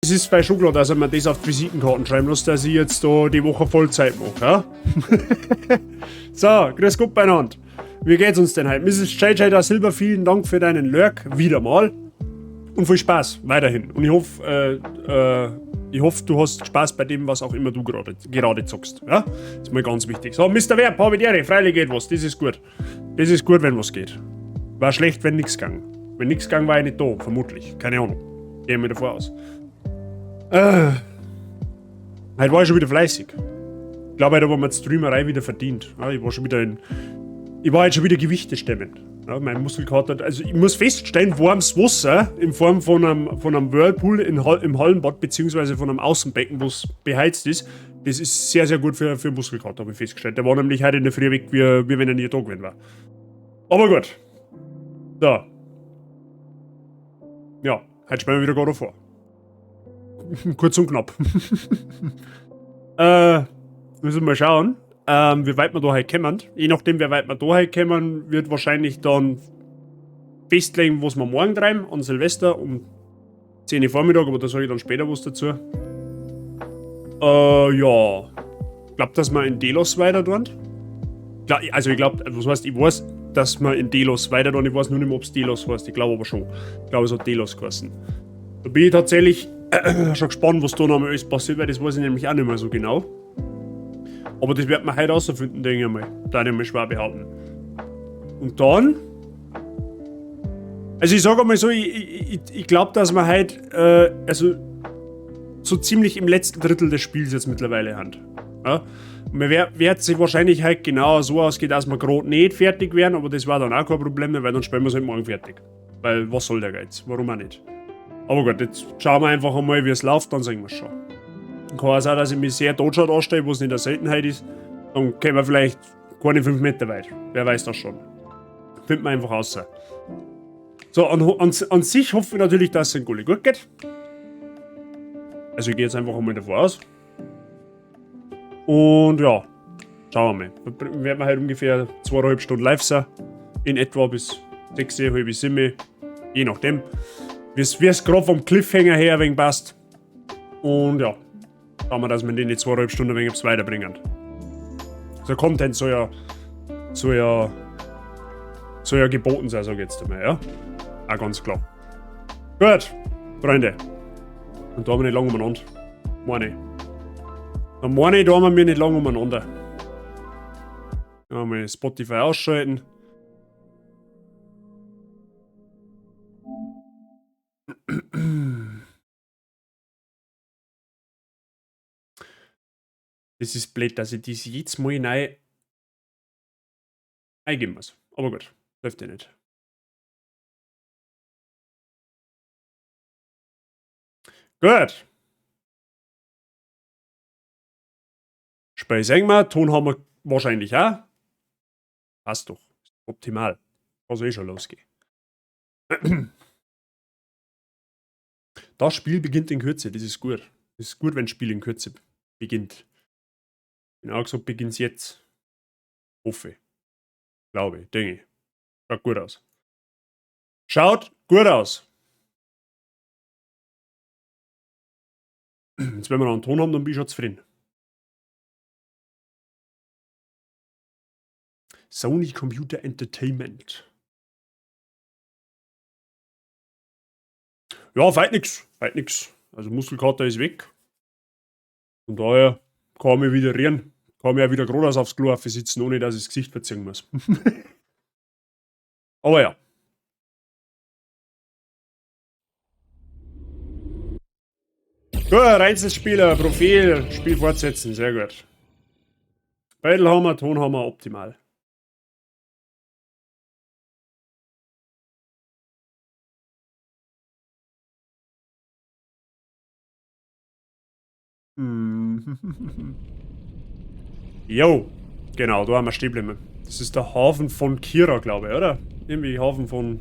Es ist bei schon klar, dass er mir das auf die Visitenkarten schreiben lässt, dass ich jetzt da die Woche Vollzeit mache. Ja? So, grüß Gott beieinander. Wie geht's uns denn heute? Mrs. JJ da Silva, vielen Dank für deinen Lurk. Wieder mal. Und viel Spaß weiterhin. Und ich hoffe, du hast Spaß bei dem, was auch immer du gerade zockst. Ja? Das ist mal ganz wichtig. So, Mister Werb, hab ich die Ehre. Freilich geht was. Das ist gut. Das ist gut, wenn was geht. War schlecht, wenn nix ging. Wenn nix ging, war ich nicht da, vermutlich. Keine Ahnung. Gehen wir davor aus. Heute war ich schon wieder fleißig. Ich glaube, heute haben wir die Streamerei wieder verdient. Ja, ich war schon wieder in. Ich war jetzt schon wieder Gewichte stemmen. Ja, mein Muskelkater. Also ich muss feststellen, warmes Wasser in Form von einem Whirlpool im Hallenbad, beziehungsweise von einem Außenbecken, wo es beheizt ist, das ist sehr, sehr gut für Muskelkater, habe ich festgestellt. Der war nämlich heute in der Früh weg, wie wenn er nie da gewesen war. Aber gut. So. Ja, heute spielen wir wieder God of War. Kurz und knapp. Müssen wir mal schauen, wie weit wir da heute kommen. Je nachdem, wie weit wir da heute kommen, wird wahrscheinlich dann festlegen, was wir morgen treiben, an Silvester um 10 Uhr Vormittag, aber da sage ich dann später was dazu. Ja. Ich glaub, dass wir in Delos weiter tun. Klar, also ich glaub, was heißt, ich weiß, dass wir in Delos weiter tun, ich weiß nur nicht mehr, ob's Delos heißt, ich glaub aber schon. Ich glaub, es hat Delos geheißen. Da bin ich tatsächlich schon gespannt, was da noch einmal alles passiert, weil das weiß ich nämlich auch nicht mehr so genau. Aber das wird man heute rausfinden, denke ich mal. Da ich mal schwer behaupten. Und dann... Also ich sag einmal so, ich glaub, dass wir heute also so ziemlich im letzten Drittel des Spiels jetzt mittlerweile haben. Ja? Und mir wird sich wahrscheinlich heute genau so ausgehen, dass wir grad nicht fertig werden, aber das war dann auch kein Problem mehr, weil dann spielen wir's halt morgen fertig. Weil was soll der Geiz? Warum auch nicht? Aber gut, jetzt schauen wir einfach einmal, wie es läuft, dann sehen wir's schon. Kann auch sein, dass ich mich sehr totschad anstelle, was nicht eine Seltenheit ist. Dann kommen wir vielleicht keine 5 Meter weit. Wer weiß das schon. Findet man einfach raus. So, an sich hoffe ich natürlich, dass es dem Gulli gut geht. Also ich gehe jetzt einfach einmal davor aus. Und ja, schauen wir mal. Da werden wir halt ungefähr zweieinhalb Stunden live sein. In etwa bis 6, halb 7. Je nachdem, wie es gerade vom Cliffhanger her ein wenig passt. Und ja, schauen wir, dass wir in den 2,5 Stunden ein wenig etwas weiterbringen. So Content soll ja geboten sein, sag ich jetzt einmal, ja? Auch ganz klar. Gut, Freunde. Und da haben wir nicht lange umeinander. Meine ich. Dann meine ich, da haben wir nicht lange umeinander. Ja, mal Spotify ausschalten. Das ist blöd, dass ich das jetzt mal neu eingeben muss. Aber gut, läuft ja nicht. Gut. Spiel sehen wir, Ton haben wir wahrscheinlich auch. Passt doch. Optimal. Kann eh schon losgehen. Das Spiel beginnt in Kürze, das ist gut. Das ist gut, wenn das Spiel in Kürze beginnt. Genau gesagt, beginnt es jetzt. Hoffe. Glaube ich, denke ich. Schaut gut aus. Schaut gut aus. Jetzt, wenn wir noch einen Ton haben, dann bin ich schon zufrieden. Sony Computer Entertainment. Ja, weit nix. Weit nix. Also Muskelkater ist weg. Von daher kann ich mich wieder rühren. Kann mich auch wieder geradeaus aufs Klo sitzen, ohne dass ich das Gesicht verziehen muss. Aber ja. Gut, Einzelspieler, Profil, Spiel fortsetzen, sehr gut. Battlehammer, Tonhammer, optimal. Jo, genau, da haben wir stehen geblieben. Das ist der Hafen von Kira, glaube ich, oder? Irgendwie Hafen von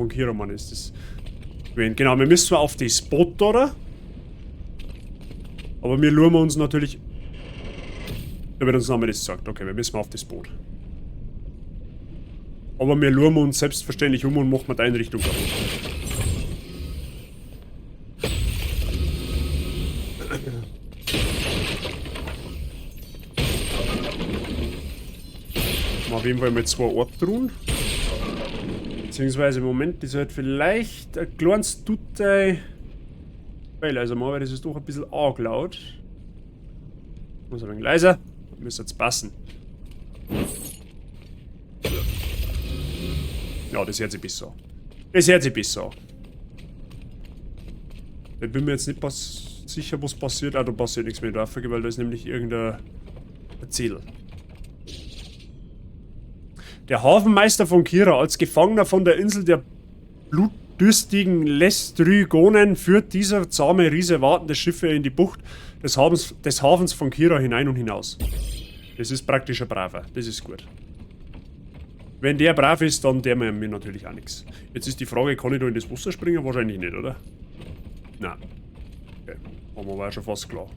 Kira, Mann, ist das. Genau, wir müssen zwar auf das Boot, oder? Aber wir schauen uns natürlich... Da wird uns nochmal das gesagt. Okay, wir müssen auf das Boot. Aber wir schauen uns selbstverständlich um und machen die Einrichtung kaputt. Auf jeden Fall mit 2 Orb-Truhen. Beziehungsweise im Moment, das halt vielleicht ein kleines Dutei. Leiser machen, weil das ist doch ein bisschen arg laut. Muss ein wenig leiser. Müsste jetzt passen. Ja, das hört sich besser. Das hört sich besser. Ich bin mir jetzt nicht sicher, was passiert. Ah, da passiert nichts mehr drauf, weil da ist nämlich irgendein Zettel. Der Hafenmeister von Kira, als Gefangener von der Insel der blutdürstigen Lestrygonen, führt dieser zahme Riese wartende Schiffe in die Bucht des Hafens von Kira hinein und hinaus. Das ist praktisch ein Braver, das ist gut. Wenn der brav ist, dann der mir natürlich auch nichts. Jetzt ist die Frage, kann ich da in das Wasser springen? Wahrscheinlich nicht, oder? Nein. Okay, aber war schon fast klar.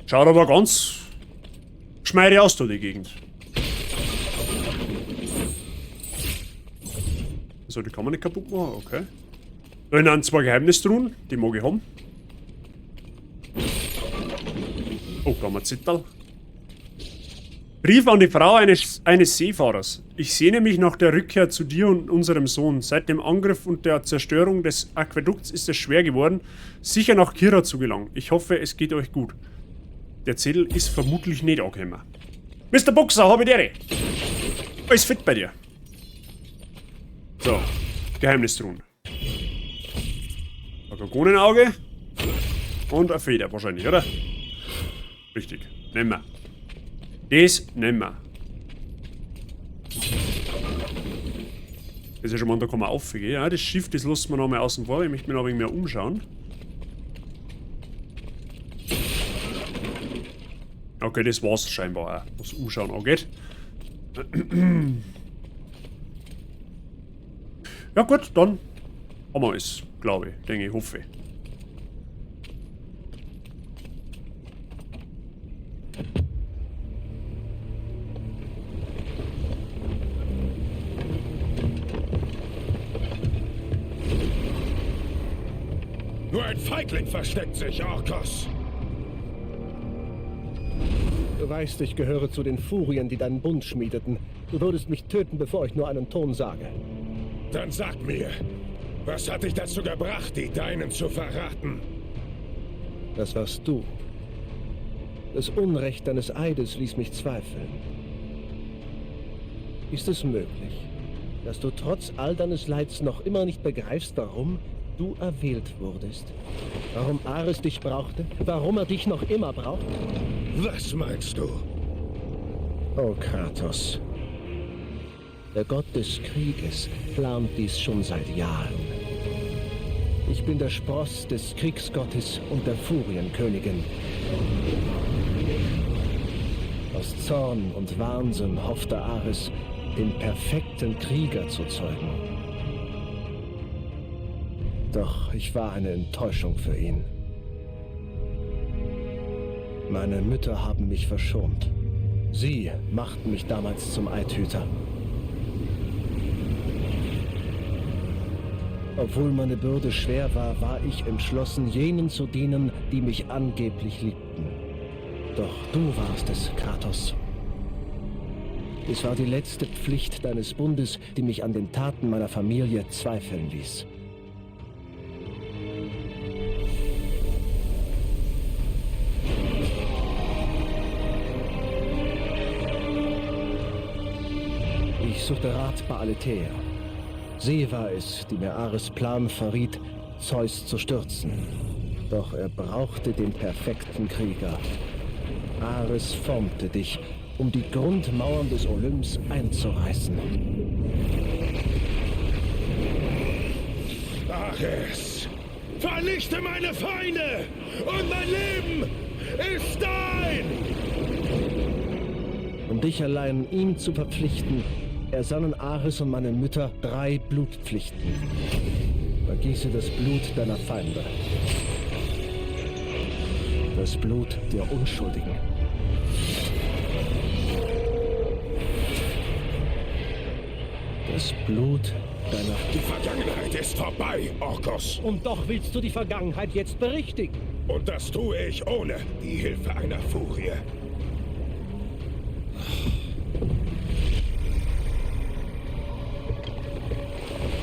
Schaut aber ganz geschmeidig aus da, die Gegend. So, die kann man nicht kaputt machen, okay. Da sind 2 Geheimnistruhen, die mag ich haben. Oh, da haben wir Zettel. Brief an die Frau eines Seefahrers. Ich sehne mich nach der Rückkehr zu dir und unserem Sohn. Seit dem Angriff und der Zerstörung des Aquädukts ist es schwer geworden, sicher nach Kira zu gelangen. Ich hoffe, es geht euch gut. Der Zettel ist vermutlich nicht angekommen. Mr. Boxer, hab ich dir. Alles fit bei dir. So, Geheimnistruhen. Ein Gorgonenauge. Und eine Feder wahrscheinlich, oder? Richtig. Nehmen wir. Das nehmen wir. Das ist ja schon mal, da kann man aufgehen. Ja, das Schiff, das lassen wir noch mal außen vor. Ich möchte mich noch ein wenig mehr umschauen. Okay, das war's scheinbar auch, was Umschauen angeht. Ja gut, dann haben wir es, glaube ich, denke ich, hoffe. Nur ein Feigling versteckt sich, Orkos. Du weißt, ich gehöre zu den Furien, die deinen Bund schmiedeten. Du würdest mich töten, bevor ich nur einen Ton sage. Dann sag mir, was hat dich dazu gebracht, die Deinen zu verraten? Das warst du. Das Unrecht deines Eides ließ mich zweifeln. Ist es möglich, dass du trotz all deines Leids noch immer nicht begreifst, warum du erwählt wurdest? Warum Ares dich brauchte? Warum er dich noch immer braucht? Was meinst du? Oh, Kratos. Der Gott des Krieges plant dies schon seit Jahren. Ich bin der Spross des Kriegsgottes und der Furienkönigin. Aus Zorn und Wahnsinn hoffte Ares, den perfekten Krieger zu zeugen. Doch ich war eine Enttäuschung für ihn. Meine Mütter haben mich verschont. Sie machten mich damals zum Eidhüter. Obwohl meine Bürde schwer war, war ich entschlossen, jenen zu dienen, die mich angeblich liebten. Doch du warst es, Kratos. Es war die letzte Pflicht deines Bundes, die mich an den Taten meiner Familie zweifeln ließ. Ich suchte Rat bei Aletheia. Sie war es, die mir Ares Plan verriet, Zeus zu stürzen. Doch er brauchte den perfekten Krieger. Ares formte dich, um die Grundmauern des Olymps einzureißen. Ares, vernichte meine Feinde und mein Leben ist dein! Um dich allein ihm zu verpflichten, ersannen Ares und meine Mütter 3 Blutpflichten. Vergieße das Blut deiner Feinde. Das Blut der Unschuldigen. Das Blut deiner... Die Vergangenheit ist vorbei, Orkos. Und doch willst du die Vergangenheit jetzt berichtigen. Und das tue ich ohne die Hilfe einer Furie.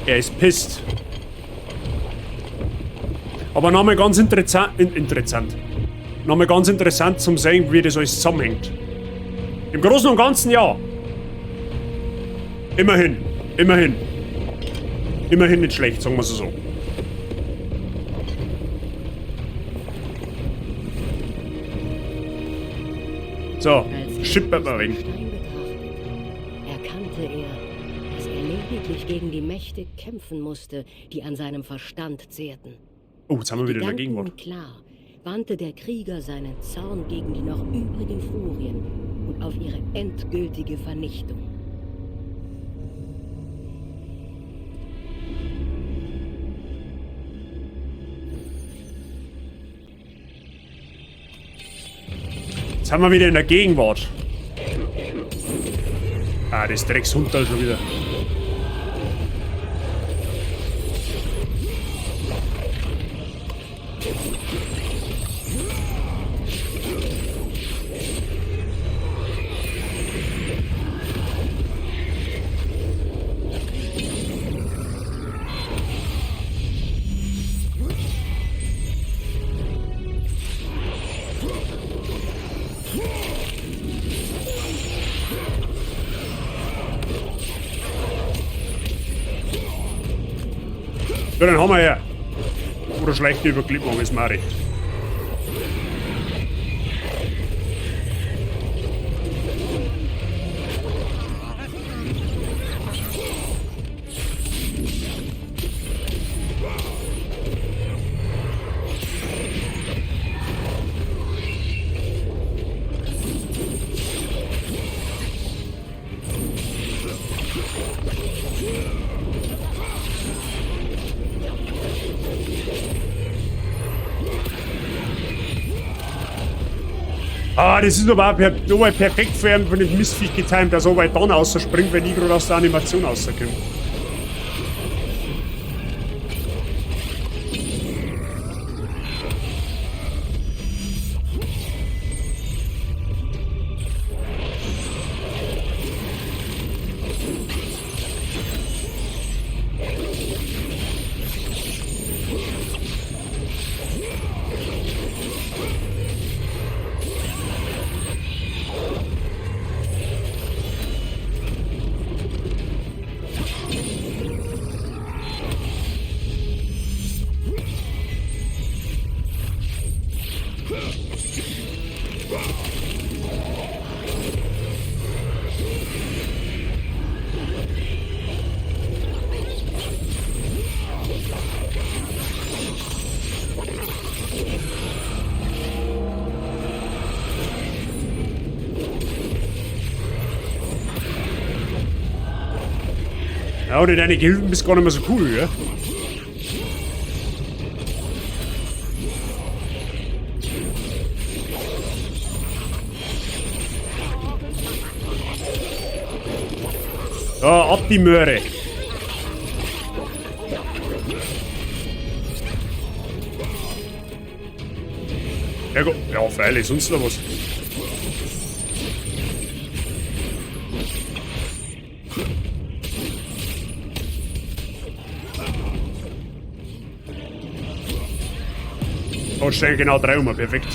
Er ist pisst. Aber nochmal ganz interessant. Nochmal ganz interessant zum sehen, wie das alles zusammenhängt. Im Großen und Ganzen ja. Immerhin. Immerhin. Immerhin nicht schlecht, sagen wir es so. So, schippert mal rein. Erkannte er, dass er lediglich gegen die Mächte kämpfen musste, die an seinem Verstand zehrten. Oh, jetzt haben wir wieder in der Gedanken Gegenwart. Klar wandte der Krieger seinen Zorn gegen die noch übrigen Furien und auf ihre endgültige Vernichtung. Jetzt haben wir wieder in der Gegenwart. Ah, das Dreckshunterl schon wieder. Ja, dann haben wir ja. Oder schlecht überklippen, aber ist mir auch recht. Ah, das ist aber auch nochmal perfekt für ihn von dem Mistviech getimt, dass er aber dann rausspringt, wenn ich gerade aus der Animation rauskomme. Ja, ohne deine Gehilfen bist du gar nicht mehr so cool, gell? Ja, ab die Möhre. Ja, gut. Ja, freilich, sonst noch was. Oh, stehen genau 3 um, perfekt.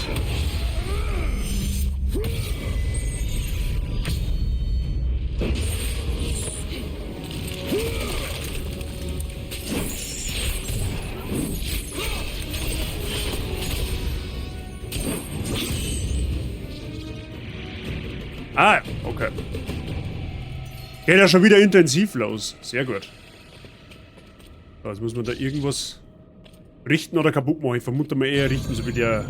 Ah, okay. Geht ja schon wieder intensiv los. Sehr gut. So, jetzt muss man da irgendwas richten oder kaputt machen. Ich vermute mal eher richten, so wie der...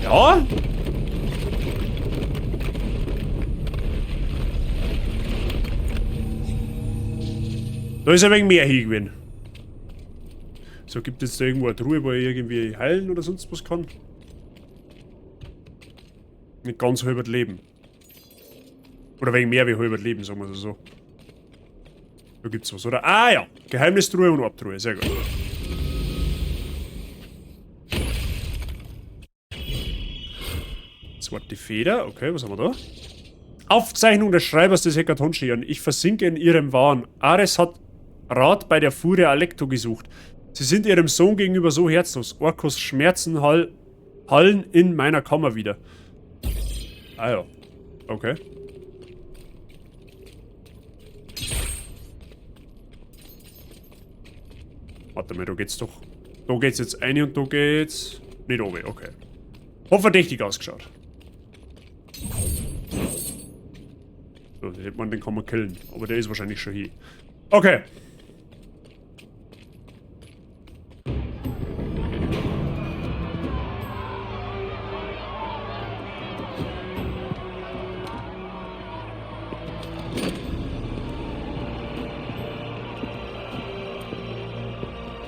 Ja? Da ist ein wenig mehr hingewesen. So, gibt es da irgendwo eine Truhe, wo ich irgendwie heilen oder sonst was kann? Nicht ganz halb Leben. Oder wegen mehr wie halb Leben, sagen wir es so. Da gibt's was, oder? Ah ja! Geheimnistruhe und Abtruhe, sehr gut. Zweite Feder, okay, was haben wir da? Aufzeichnung des Schreibers des Hekatoncheiren. Ich versinke in ihrem Wahn. Ares hat Rat bei der Furie Alecto gesucht. Sie sind ihrem Sohn gegenüber so herzlos. Orkos Schmerzen hallen in meiner Kammer wieder. Ah ja. Okay. Warte mal, da geht's doch. Da geht's jetzt rein und da geht's nicht oben, okay. Hat verdächtig ausgeschaut. So, den hätte man, den kann man killen. Aber der ist wahrscheinlich schon hier. Okay.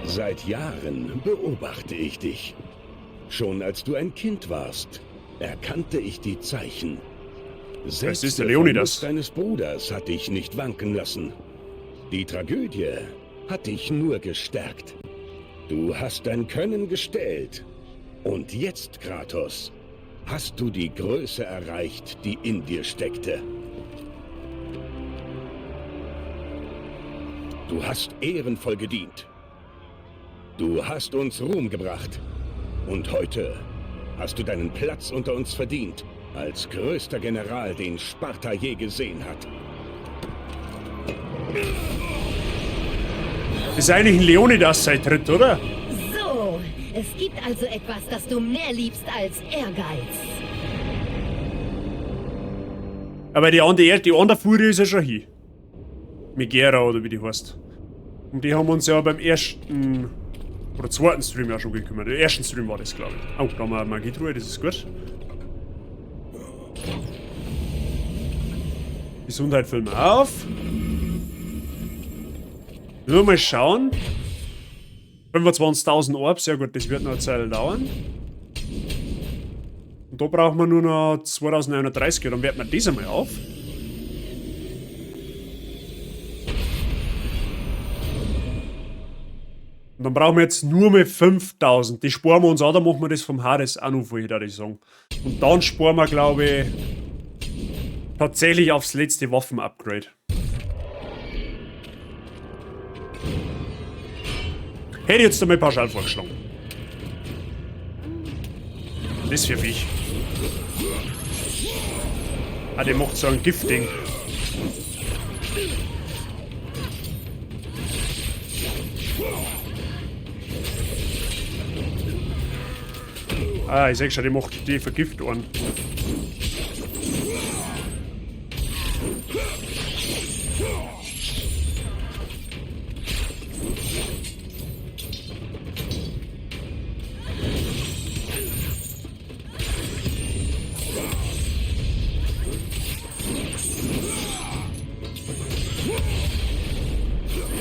Seit Jahren beobachte ich dich. Schon als du ein Kind warst, erkannte ich die Zeichen. Selbst Das ist der der Leonidas. Verlust deines Bruders hat dich nicht wanken lassen. Die Tragödie hat dich nur gestärkt. Du hast dein Können gestellt. Und jetzt, Kratos, hast du die Größe erreicht, die in dir steckte. Du hast ehrenvoll gedient. Du hast uns Ruhm gebracht. Und heute hast du deinen Platz unter uns verdient, als größter General, den Sparta je gesehen hat. Das ist eigentlich ein Leonidas sein Tritt, oder? So, es gibt also etwas, das du mehr liebst als Ehrgeiz. Aber die andere Furie ist ja schon hier. Megera oder wie die heißt. Um die haben wir uns ja beim ersten oder zweiten Stream ja schon gekümmert. Der ersten Stream war das, glaube ich. Oh, da haben wir eine Magietruhe, das ist gut. Gesundheit füllen wir auf. Nur mal schauen. 25.000 Orbs, ja gut, das wird noch eine Zeit dauern. Und da brauchen wir nur noch 2930, dann werten wir das einmal auf. Und dann brauchen wir jetzt nur mehr 5000. Die sparen wir uns auch, dann machen wir das vom Hades auch noch vorher, würde ich sagen. Und dann sparen wir, glaube ich, tatsächlich aufs letzte Waffen-Upgrade. Hätte ich jetzt einmal pauschal vorgeschlagen. Das für mich. Ah, der macht so ein Giftding. Ah, ich seh schon, die macht die Vergiftohren.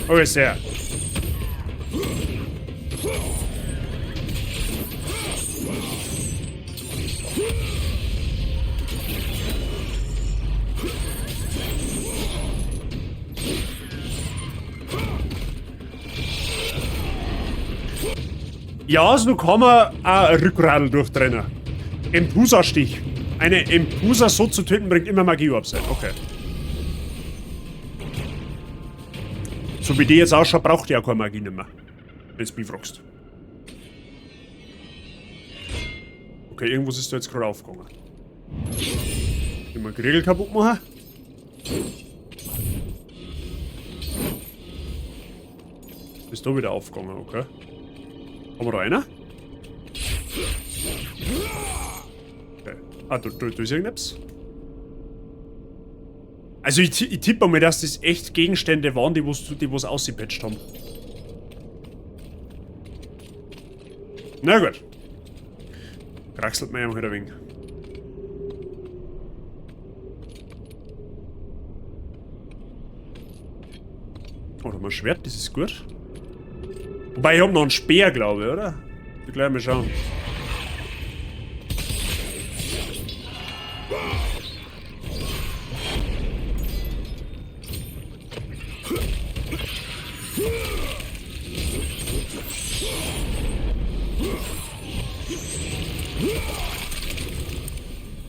Okay, sehr. Ja, so kann man auch ein Rückradl durchtrennen. Empusa-Stich. Eine Empusa so zu töten, bringt immer Magie-Orbs ein. Okay. So wie die jetzt ausschaut, braucht die ja keine Magie nicht mehr. Wenn du mich fragst. Okay, irgendwas ist da jetzt gerade aufgegangen. Immer Grill kaputt machen. Ist da wieder aufgegangen, okay. Haben wir da einer? Okay. Ah, da ist irgendetwas. Also ich tippe mal, dass das echt Gegenstände waren, die was ausgepatcht haben. Na gut. Kraxelt mir ja mal ein wenig. Oh, da haben wir ein Schwert, das ist gut. Wobei, ich hab noch einen Speer, glaube ich, oder? Ich gleich mal schauen.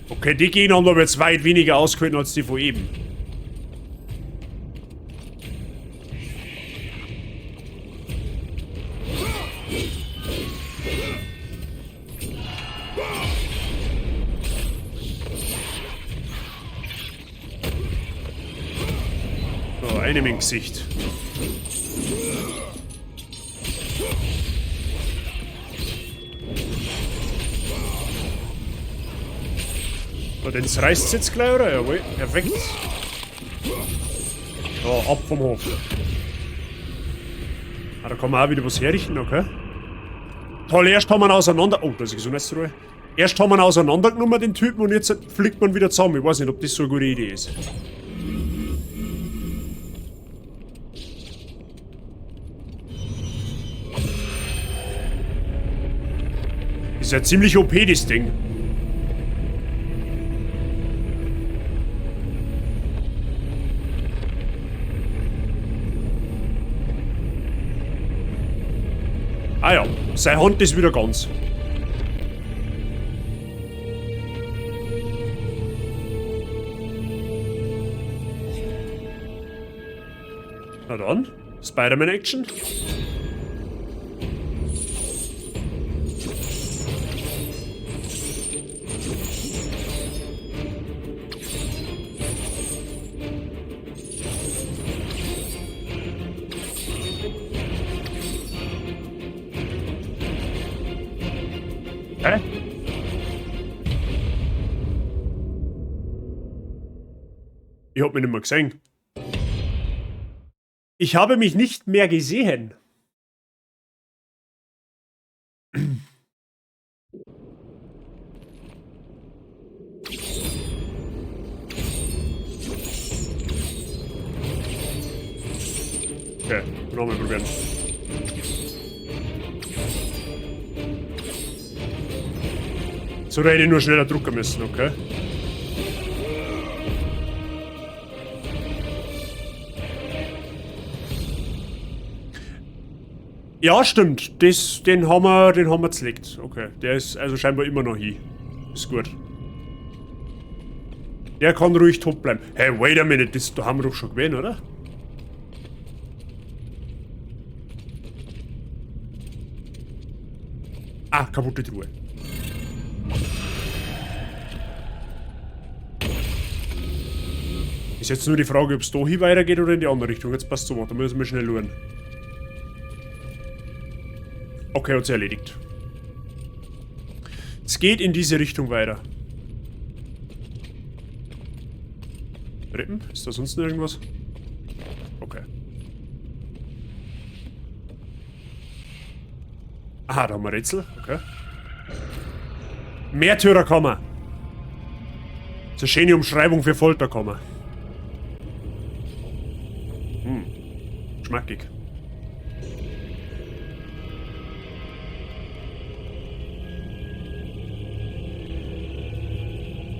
Okay, die Gegner haben aber jetzt weit weniger ausgehalten als die von eben. So, einem im Gesicht. So, den reißt jetzt gleich, oder? Jawohl, perfekt. So, ab vom Hof. Ah, da kann man auch wieder was herrichten, okay. Toll, erst haben wir ihn auseinander... Oh, da ist die Gesundheitstruhe. Erst haben wir ihn auseinandergenommen, den Typen, und jetzt fliegt man wieder zusammen. Ich weiß nicht, ob das so eine gute Idee ist. Ist ja ziemlich OP, das Ding. Ah ja, seine Hand ist wieder ganz. Na dann, Spider-Man-Action. Hä? Ich hab mich nicht mehr gesehen. Ich habe mich nicht mehr gesehen. Okay, nochmal probieren. So, da hätte ich nur schneller drucken müssen, okay. Ja, stimmt. Das, den haben wir zerlegt. Okay, der ist also scheinbar immer noch hier. Ist gut. Der kann ruhig tot bleiben. Hey, wait a minute, das, da haben wir doch schon gewesen, oder? Ah, kaputte Truhe. Ist jetzt nur die Frage, ob es da hier weitergeht oder in die andere Richtung. Jetzt passt so, da müssen wir schnell schauen. Okay, hat sich erledigt. Es geht in diese Richtung weiter. Rippen? Ist da sonst noch irgendwas? Okay. Aha, da haben wir Rätsel. Okay. Märtyrerkammer. Das ist eine schöne Umschreibung für Folterkammer. Hm. Schmackig.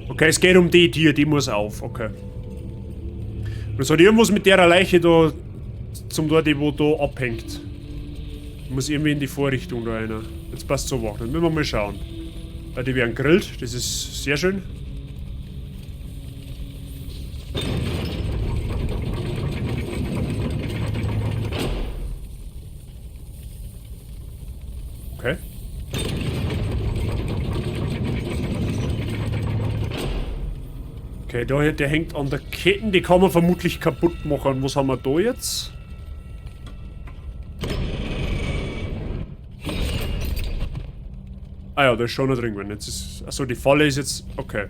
Okay, es geht um die Tür, die muss auf, okay. Und es hat irgendwas mit der Leiche da zum dort, die wo da abhängt. Muss irgendwie in die Vorrichtung da einer. Jetzt passt so wach, dann müssen wir mal schauen. Ja, die werden gegrillt, das ist sehr schön. Okay. Okay, da, der hängt an der Kette, die kann man vermutlich kaputt machen. Was haben wir da jetzt? Ah ja, da ist schon noch drin gewesen. Jetzt ist, achso, die Falle ist jetzt... Okay.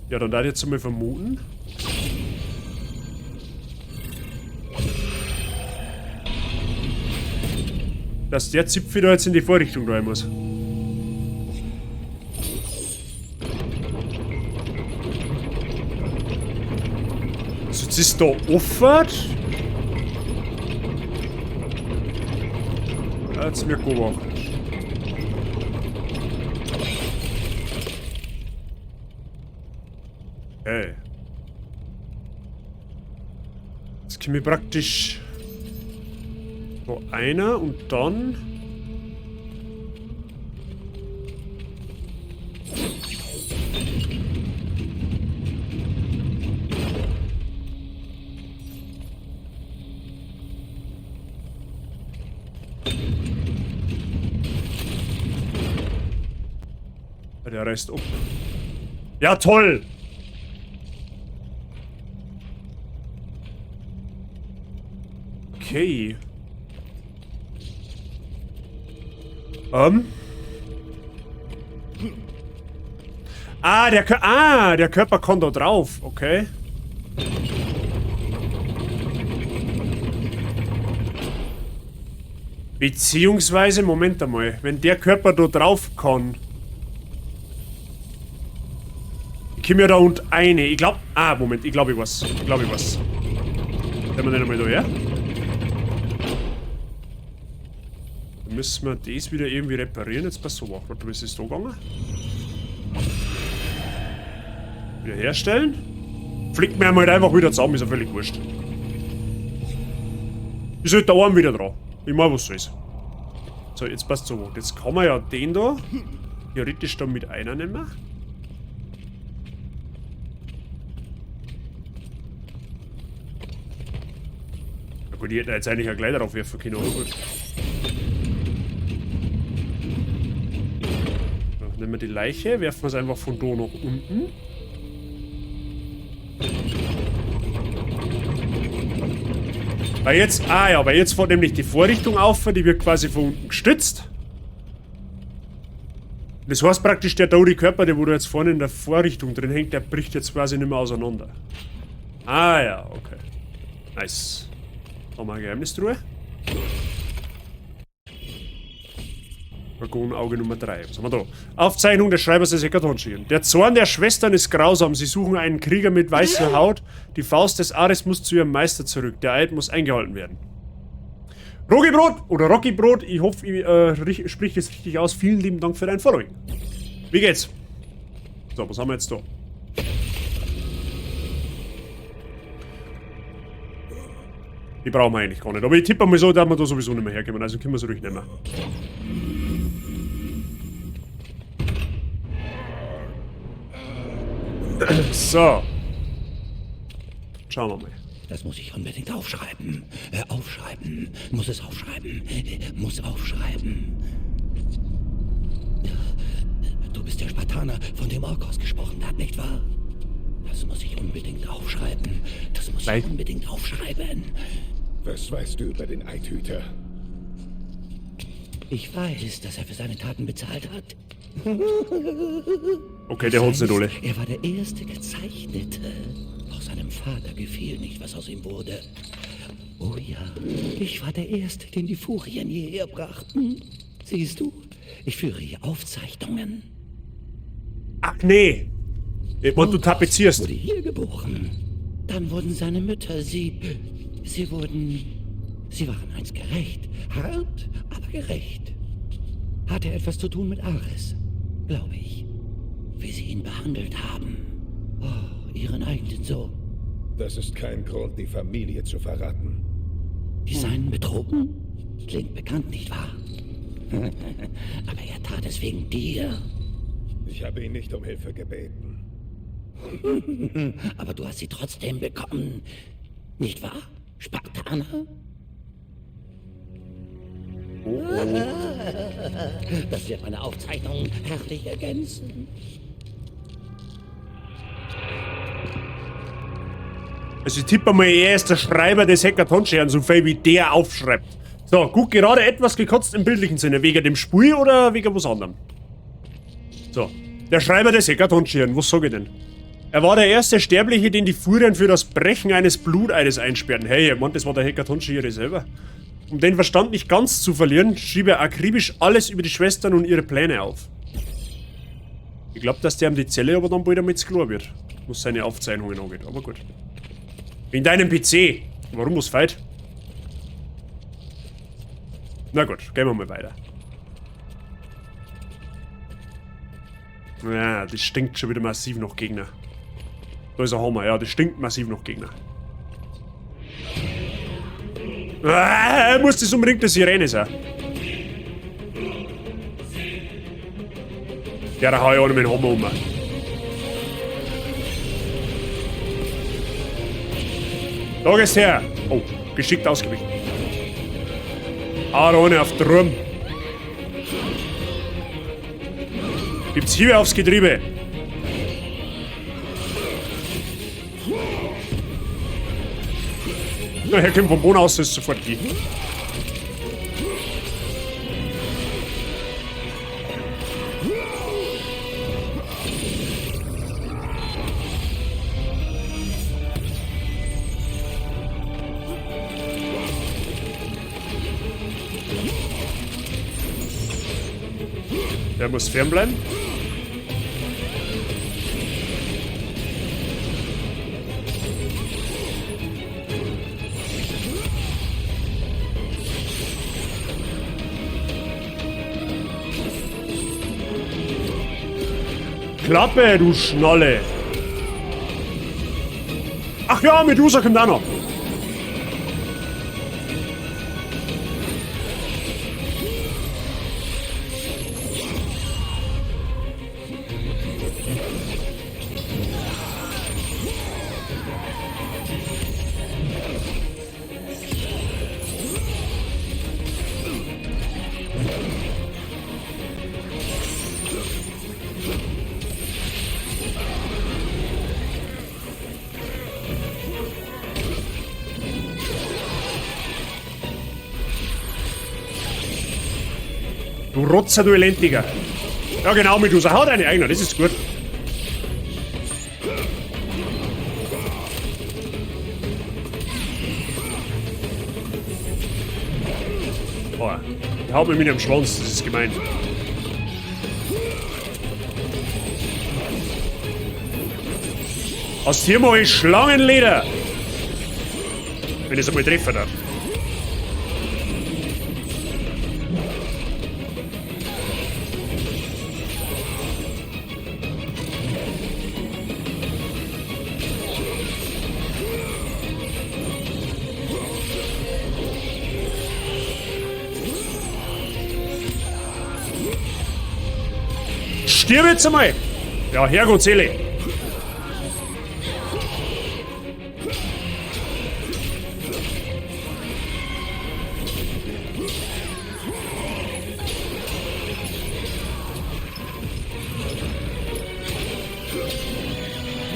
Ja, dann darf ich jetzt mal vermuten. Dass der Zipfel da jetzt in die Vorrichtung rein muss. So, jetzt ist da offen. Jetzt mir gemacht. Okay. Jetzt komme ich praktisch so einer und dann. Der reißt ab. Ja, toll! Okay. Ah, der Körper kommt da drauf. Okay. Beziehungsweise, Moment einmal, wenn der Körper da drauf kann. Ich komme ja da und eine. Ich glaub. Ah, Moment, ich glaube, ich weiß. Ich glaube, ich weiß. Nehmen wir den einmal da her. Dann müssen wir das wieder irgendwie reparieren. Jetzt pass auf. Warte, was ist da gegangen? Wieder herstellen. Flickt mir halt einfach wieder zusammen, ist ja völlig wurscht. Ist halt der Arm wieder dran. Ich mach, was soll's. So, jetzt passt so. Jetzt kann man ja den da theoretisch da mit einer nehmen. Na gut, ich hätte jetzt eigentlich auch gleich drauf werfen können, aber gut. So, nehmen wir die Leiche, werfen wir es einfach von da nach unten. Weil jetzt, ah ja, weil jetzt fährt nämlich die Vorrichtung auf, die wird quasi von unten gestützt. Das heißt praktisch, der tote Körper, der wo da jetzt vorne in der Vorrichtung drin hängt, der bricht jetzt quasi nicht mehr auseinander. Ah ja, okay. Nice. Haben wir eine Geheimnistruhe. Auge Nummer 3. Was haben wir da? Aufzeichnung des Schreibers des Hekatoncheiren. Der Zorn der Schwestern ist grausam. Sie suchen einen Krieger mit weißer Haut. Die Faust des Ares muss zu ihrem Meister zurück. Der Eid muss eingehalten werden. Rocky Brot oder Rocky Brot, ich hoffe, ich sprich das richtig aus. Vielen lieben Dank für dein Following. Wie geht's? So, was haben wir jetzt da? Die brauchen wir eigentlich gar nicht. Aber ich tippe mal so, dass wir da sowieso nicht mehr herkommen. Also können wir sie ruhig nehmen. So. Schauen wir mal. Das muss ich unbedingt aufschreiben. Aufschreiben. Muss es aufschreiben. Muss aufschreiben. Du bist der Spartaner, von dem Orkos gesprochen hat, nicht wahr? Das muss ich unbedingt aufschreiben. Das muss ich unbedingt aufschreiben. Was weißt du über den Eidhüter? Ich weiß, dass er für seine Taten bezahlt hat. Okay, der holt's nicht alle. Er war der erste Gezeichnete. Auch seinem Vater gefiel nicht, was aus ihm wurde. Oh ja, ich war der Erste, den die Furien hierher brachten. Siehst du, ich führe hier Aufzeichnungen. Ach nee. Und du tapezierst. Wurde hier geboren. Dann wurden seine Mütter, sie waren einst gerecht. Hart, aber gerecht. Hatte etwas zu tun mit Ares, glaube ich. Wie sie ihn behandelt haben. Oh, ihren eigenen Sohn. Das ist kein Grund, die Familie zu verraten. Die Seinen betrogen? Klingt bekannt, nicht wahr? Aber er tat es wegen dir. Ich habe ihn nicht um Hilfe gebeten. Aber du hast sie trotzdem bekommen. Nicht wahr, Spartaner? Oh, oh. Das wird meine Aufzeichnung herrlich ergänzen. Also ich tippe mal, er ist der Schreiber des Hekatoncheiren, so viel wie der aufschreibt. So, gut, gerade etwas gekotzt im bildlichen Sinne. Wegen dem Spiel oder wegen was anderem? So, der Schreiber des Hekatoncheiren, was sag ich denn? Er war der erste Sterbliche, den die Furien für das Brechen eines Bluteides einsperrten. Hey, ich meint, das war der Hekatoncheire selber. Um den Verstand nicht ganz zu verlieren, schrieb er akribisch alles über die Schwestern und ihre Pläne auf. Ich glaube, dass der um die Zelle aber dann bald einmal zu klar wird. Was seine Aufzeichnungen angeht, aber gut. In deinem PC. Warum muss feit? Na gut, gehen wir mal weiter. Ja, das stinkt schon wieder massiv nach Gegner. Da ist ein Hammer, ja, das stinkt massiv nach Gegner. Ah, muss das unbedingt eine Sirene sein? Ja, da hau ich auch noch mit dem Hammer um. Da geht's her! Oh, geschickt ausgewichen. Ah, da ohne auf Drum. Gibt's Hiebe aufs Getriebe? Na, er kommt vom Boden aus, ist sofort die. Der muss fernbleiben. Klappe, du Schnolle! Ach ja, Medusa kommt auch noch. Du Rotzer, du Elendiger. Ja genau, Medusa, hau deine eigene, das ist gut. Oh, die haut mir mit dem Schwanz, das ist gemein. Aus dir mache ich Schlangenleder. Wenn ich es einmal treffen darf. Stirb jetzt einmal! Ja, Herrgott, Seele!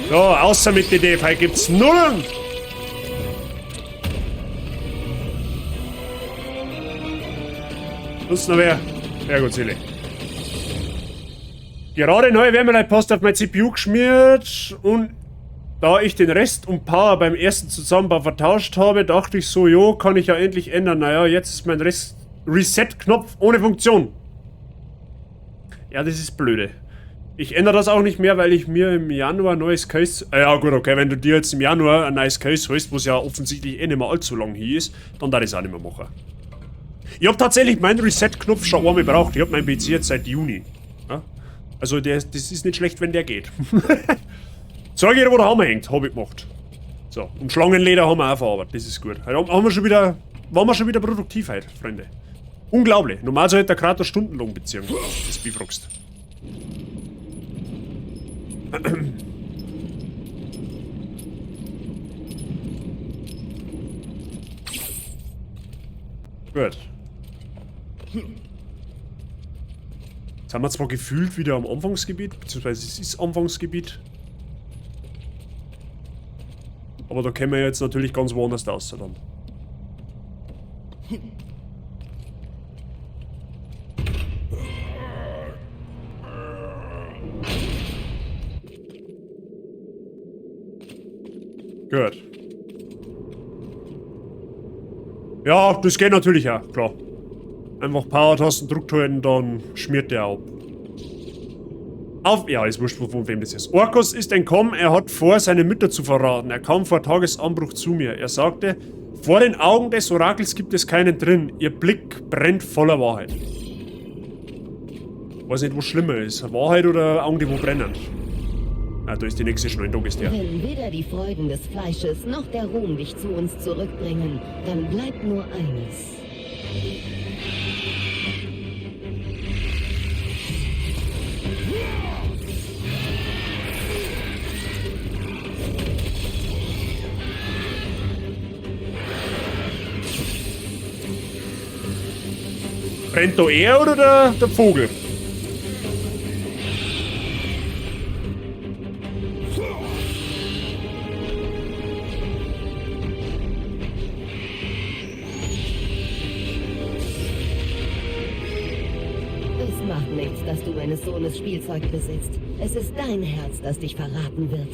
So, außer mit der DF, heute gibt's Nullen! Sonst noch wer? Herrgott, Seele. Gerade neue Wärmeleitpaste auf mein CPU geschmiert und da ich den Rest und Power beim ersten Zusammenbau vertauscht habe, dachte ich so, jo, kann ich ja endlich ändern. Naja, jetzt ist mein Reset-Knopf ohne Funktion. Ja, das ist blöde. Ich ändere das auch nicht mehr, weil ich mir im Januar ein neues Case... Ja gut, okay, wenn du dir jetzt im Januar ein neues Case holst, was ja offensichtlich eh nicht mehr allzu lang hier ist, dann darf ich es auch nicht mehr machen. Ich hab tatsächlich meinen Reset-Knopf schon einmal gebraucht. Ich hab meinen PC jetzt seit Juni. Ja? Also das ist nicht schlecht, wenn der geht. Zeig dir, wo der Hammer hängt, hab ich gemacht. So, und Schlangenleder haben wir auch verarbeitet, das ist gut. Heute haben wir schon wieder, waren wir schon wieder produktiv heute, Freunde. Unglaublich. Normal sollte der Kratos stundenlang beziehen, das befragst. Gut. Jetzt haben wir zwar gefühlt wieder am Anfangsgebiet, beziehungsweise es ist Anfangsgebiet. Aber da kämen wir jetzt natürlich ganz woanders raus dann. Gut. Ja, das geht natürlich auch, klar. Einfach Power-Tasten drückt halten, dann schmiert der ab. Auf, ja, ist wurscht, von wem das ist. Orkos ist entkommen, er hat vor, seine Mütter zu verraten. Er kam vor Tagesanbruch zu mir. Er sagte, vor den Augen des Orakels gibt es keinen drin. Ihr Blick brennt voller Wahrheit. Weiß nicht, was schlimmer ist. Wahrheit oder Augen, die wo brennen? Ah, da ist die nächste schon, da ist der. Wenn weder die Freuden des Fleisches noch der Ruhm dich zu uns zurückbringen, dann bleibt nur eines. Brennt da er oder der Vogel? Es macht nichts, dass du meines Sohnes Spielzeug besitzt. Es ist dein Herz, das dich verraten wird.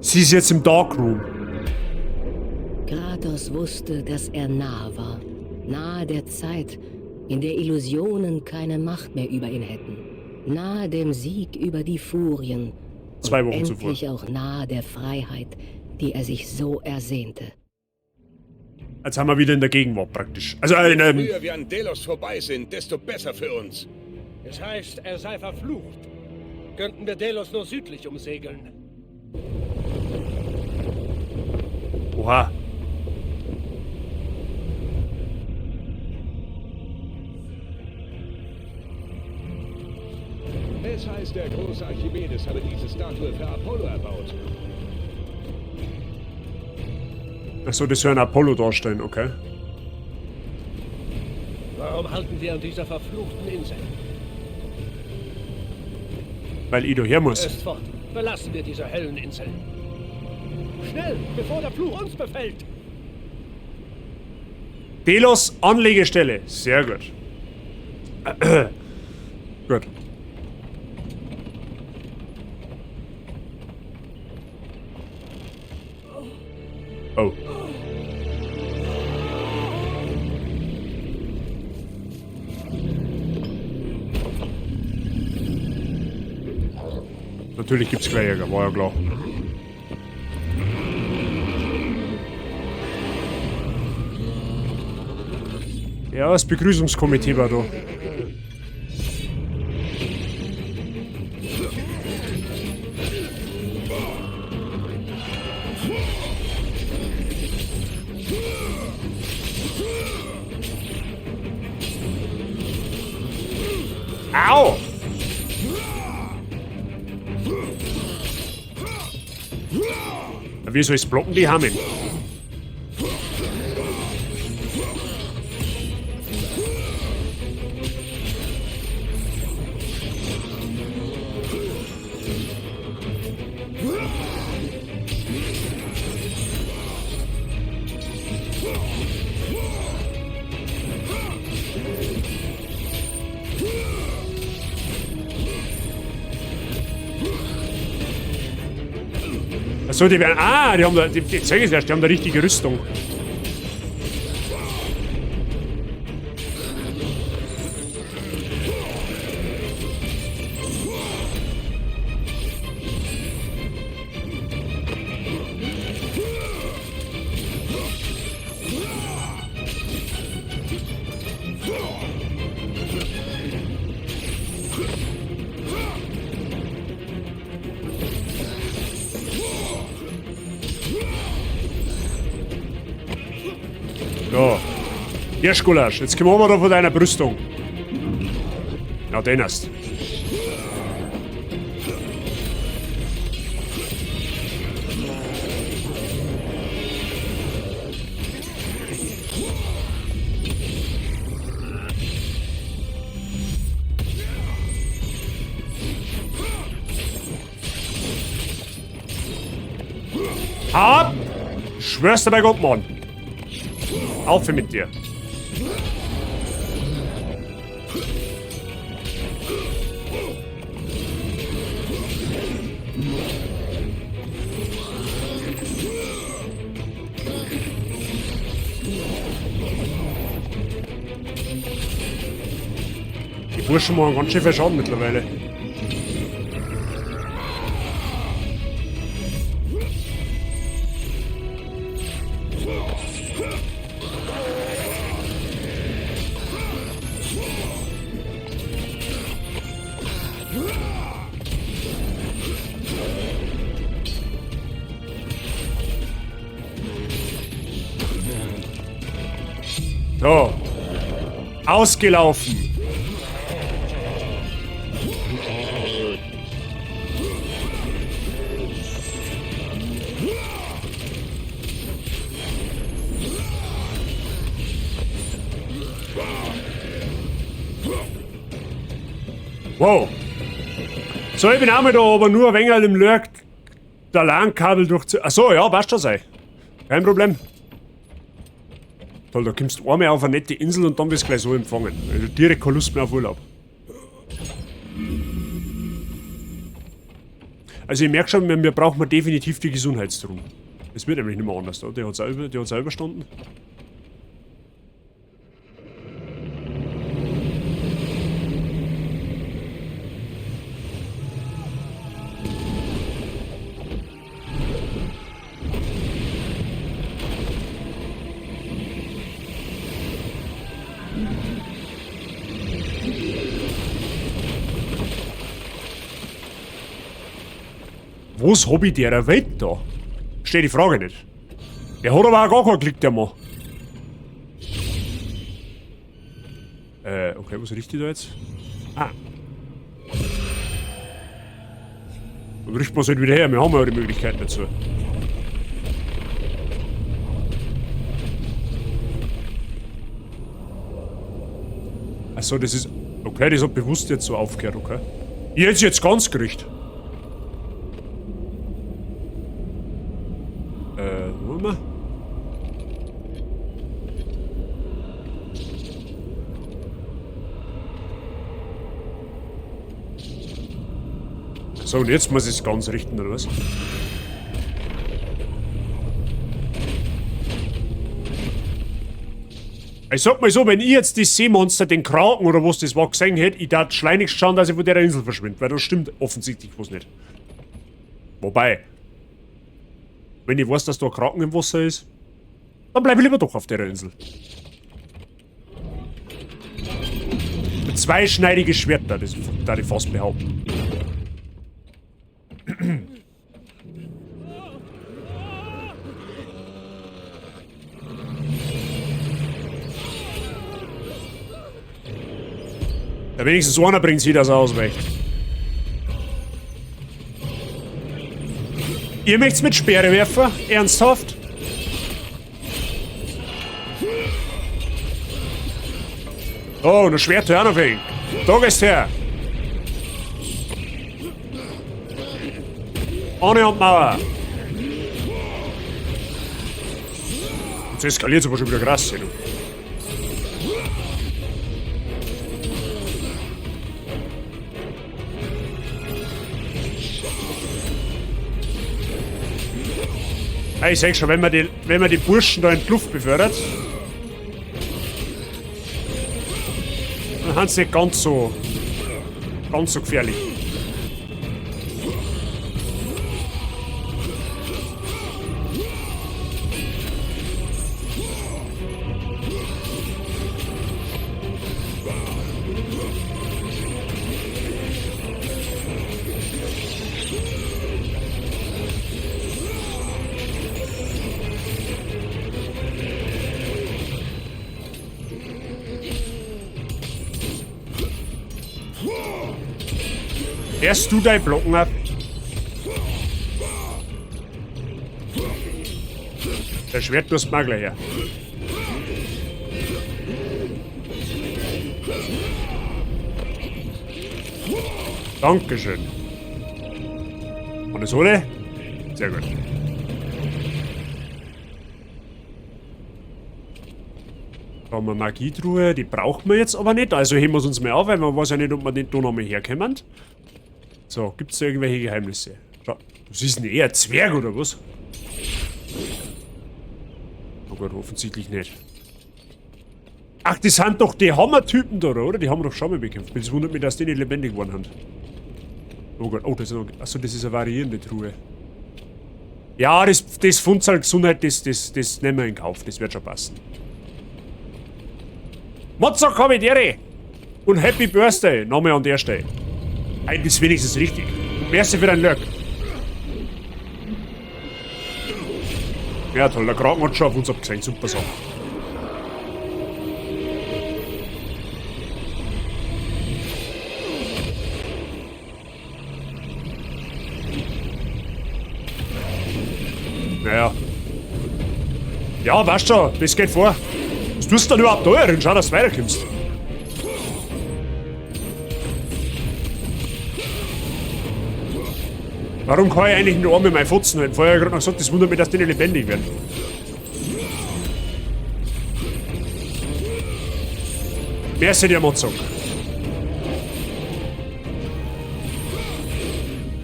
Sie ist jetzt im Darkroom. Kratos wusste, dass er nahe war. Nahe der Zeit, in der Illusionen keine Macht mehr über ihn hätten. Nahe dem Sieg über die Furien. 2 Wochen zuvor. Endlich auch nahe der Freiheit, die er sich so ersehnte. Jetzt haben wir wieder in der Gegenwart praktisch. Also in Je früher wir an Delos vorbei sind, desto besser für uns. Es heißt, er sei verflucht. Könnten wir Delos nur südlich umsegeln. Oha. Es heißt, der große Archimedes habe diese Statue für Apollo erbaut. Achso, das soll ein Apollo darstellen, okay. Warum halten wir an dieser verfluchten Insel? Weil ich da her muss. Er ist fort. Verlassen wir diese Hölleninsel. Schnell, bevor der Fluch uns befällt. Delos Anlegestelle. Sehr gut. Gut. Oh. Natürlich gibt's gleich Ärger, war ja klar. Ja, das Begrüßungskomitee war da. Au! Wie soll ich's blocken, die haben ihn. Achso, die werden. Ah, die haben da. Die zeig ich erst, die haben da richtige Rüstung. So. Hirschgulasch, jetzt kommen wir da von deiner Brüstung. Ja, den hast. Hab! Schwörst du bei Gott, Mann! Auf mit dir! Die Burschen machen ganz schön viel Schaden mittlerweile. So. Ausgelaufen. Wow. So, ich bin auch mal da, aber nur ein wenig im Lurk der LAN-Kabel durch. Achso, ja, passt schon sei. Kein Problem. Toll, da kommst du einmal auf eine nette Insel und dann wirst du gleich so empfangen. Also direkt keine Lust mehr auf Urlaub. Also ich merke schon, wir brauchen definitiv die Gesundheitstruhe. Es wird nämlich nicht mehr anders, oder? Die hat's auch überstanden. Was hab ich der Welt da? Steh die Frage nicht. Der hat aber auch gar keinen Klick, der Mann. Okay, was richte ich da jetzt? Ah. Dann richten wir es halt wieder her, wir haben ja die Möglichkeiten dazu. Achso, das ist... Okay, das hat bewusst jetzt so aufgehört, okay. Jetzt ganz gericht. Wollen wir? So, und jetzt muss ich es ganz richten, oder was? Ich sag mal so, wenn ich jetzt das Seemonster, den Kraken oder was das war, gesehen hätte, ich darf schleunigst schauen, dass ich von der Insel verschwinde, weil da stimmt offensichtlich was nicht. Wobei, wenn ich weiß, dass da ein Kraken im Wasser ist, dann bleib ich lieber doch auf der Insel. Mit zweischneidiges Schwert da, das darf ich fast behaupten. Ja, wenigstens einer bringt sie, dass er ausweicht. Ihr möchtet mit Speere werfen? Ernsthaft? Oh, und ein Schwert auch noch wegen. Da gehst her. Ohne und Mauer. Jetzt eskaliert es aber schon wieder krass. Du. Ich sag schon, wenn man die Burschen da in die Luft befördert, dann sind sie nicht ganz so gefährlich. Erst du dein Blocken ab. Der Schwert tust mal gleich her. Dankeschön. Und das hole? Sehr gut. Da haben wir Magietruhe, die brauchen wir jetzt aber nicht. Also heben wir es uns mal auf, weil man weiß ja nicht, ob wir nicht da nochmal herkommen. So, gibt's da irgendwelche Geheimnisse? Schau, das ist denn eher ein Zwerg oder was? Oh Gott, offensichtlich nicht. Ach, das sind doch die Hammertypen da, oder? Die haben wir doch schon mal bekämpft. Es wundert mich, dass die nicht lebendig geworden sind. Oh Gott, oh, das ist noch, achso, das ist eine variierende Truhe. Ja, das Funzel Gesundheit, das nehmen wir in Kauf. Das wird schon passen. Mozart, komm mit Ehre! Und Happy Birthday! Nochmal an der Stelle. Eigentlich ist wenigstens richtig. Und merci für dein Lurk. Ja toll, der Kraken hat schon auf uns abgesehen. Super Sache. Naja. Ja, weißt schon, das geht vor. Was tust du denn überhaupt da herin? Schau, dass du weiterkommst. Warum kann ich eigentlich nur einmal meine Fotzen halten? Vorher gerade noch gesagt, das wundert mich, dass die nicht lebendig werden. Merci dir, Mozart.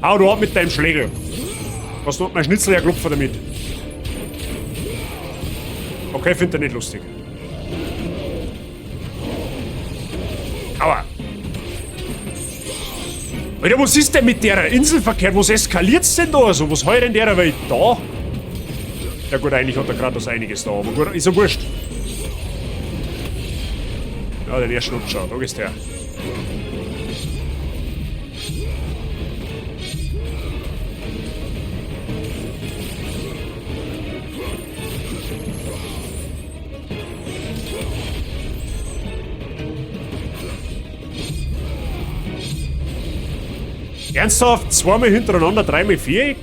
Hau du ab mit deinem Schlägel. Was noch mein Schnitzel herklopfen damit? Okay, findet er nicht lustig. Aua. Alter, was ist denn mit der Insel verkehrt? Was eskaliert's denn da so? Was heuert denn der Welt da? Ja gut, eigentlich hat der Kratos einiges da, aber gut, ist ja wurscht. Ja, den ersten Lutscher, da ist der. Ernsthaft? Zweimal hintereinander, dreimal Viereck?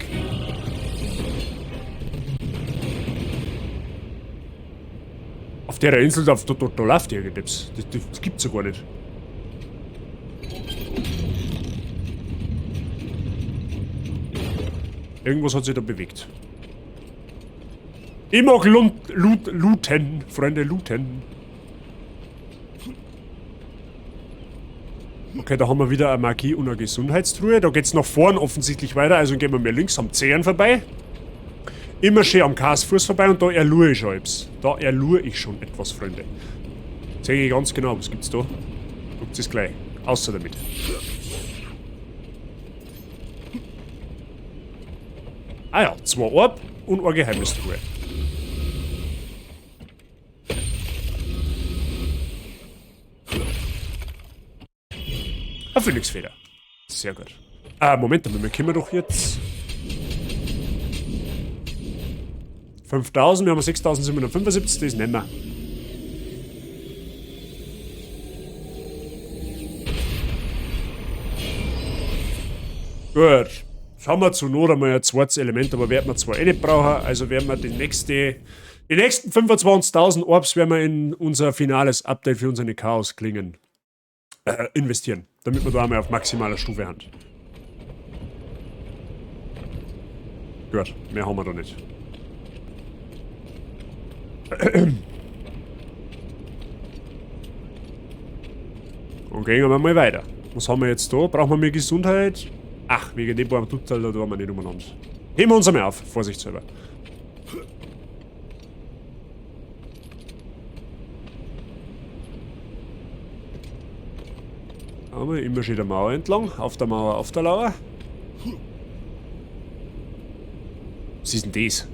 Auf der Insel, da läuft irgendetwas. Das gibt's ja gar nicht. Irgendwas hat sich da bewegt. Ich mag looten, Freunde, looten. Okay, da haben wir wieder eine Magie- und eine Gesundheitstruhe. Da geht's nach vorn offensichtlich weiter, also gehen wir mehr links am Zehen vorbei. Immer schön am Kasfuß vorbei und da erlure ich schon etwas. Da erlure ich schon etwas, Freunde. Sehe ich ganz genau, was gibt's da? Guckt es gleich. Außer damit. Ah ja, 2 Orb und eine Geheimnistruhe. Eine Phönixfeder. Sehr gut. Ah, Moment, wir kommen doch jetzt. 5000, wir haben 6775, das nehmen wir. Gut. Jetzt haben wir zu Not einmal ein zweites Element, aber werden wir zwar eh nicht brauchen, also werden wir die nächsten 25.000 Orbs werden wir in unser finales Update für unsere Chaos-Klingen investieren, damit wir da einmal auf maximaler Stufe haben. Gut, mehr haben wir da nicht. Und gehen wir mal weiter. Was haben wir jetzt da? Brauchen wir mehr Gesundheit? Ach, wegen dem Baum tut's halt, da waren wir nicht umeinander. Heben wir uns einmal auf, vorsichtshalber. Aber immer schön der Mauer entlang. Auf der Mauer, auf der Lauer. Was ist denn das?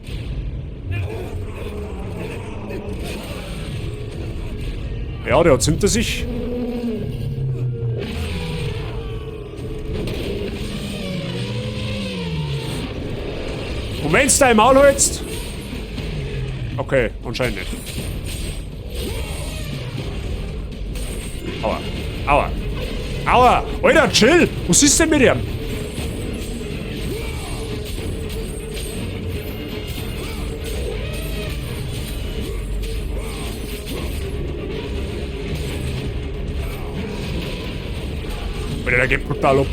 Ja, der hat's hinter sich. Und wenn's da im Maul hältst? Okay, anscheinend nicht. Aua. Aua. Aua! Alter, chill! Was ist denn mit ihm? Alter, der geht brutal ab.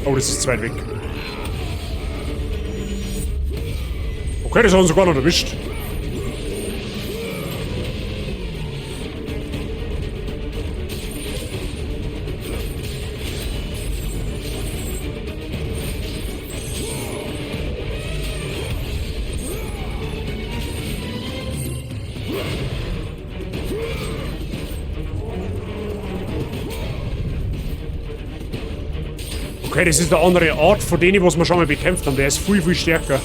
Oh, das ist zu weit weg. Okay, das hat uns sogar noch erwischt. Okay, das ist eine andere Art von denen, was wir schon mal bekämpft haben. Der ist viel, viel stärker.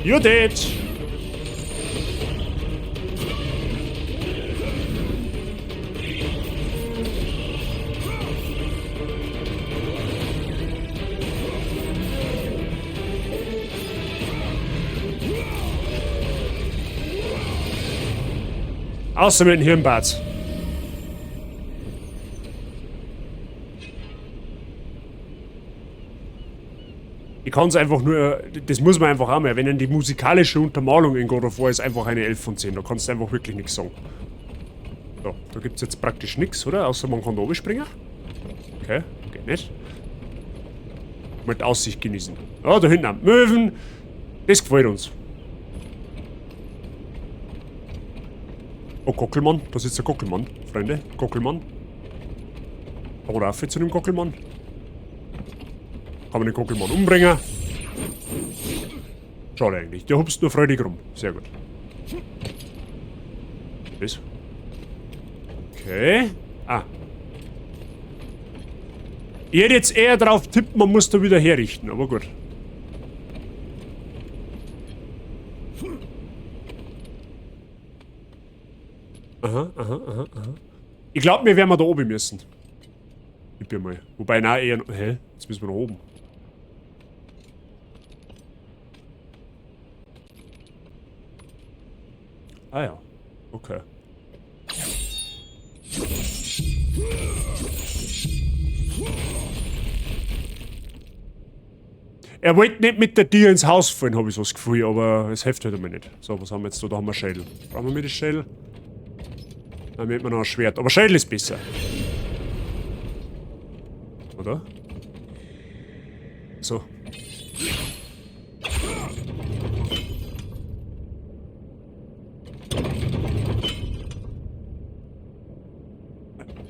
You're dead! Außer mit dem Hirnbad. Ich kann's einfach nur, das muss man einfach auch mal erwähnen, die musikalische Untermalung in God of War ist einfach eine 11 von 10, da kannst du einfach wirklich nix sagen. So, da gibt's jetzt praktisch nix, oder? Außer man kann da oben springen. Okay, geht nicht. Mal die Aussicht genießen. Ja, da hinten am Möwen. Das gefällt uns. Oh, Gockelmann. Da sitzt der Gockelmann, Freunde. Gockelmann. Aber rauf zu dem Gockelmann. Kann man den Gockelmann umbringen? Schade eigentlich. Der hupst nur freudig rum. Sehr gut. Was? Okay. Ah. Ich hätte jetzt eher drauf tippen, man muss da wieder herrichten, aber gut. Aha, aha, aha, aha. Ich glaub, wir werden mal da oben müssen. Gib mir mal. Wobei, nein, eher noch. Hä? Jetzt müssen wir nach oben. Ah ja. Okay. Er wollte nicht mit der Tür ins Haus fallen, hab ich so das Gefühl, aber es hilft halt einmal nicht. So, was haben wir jetzt da? Da haben wir Schädel. Brauchen wir das Schädel? Dann hätten wir noch ein Schwert. Aber Schädel ist besser. Oder? So.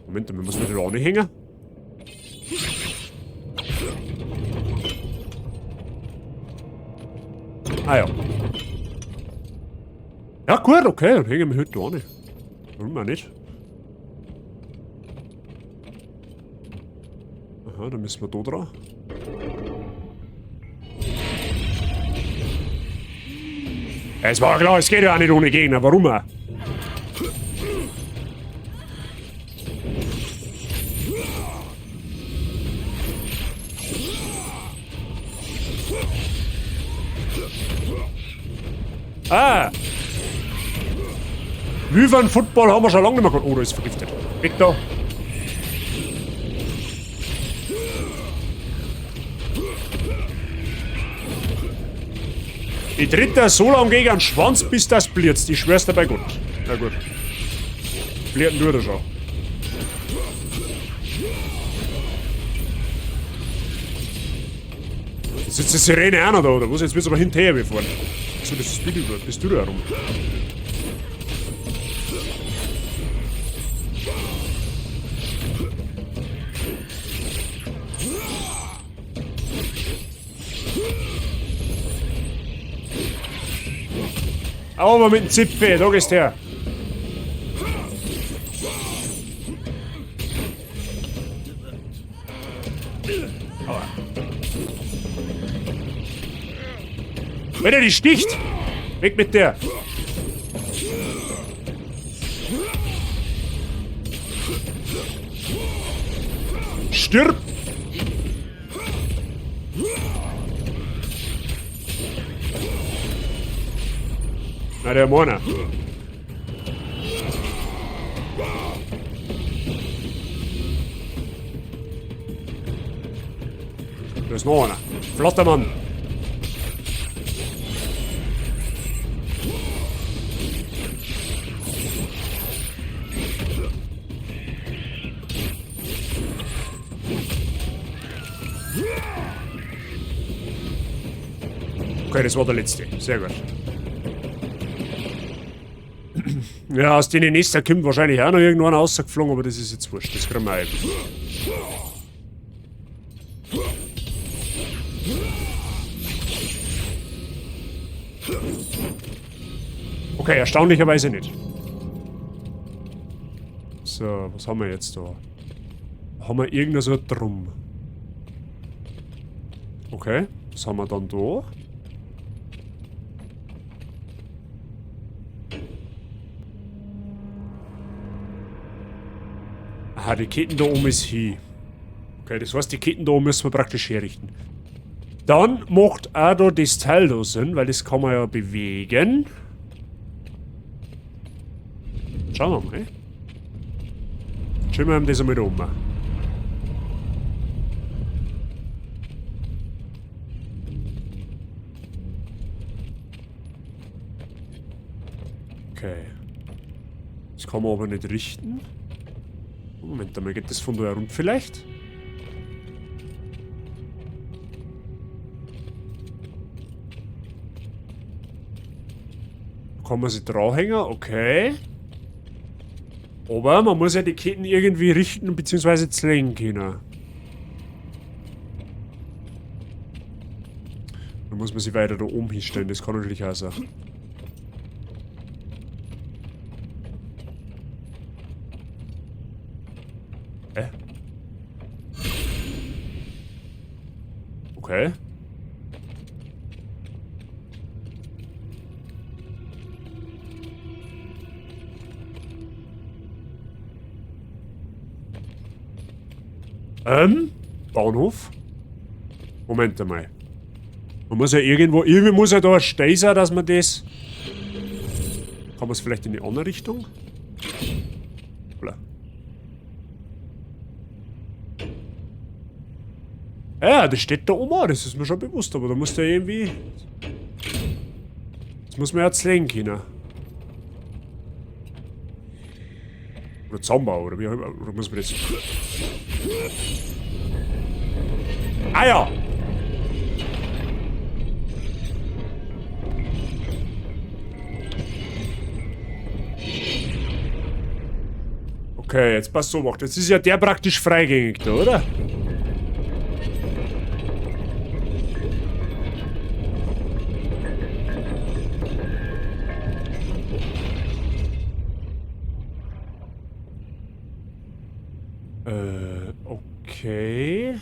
Moment, wir müssen wieder anhängen. Ah ja. Ja gut, okay, dann hängen wir heute da an. Warum auch nicht? Aha, da müssen wir da dran. Ja, es war klar, es geht ja auch nicht ohne Gegner. Warum auch? Ah! Wyvern Football haben wir schon lange nicht mehr gehabt. Oh, da ist vergiftet. Weg da. Ich tritt da so lange gegen den Schwanz, bis das blitzt. Ich schwör's dir bei Gott. Na gut. Blirten tut er schon. Jetzt sitzt die Sirene auch noch da, oder was? Jetzt wird's aber hinterher gefahren. So, das ist du, bist du da rum. Aber mit dem Zipfel, da gehst du her. Aua. Alter, die sticht! Weg mit der! Stirb! Na, der Mona. Da ist noch einer. Flotter Mann. Okay, das war der letzte. Sehr gut. Ja, aus den nächsten kommt wahrscheinlich auch noch irgendwann rausgeflogen, aber das ist jetzt wurscht. Das kriegen wir eben. Okay, erstaunlicherweise nicht. So, was haben wir jetzt da? Haben wir irgendein so ein Drum? Okay, was haben wir dann da? Aha, die Ketten da oben ist hin. Okay, das heißt, die Ketten da oben müssen wir praktisch herrichten. Dann macht auch da das Teil da Sinn, weil das kann man ja bewegen. Schauen wir mal. Schauen wir das einmal da oben. Okay. Das kann man aber nicht richten. Moment einmal, geht das von da herum vielleicht? Kann man sich dranhängen? Okay. Aber man muss ja die Ketten irgendwie richten bzw. zwängen können. Dann muss man sie weiter da oben hinstellen, das kann natürlich auch sein. Hä? Okay. Bahnhof? Moment einmal. Man muss ja irgendwo, irgendwie muss ja da ein Stein sein, dass man das... Kann man es vielleicht in die andere Richtung? Hoppla. Ja, das steht da oben auch, das ist mir schon bewusst, aber da muss der irgendwie... Das muss man ja zwängen können. Oder Zusammenbau, oder wie auch immer, oder muss man das... Ah ja! Okay, jetzt passt so macht. Jetzt ist ja der praktisch freigängig da, oder? Okay.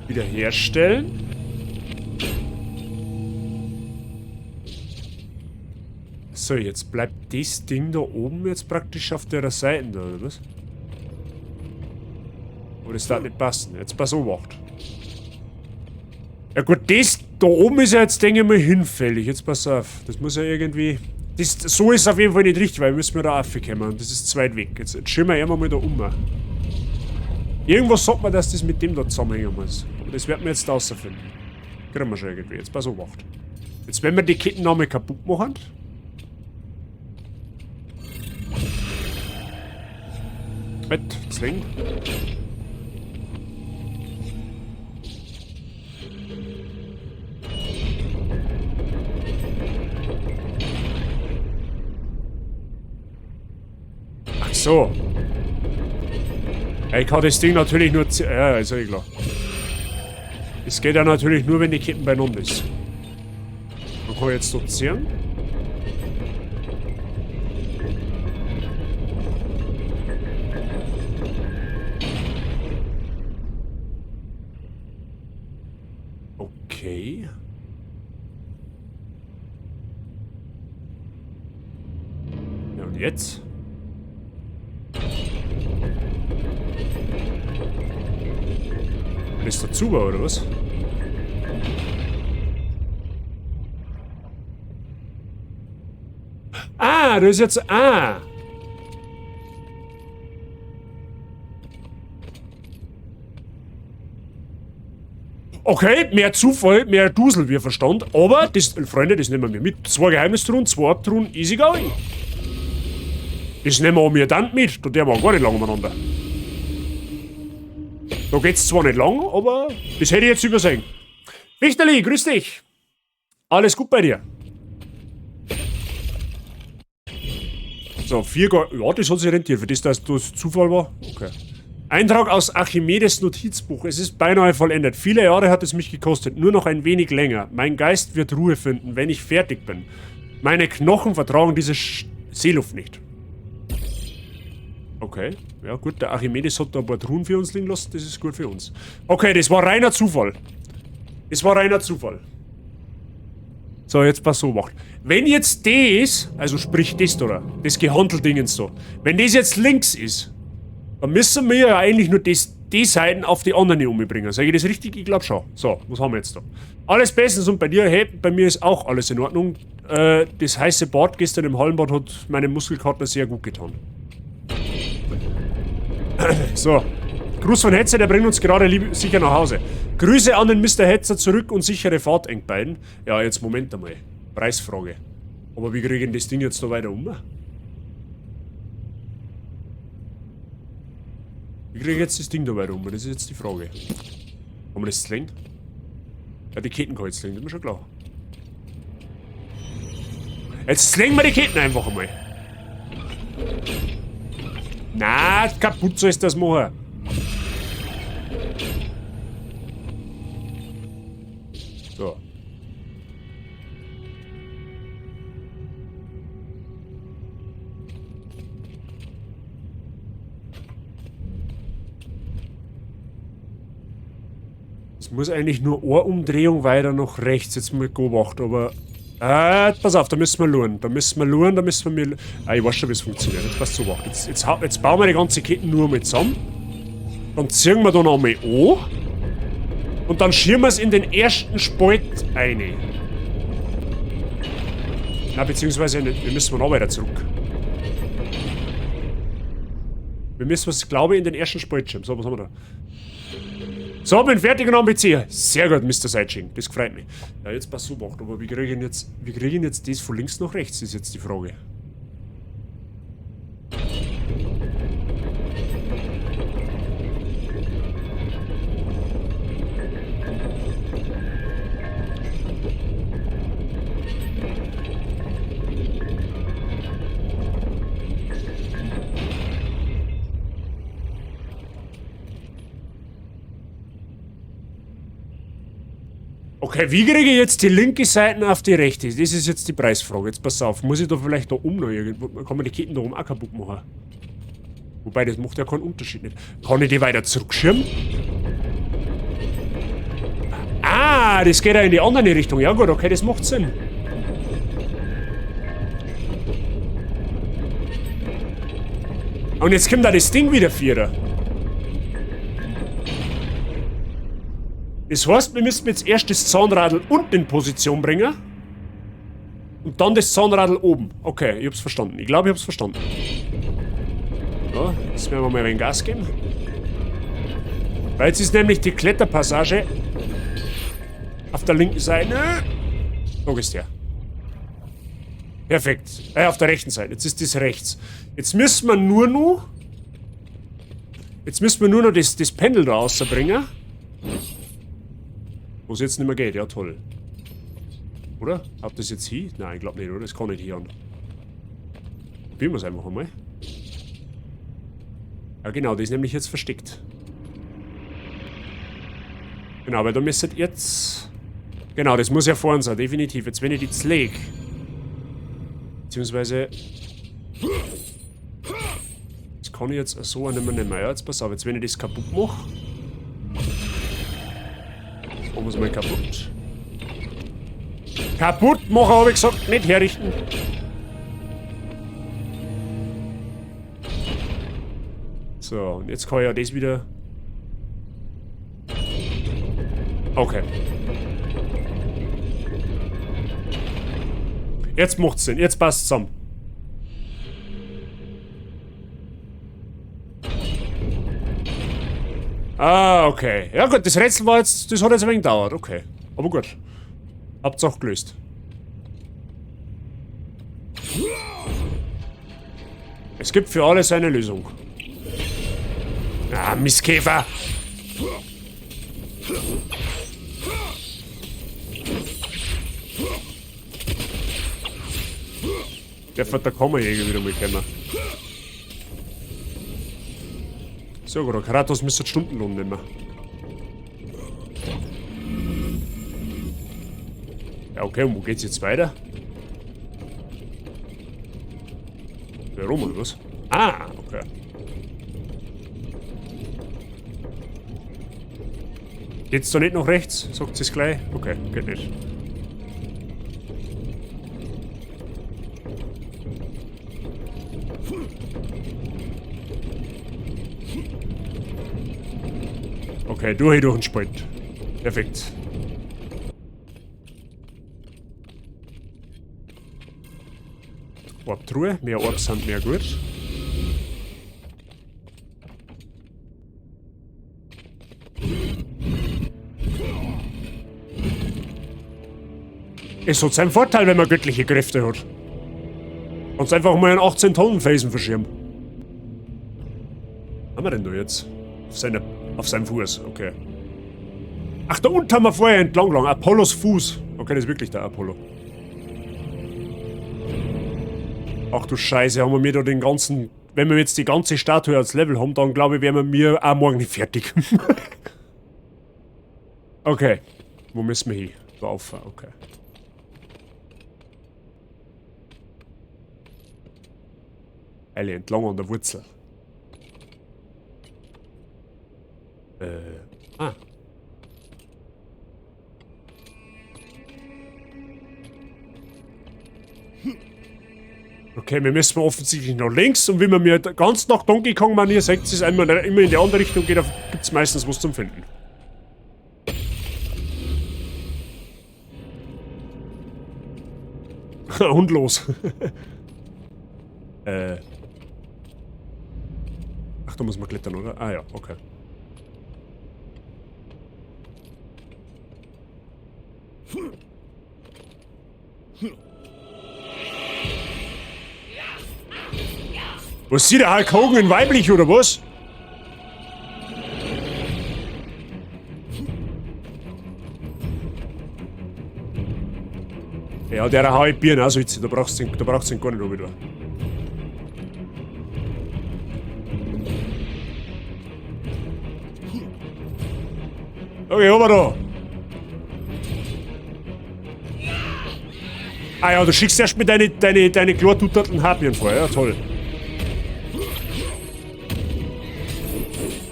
Wiederherstellen. So, jetzt bleibt das Ding da oben jetzt praktisch auf der Seite da, oder was? Aber das darf nicht passen. Jetzt pass auf, acht. Ja gut, das da oben ist ja jetzt, denke ich mal, hinfällig. Jetzt pass auf. Das muss ja irgendwie... Das, so ist es auf jeden Fall nicht richtig, weil wir müssen ja da raufkommen. Das ist zu weit weg. Jetzt schieben wir einmal mal da um. Irgendwas sagt man, dass das mit dem da zusammenhängen muss. Aber das werden wir jetzt rausfinden. Kriegen wir schon irgendwie. Jetzt pass auf. Jetzt wenn wir die Ketten nochmal kaputt machen. Bett, zwingen. Ach so. Ja, ich kann das Ding natürlich nur ja, ist ja eh klar. Es geht ja natürlich nur, wenn die Ketten beieinander ist. Man kann jetzt dort ziehen. Okay. Ja, und jetzt? Ist der Zuber, oder was? Ah, das ist jetzt... Ah! Okay, mehr Zufall, mehr Dusel, wie Verstand. Aber, das, Freunde, das nehmen wir mit. 2 Geheimnistruhen, 2 Abtruhen, easy going. Das nehmen wir mir dann mit. Da dürfen wir gar nicht lang umeinander. Da geht's zwar nicht lang, aber das hätte ich jetzt übersehen. Wichterli, grüß dich. Alles gut bei dir? So, 4 ja, das hat sich rentiert. Für das, dass das Zufall war. Okay. Eintrag aus Archimedes Notizbuch. Es ist beinahe vollendet. Viele Jahre hat es mich gekostet. Nur noch ein wenig länger. Mein Geist wird Ruhe finden, wenn ich fertig bin. Meine Knochen vertragen diese Seeluft nicht. Okay. Ja gut, der Archimedes hat da ein paar Truhen für uns liegen lassen. Das ist gut für uns. Okay, das war reiner Zufall. Das war reiner Zufall. So, jetzt pass so macht. Wenn jetzt das, also sprich das da, das Gehandeldingens da, wenn das jetzt links ist, dann müssen wir ja eigentlich nur das, die Seiten auf die anderen umbringen. Sag ich das richtig? Ich glaub schon. So, was haben wir jetzt da? Alles bestens und bei dir, hey, bei mir ist auch alles in Ordnung. Das heiße Bad gestern im Hallenbad hat meinem Muskelkater sehr gut getan. So. Gruß von Hetzer, der bringt uns gerade sicher nach Hause. Grüße an den Mister Hetzer zurück und sichere Fahrt, eng beiden. Ja, jetzt Moment einmal. Preisfrage. Aber wie kriegen das Ding jetzt da weiter um? Wie kriege ich jetzt das Ding da weiter um? Das ist jetzt die Frage. Haben wir das zu? Ja, die Ketten kann ich jetzt legen, das ist mir schon klar. Jetzt legen wir die Ketten einfach einmal. Na, kaputt soll ich das machen. So. Es muss eigentlich nur Ohrumdrehung weiter nach rechts. Jetzt mal beobachten, aber... pass auf, da müssen wir luren. Da müssen wir luren, da müssen wir... Ah, ich weiß schon, wie es funktioniert. Jetzt passt so, warte. Jetzt bauen wir die ganze Kette nur mal zusammen. Dann ziehen wir da nochmal an. Und dann schieben wir es in den ersten Spalt rein. Na, beziehungsweise, wir müssen noch weiter zurück. Wir müssen es, glaube ich, in den ersten Spalt schieben. So, was haben wir da? So, bin fertig und am PC. Sehr gut, Mister Seitsching. Das freut mich. Ja, jetzt pass auf, aber wie kriege ich jetzt, wie kriege ich jetzt das von links nach rechts, ist jetzt die Frage. Okay, wie kriege ich jetzt die linke Seite auf die rechte? Das ist jetzt die Preisfrage. Jetzt pass auf, muss ich da vielleicht da oben noch irgendwo... Kann man die Ketten da oben auch kaputt machen? Wobei, das macht ja keinen Unterschied nicht. Kann ich die weiter zurückschirmen? Ah, das geht ja in die andere Richtung. Ja gut, okay, das macht Sinn. Und jetzt kommt da das Ding wieder vierer. Das heißt, wir müssen jetzt erst das Zahnradl unten in Position bringen. Und dann das Zahnradl oben. Okay, ich hab's verstanden. Ich glaube, ich hab's verstanden. So, jetzt werden wir mal ein wenig Gas geben. Weil jetzt ist nämlich die Kletterpassage auf der linken Seite. Da ist der. Perfekt. Auf der rechten Seite. Jetzt ist das rechts. Jetzt müssen wir nur noch... Jetzt müssen wir nur noch das Pendel da rausbringen. Wo es jetzt nicht mehr geht. Ja, toll. Oder? Habt das jetzt hier? Nein, ich glaub nicht, oder? Das kann nicht hier an. Probieren wir's einfach einmal. Ja, genau. Das ist nämlich jetzt versteckt. Genau, weil da müsstet jetzt... Genau, das muss ja vorn sein, definitiv. Jetzt, wenn ich die jetzt leg... Beziehungsweise... Das kann ich jetzt so auch nicht mehr nehmen. Ja, jetzt pass auf, jetzt wenn ich das kaputt mach... Machen wir's mal kaputt. Kaputt machen, hab ich gesagt, nicht herrichten. So, und jetzt kann ich ja das wieder... Okay. Jetzt macht's Sinn, jetzt passt's zusammen. Ah, okay. Ja gut, das Rätsel war jetzt, das hat jetzt ein wenig gedauert, okay. Aber gut. Habt's auch gelöst. Es gibt für alles eine Lösung. Ah, Mistkäfer! Der wird der Kammerjäger wieder mal kommen. So gut, Kratos müsste Stundenlohn nehmen. Ja, okay, und wo geht's jetzt weiter? Warum oder was? Ah, okay. Geht's da nicht nach rechts? Sagt sie's gleich? Okay, geht nicht. Okay, durch den Spalt. Perfekt. Orbtruhe. Mehr Orbs sind mehr gut. Es hat seinen Vorteil, wenn man göttliche Kräfte hat. Kannst einfach mal einen 18-Tonnen-Felsen verschirmen. Was haben wir denn da jetzt? Auf seinem Fuß, okay. Ach, da unten haben wir vorher entlang gegangen. Apollos Fuß. Okay, das ist wirklich der Apollo. Ach du Scheiße, haben wir mir da den ganzen... Wenn wir jetzt die ganze Statue als Level haben, dann glaube ich, werden wir mir auch morgen nicht fertig. Okay. Wo müssen wir hin? Da rauf, okay. Alle entlang an der Wurzel. Ah. Okay, wir müssen offensichtlich nach links und wenn man mir ganz nach Donkey Kong Manier sagt, es einmal immer in die andere Richtung geht, gibt's meistens was zum Finden. Und los. Ach, da muss man klettern, oder? Ah ja, okay. Was sieht der Hulk Hogan in weiblich, oder was? Ja, der hau ich Bier auch so jetzt, da brauchst du ihn, da brauchst du ihn gar nicht wieder. Okay, oben da. Ah ja, du schickst erst mit deine chlortuterten Harpien vor, ja toll.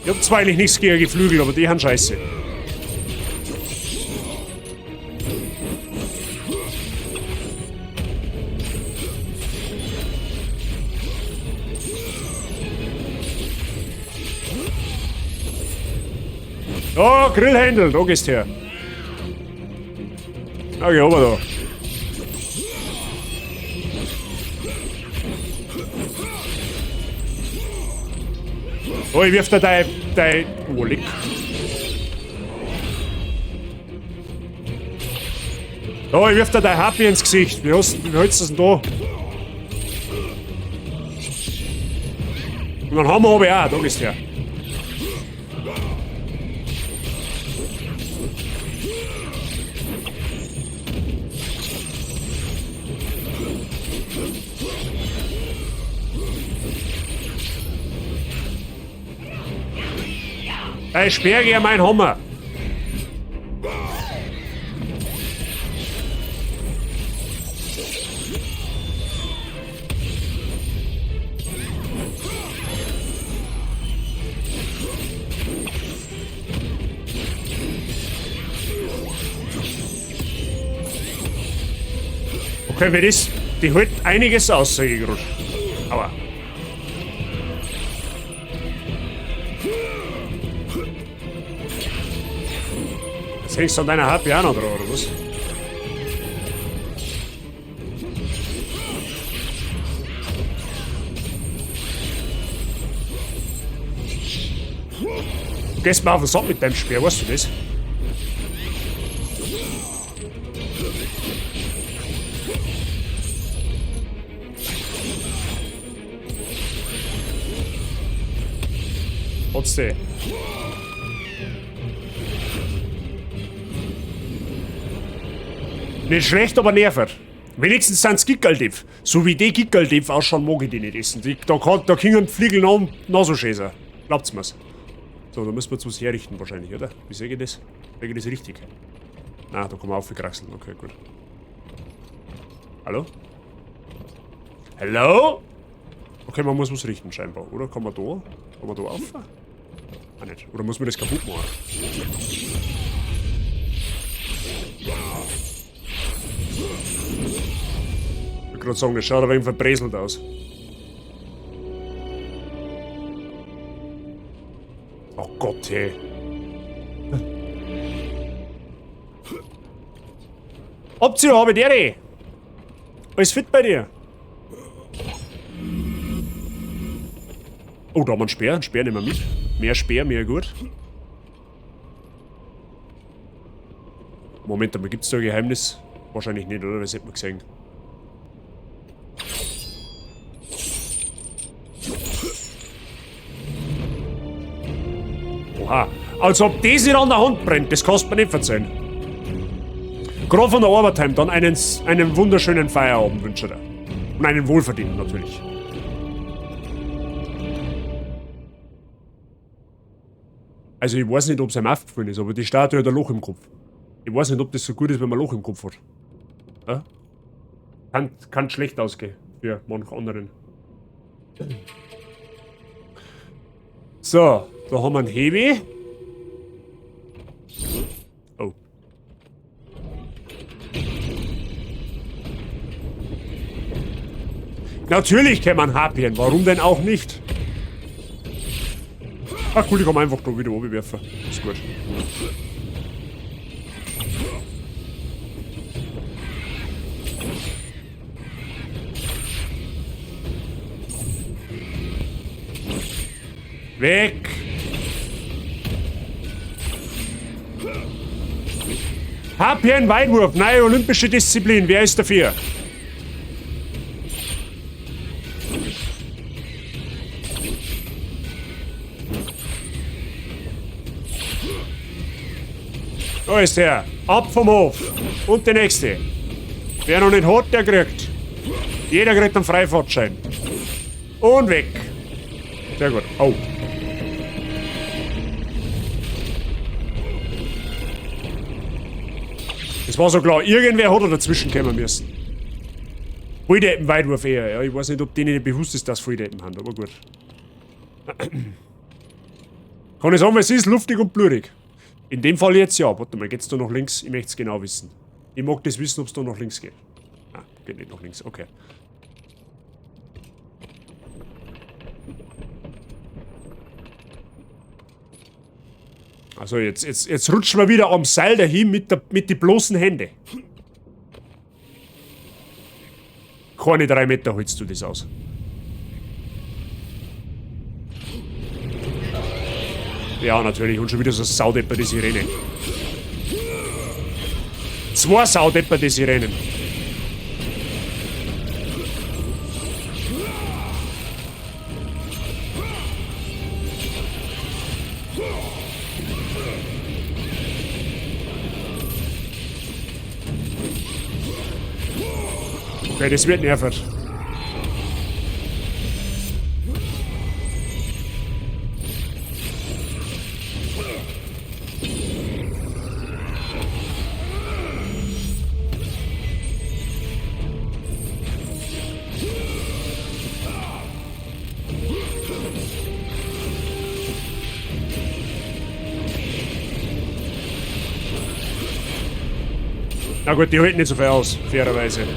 Ich hab zwar eigentlich nichts gegen Geflügel, aber die haben Scheiße. Oh, Grillhändel, da gehst her. Na, geh runter da. Oh, ich wirf da dein... Oh, leck. Oh, ich wirf da dein Happy ins Gesicht. Wie hältst du das denn da? Und dann haben wir aber auch. Da gehst du her. Ey, Speer gegen meinen Hammer. Okay, wie das, die hält einiges aus, sag ich grad. Aber. Jetzt hängst du an deiner HP auch noch dran, oder was? Du gehst mir auf den Sack mit deinem Speer, weißt du das? Trotzdem. Nicht schlecht, aber nervig. Wenigstens sind's Gickerldipf. So wie die Gickerldipf ausschauen, mag ich die nicht essen. Die, da können Fliegel noch so schön sein. Glaubt's mir's. So, da müssen wir jetzt was herrichten wahrscheinlich, oder? Wie sehe ich das? Sehe ich das richtig? Na, da kann man aufkraxeln. Okay, gut. Hallo? Hallo? Okay, man muss was richten scheinbar, oder? Kann man da? Kann man da auf? Ah, nicht. Oder muss man das kaputt machen? Ich wollte gerade sagen, das schaut aber irgendwie verbreselt aus. Oh Gott, hey. Option, habe ich. Alles fit bei dir? Oh, da haben wir einen Speer. Einen Speer nehmen wir mit. Mehr Speer, mehr gut. Moment einmal, gibt's da ein Geheimnis? Wahrscheinlich nicht, oder? Das hätte man gesehen. Oha. Als ob das nicht an der Hand brennt, das kannst du mir nicht verzeihen. Gerade von der Arbeit heim, dann einen wunderschönen Feierabend wünsche ich dir. Und einen wohlverdienten natürlich. Also ich weiß nicht, ob's einem aufgefallen ist, aber die Statue hat ein Loch im Kopf. Ich weiß nicht, ob das so gut ist, wenn man ein Loch im Kopf hat. Ja? Kann schlecht ausgehen für manch anderen. So, da haben wir einen Hebi. Oh. Natürlich kann man Harpien, warum denn auch nicht? Ach cool, ich kann einfach da wieder runterwerfen. Ist gut. Weg! Harpien Weitwurf, neue olympische Disziplin. Wer ist dafür? Da ist er. Ab vom Hof. Und der nächste. Wer noch nicht hat, der kriegt. Jeder kriegt einen Freifahrtschein. Und weg. Sehr gut. Au. Das war so klar. Irgendwer hat er dazwischen kommen müssen. Volldeppen Weitwurf eher. Ja, ich weiß nicht, ob denen nicht bewusst ist, dass Volldeppen haben, aber gut. Kann ich sagen, es ist luftig und blutig. In dem Fall jetzt ja. Warte mal, geht's da noch links? Ich möchte es genau wissen. Ich mag das wissen, ob's da noch links geht. Ah, geht nicht nach links. Okay. Also jetzt rutschen wir wieder am Seil dahin mit den bloßen Händen. Keine 3 Meter holst du das aus. Ja, natürlich. Und schon wieder so eine saudepperte Sirene. 2 saudepperte Sirenen. Okay, das wird nervig. Na gut, die halten nicht so viel aus, fairerweise.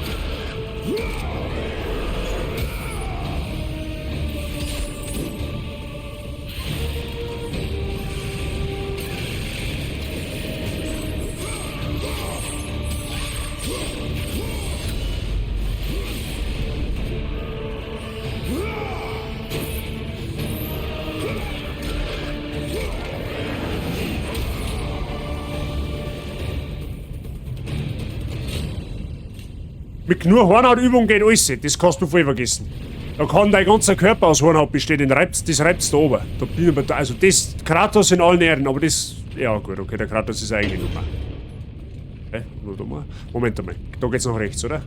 Mit nur Hornhautübung geht alles, das kannst du voll vergessen. Da kann dein ganzer Körper aus Hornhaut bestehen, das reibt's da oben. Da bin ich aber da, also das, Kratos in allen Ehren, aber das, ja gut, okay, der Kratos ist eigentlich Nummer. Hä? Warte mal. Moment einmal, da geht's nach rechts, oder?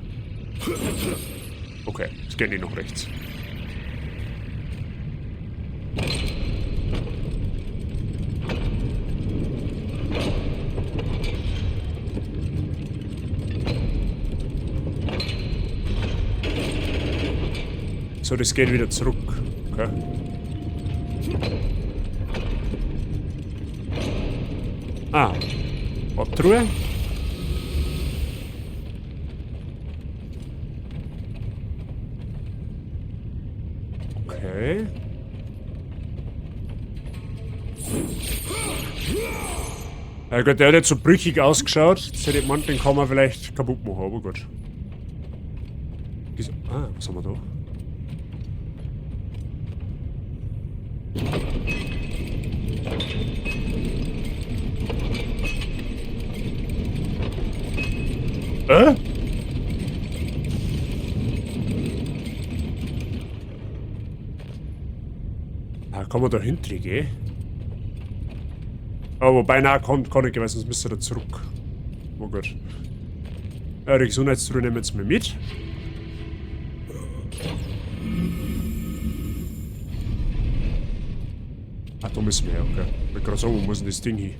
Okay, es geht nicht nach rechts. So, das geht wieder zurück. Okay. Ah. Abtruhe. Okay. Ja gut, der hat jetzt so brüchig ausgeschaut. Jetzt hätte ich gemeint, den kann man vielleicht kaputt machen, aber gut. Ah, was haben wir da? Hä? Ah, kann man da hinten gehen? Aber wobei, nein, kann ich, weil sonst müsste er da zurück. Oh Gott. Ja, die Gesundheitstruhe nehmen wir jetzt mal mit. Ach, da müssen wir her, okay. Ich wollte gerade sagen, wo muss denn das Ding hin?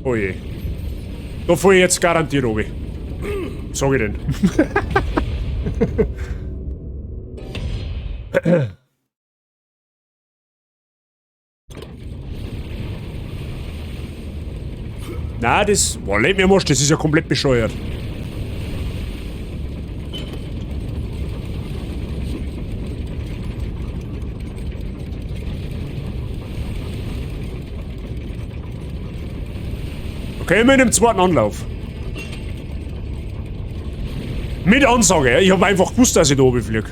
Oh je. Da fahr ich jetzt garantiert runter. Sag ich denn. Na, das... Boah, leck mir am Arsch, das ist ja komplett bescheuert. Okay, immer in dem zweiten Anlauf. Mit Ansage, ja. Ich hab einfach gewusst, dass ich da oben flieg.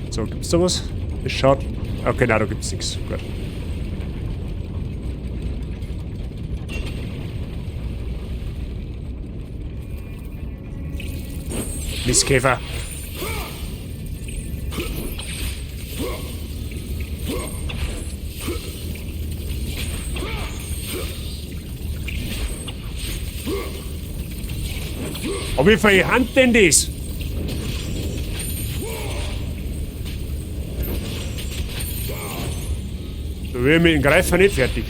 So, gibt's da was? Das schaut... Okay, nein, da gibt's nichts. Gut. Mistkäfer. Aber wie viel Hand denn das? Da bin ich mit dem Greifer nicht fertig.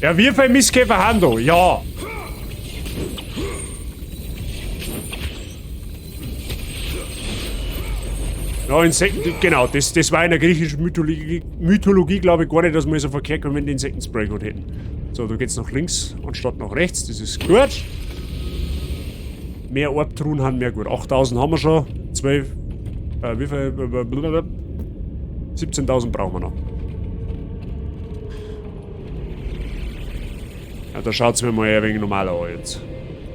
Ja, wie viel Mistkäfer haben da? Ja. Ja, Insekten, genau, das war in der griechischen Mythologie, glaube ich, gar nicht, dass wir so verkehrt kommen, wenn die Insektenspray gehabt hätten. So, da geht's nach links anstatt nach rechts, das ist gut. Mehr Orbtruhen haben wir gut. 8000 haben wir schon. 12, wie viel? Blablabla. 17.000 brauchen wir noch. Ja, da schaut's mir mal ein wenig normaler an jetzt.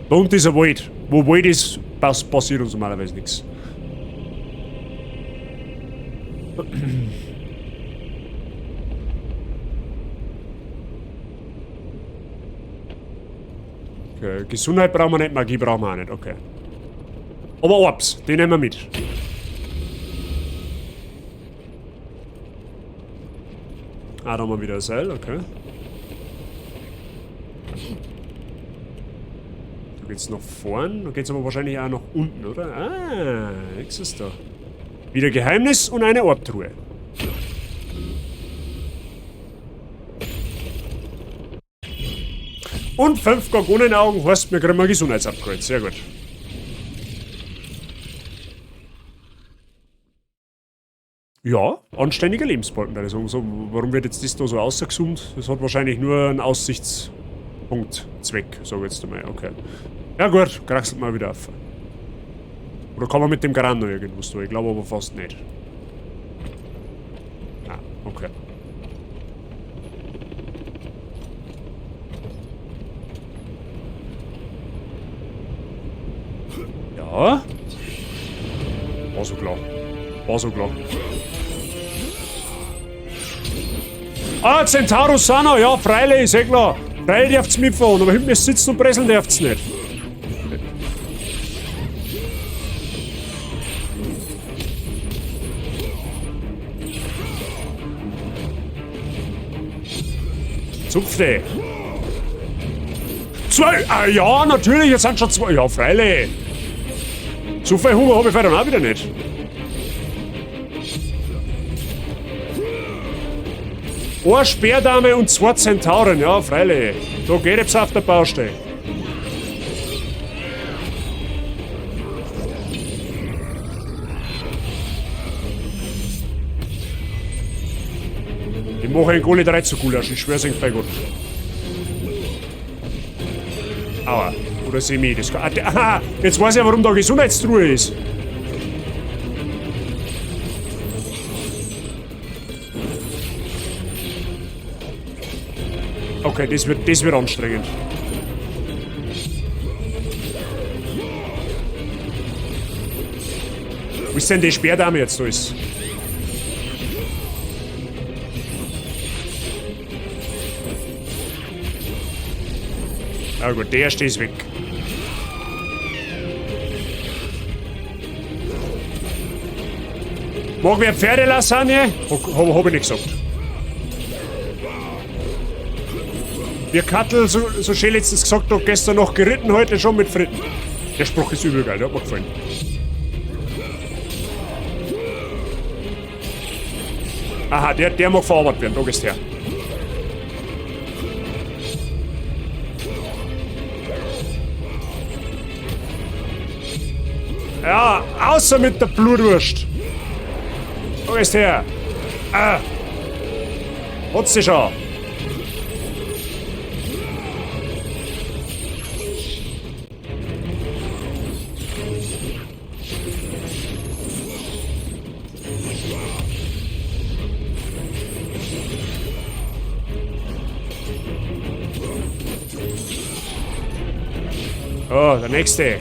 Da unten ist ein Wald. Wo Wald ist, passiert uns normalerweise nichts. Okay, Gesundheit brauchen wir nicht, Magie brauchen wir auch nicht, okay. Aber Orbs, den nehmen wir mit. Ah, da haben wir wieder ein Seil, okay. Da geht's nach vorn, da geht's aber wahrscheinlich auch nach unten, oder? Ah, nix ist da. Wieder Geheimnis und eine Orbtruhe. Und 5 Gorgonenaugen heißt, wir kriegen ein Gesundheitsupgrade. Sehr gut. Ja, anständiger Lebensbalken. Also, so, warum wird jetzt das da so ausgezoomt? Das hat wahrscheinlich nur einen Aussichtspunkt-Zweck, sag ich jetzt einmal. Okay. Ja gut, kraxelt mal wieder auf. Oder kann man mit dem Kran noch irgendwas tun? Ich glaube aber fast nicht. Ah, okay. Ja. War so klar. War so klar. Ah, Centaurus Sana, ja, freilich, ist eh klar. Freilich dürft's mitfahren, aber hinten ist sitzen und presseln dürft's nicht. Zupfte. 2! Ah ja, natürlich, jetzt sind schon 2. Ja, freilich. So viel Hunger hab ich vielleicht auch wieder nicht. Eine Speerdame und 2 Zentauren, ja, freilich. Da geht es auf der Baustelle. Ich mache einen Goalie 3 zu Gulasch, ich schwör's euch bei Gott. Aua, oder Semi, das kann. Ah, aha, jetzt weiß ich ja, warum da Gesundheitstruhe ist. Okay, das wird anstrengend. Wo ist denn die Speerdame jetzt da ist? Na gut, der erste ist weg. Mag wer Pferdelasagne? Hab ich nicht gesagt. Wir Kattel, so schön letztens gesagt hat, gestern noch geritten, heute schon mit Fritten. Der Spruch ist übel geil, der hat mir gefallen. Aha, der mag verarbeitet werden, da gehst du her. Ja, außer mit der Blutwurst. Da gehst du her. Ah. Hat's dich schon. Oh, der nächste.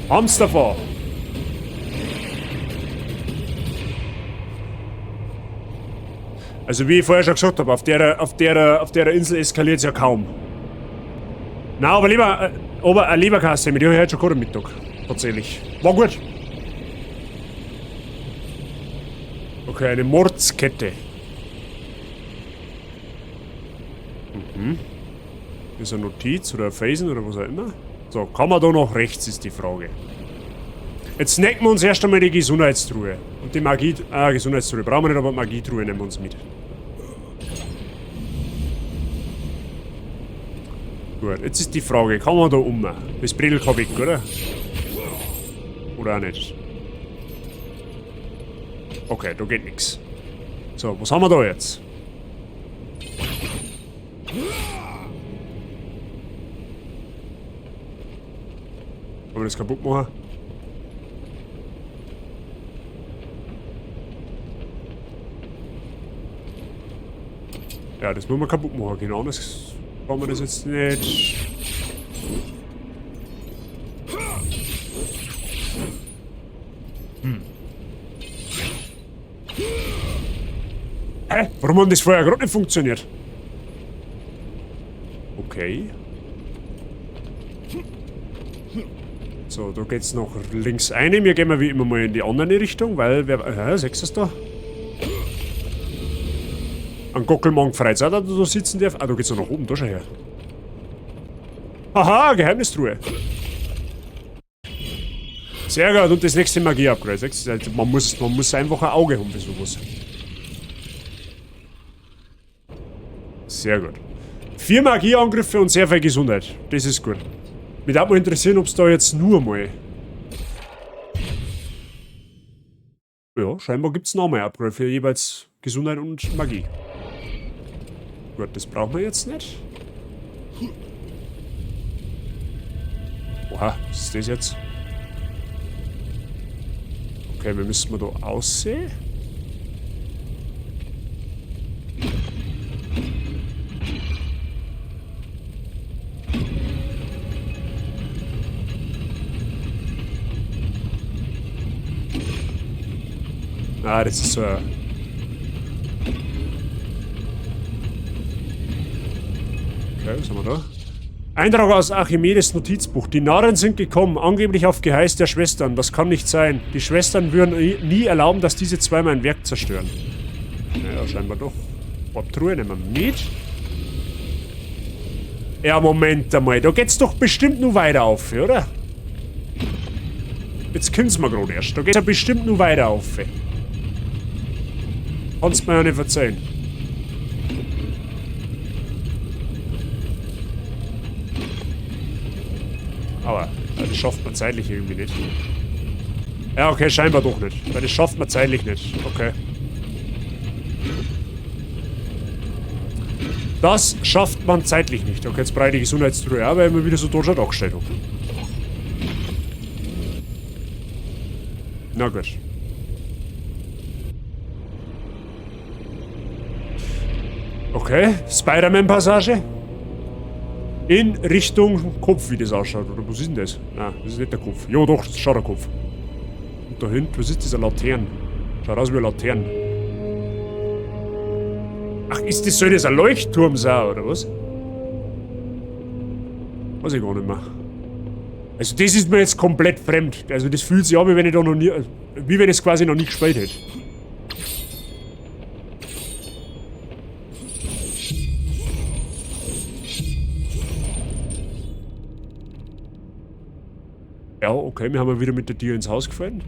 Haben's davon. Also wie ich vorher schon gesagt habe, auf der Insel eskaliert's ja kaum. Na, aber lieber, aber ein Leberkasse, mit dem hab ich heute schon gehabt am Mittag. Tatsächlich. War gut. Okay, eine Mordskette. Ist eine Notiz oder ein Felsen oder was auch immer. So, kann man da noch rechts, ist die Frage. Jetzt snacken wir uns erst einmal die Gesundheitstruhe. Und die Magie... Ah, Gesundheitstruhe brauchen wir nicht, aber die Magietruhe nehmen wir uns mit. Gut, jetzt ist die Frage, kann man da um? Das Bredel kann weg, oder? Oder auch nicht? Okay, da geht nix. So, was haben wir da jetzt? Kann man das kaputt machen? Ja, das muss man kaputt machen, genau. Das kann man das jetzt nicht. Hä? Warum hat das vorher gerade nicht funktioniert? Okay. So, da geht's noch links rein. Wir gehen mal wie immer mal in die andere Richtung, weil wer. Hä, siehst du das da? Ein Gockelmann freut auch, dass du da sitzen darf. Ah, da geht's noch nach oben, da schau her. Aha, Geheimnistruhe. Sehr gut, und das nächste Magie-Upgrade. Also man muss einfach ein Auge haben für sowas. Sehr gut. 4 Magieangriffe und sehr viel Gesundheit. Das ist gut. Mich würde mal interessieren, ob's da jetzt nur mal... Ja, scheinbar gibt's noch mehr Upgrade für jeweils Gesundheit und Magie. Gut, das brauchen wir jetzt nicht. Oha, was ist das jetzt? Okay, wir müssen mal da aussehen. Ah, das ist so ein... Okay, was haben wir da? Eintrag aus Archimedes Notizbuch. Die Narren sind gekommen, angeblich auf Geheiß der Schwestern. Das kann nicht sein. Die Schwestern würden nie erlauben, dass diese zwei mein Werk zerstören. Naja, scheinbar doch. Truhe nehmen wir mit. Ja, Moment einmal. Da geht's doch bestimmt nur weiter auf, oder? Jetzt kommt's mir grad erst. Da geht's ja bestimmt nur weiter auf. Kannst mir ja nicht verzeihen. Aber das schafft man zeitlich irgendwie nicht. Ja, okay, scheinbar doch nicht. Weil das schafft man zeitlich nicht. Okay. Das schafft man zeitlich nicht. Okay, jetzt brauche ich die Gesundheitstruhe auch, weil ich mir wieder so tot angestellt habe. Na gut. Okay, Spider-Man-Passage. In Richtung Kopf, wie das ausschaut. Oder was ist denn das? Nein, das ist nicht der Kopf. Jo, doch, das ist schon der Kopf. Und da hinten, was ist das? Eine Laterne. Schaut aus wie eine Laterne. Ach, ist das, soll das ein Leuchtturm sein, oder was? Weiß ich gar nicht mehr. Also das ist mir jetzt komplett fremd. Also das fühlt sich an, wie wenn ich da noch nie, wie wenn ich es quasi noch nie gespielt hätte. Ja, okay, wir haben ja wieder mit der Tür ins Haus gefallen.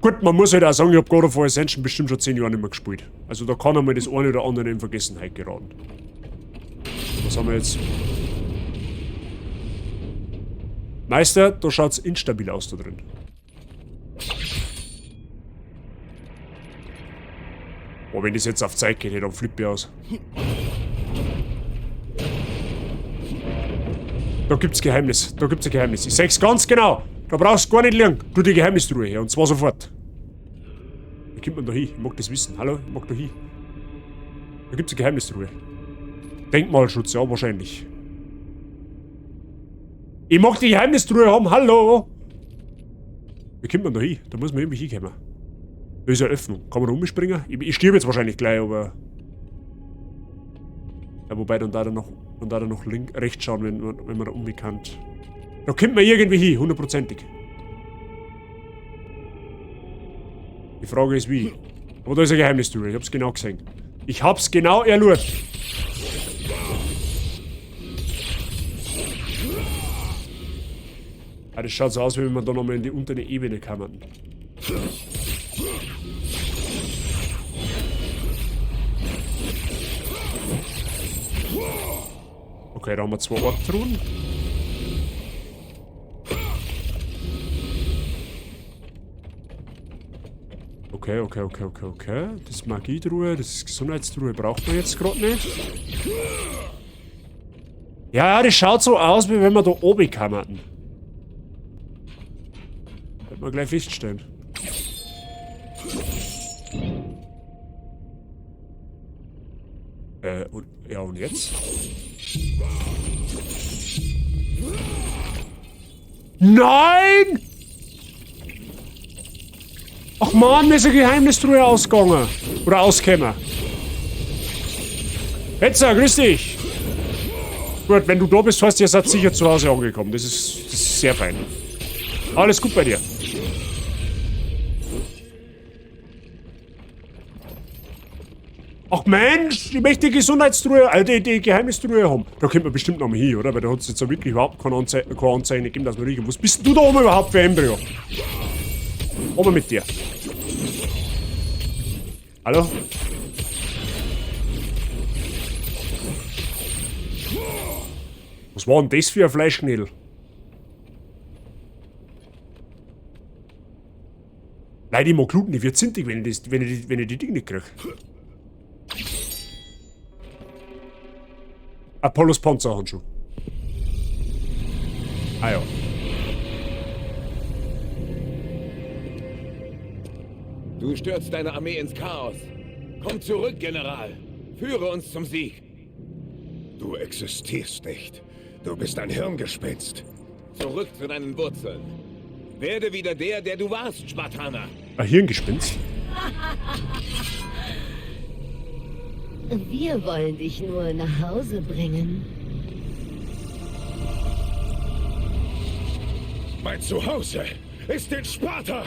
Gut, man muss halt auch sagen, ich hab God of War Ascension bestimmt schon 10 Jahre nicht mehr gespielt. Also da kann einmal das eine oder andere in Vergessenheit geraten. Was haben wir jetzt? Meister, da schaut's instabil aus da drin. Boah, wenn das jetzt auf Zeit geht, dann flippe ich aus. Da gibt's Geheimnis. Da gibt's ein Geheimnis. Ich sag's ganz genau. Da brauchst du gar nicht lernen. Tu die Geheimnistruhe her. Und zwar sofort. Wie kommt man da hin? Ich mag das wissen. Hallo? Ich mag da hin. Da gibt's eine Geheimnistruhe. Denkmalschutz, ja, wahrscheinlich. Ich mag die Geheimnistruhe haben. Hallo! Wie kommt man da hin? Da muss man irgendwie hinkommen. Da ist eine Öffnung. Kann man da umspringen? Ich sterbe jetzt wahrscheinlich gleich, aber... Ja, wobei, dann da noch... Und da noch link, rechts schauen, wenn man da umbekannt. Da kommt man irgendwie hin, hundertprozentig. Die Frage ist wie. Aber da ist ein Geheimnistür, ich hab's genau gesehen. Ich hab's genau erlurt. Ah, das schaut so aus, wie wenn wir da nochmal in die untere Ebene kamen. Okay, da haben wir zwei Orktruhen. Okay, okay, okay, okay, okay. Das ist Magietruhe, das ist Gesundheitstruhe, braucht man jetzt gerade nicht. Ja, ja, das schaut so aus, wie wenn wir da oben kamen. Wird man gleich feststellen. Und, ja, und jetzt? Nein! Ach man, mir ist eine Geheimnistruhe ausgegangen. Oder ausgekommen. Hetzer, grüß dich! Gut, wenn du da bist, heißt, ihr seid sicher zu Hause angekommen. Das ist sehr fein. Alles gut bei dir. Ach Mensch, ich möchte die Gesundheitstruhe, die Geheimnistruhe haben. Da kommt man bestimmt noch mal hin, oder? Weil da hat es jetzt ja wirklich überhaupt keine Anzeichen gegeben, dass man riechen. Was bist denn du da oben überhaupt für ein Embryo? Oben mit dir. Hallo? Was war denn das für ein Fleischknädel? Leute, ich mag Gluten, ich werd zintig, wenn ich die Dinge nicht krieg. Apollos Panzerhandschuh. Ah ja. Du stürzt deine Armee ins Chaos. Komm zurück, General. Führe uns zum Sieg. Du existierst nicht. Du bist ein Hirngespinst. Zurück zu deinen Wurzeln. Werde wieder der, der du warst, Spartaner. Ein Hirngespinst? Wir wollen dich nur nach Hause bringen. Mein Zuhause ist in Sparta!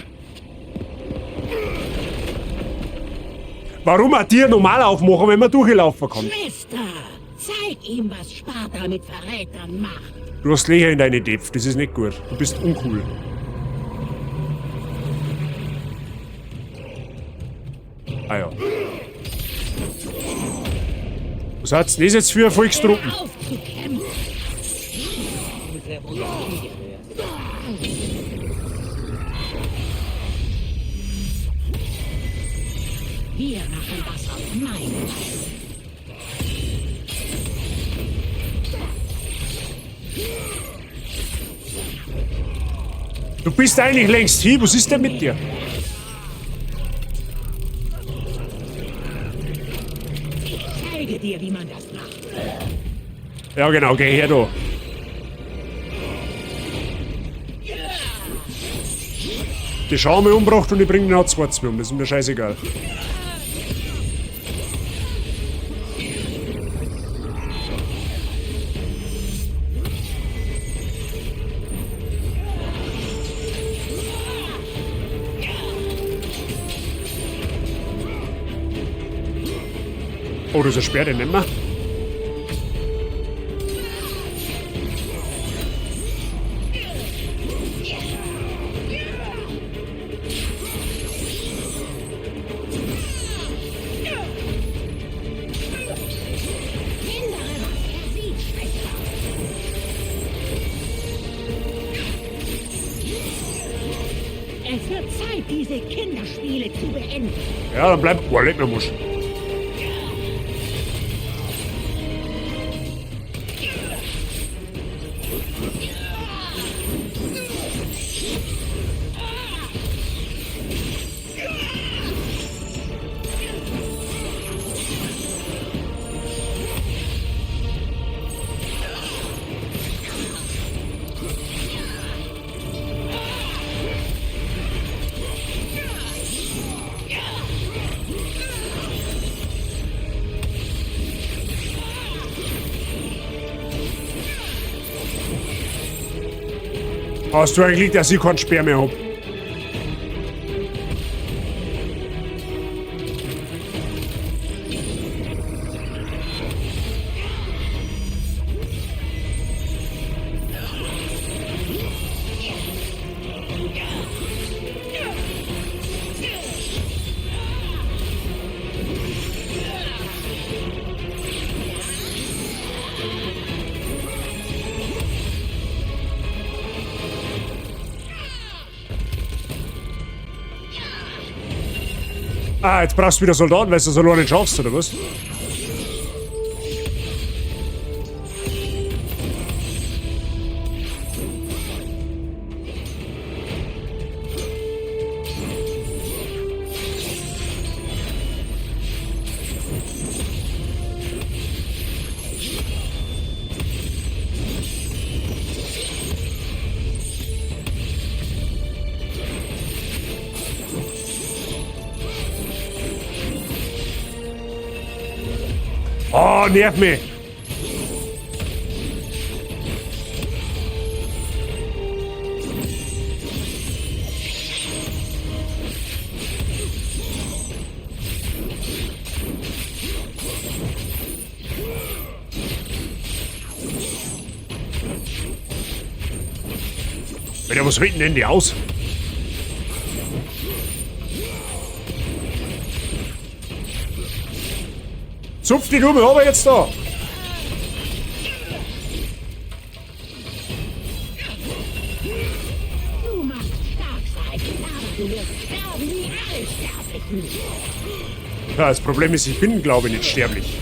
Warum ein Tier normal aufmachen, wenn man durchlaufen kann? Schwester, zeig ihm, was Sparta mit Verrätern macht. Du hast Löcher in deine Depf, das ist nicht gut. Du bist uncool. Ah ja. Was hat's denn das jetzt für Volkstruppen? Wir machen das auf meine Weise. Du bist eigentlich längst hier. Was ist denn mit dir? Ich zeige dir, wie man das macht. Ja, genau. Geh her, du. Die Schau mich umgebracht und ich bringe den auch zwei um. Das ist mir scheißegal. Oh, das ist ein Speer, den nehmen wir. Es wird Zeit, diese Kinderspiele zu beenden. Ja, dann bleib. Boah, leck mir Musch. Hast du eigentlich, dass ich keinen Speer mehr hab? Ah, jetzt brauchst du wieder Soldaten, weil du das alleine nicht schaffst, oder was? Oh, nerv mich! Alter, was reden denn die aus? Zupf die Rubel, aber jetzt da! Du magst stark sein, aber du wirst sterben wie alle Sterblichen. Ja, das Problem ist, ich bin, glaube ich, nicht sterblich.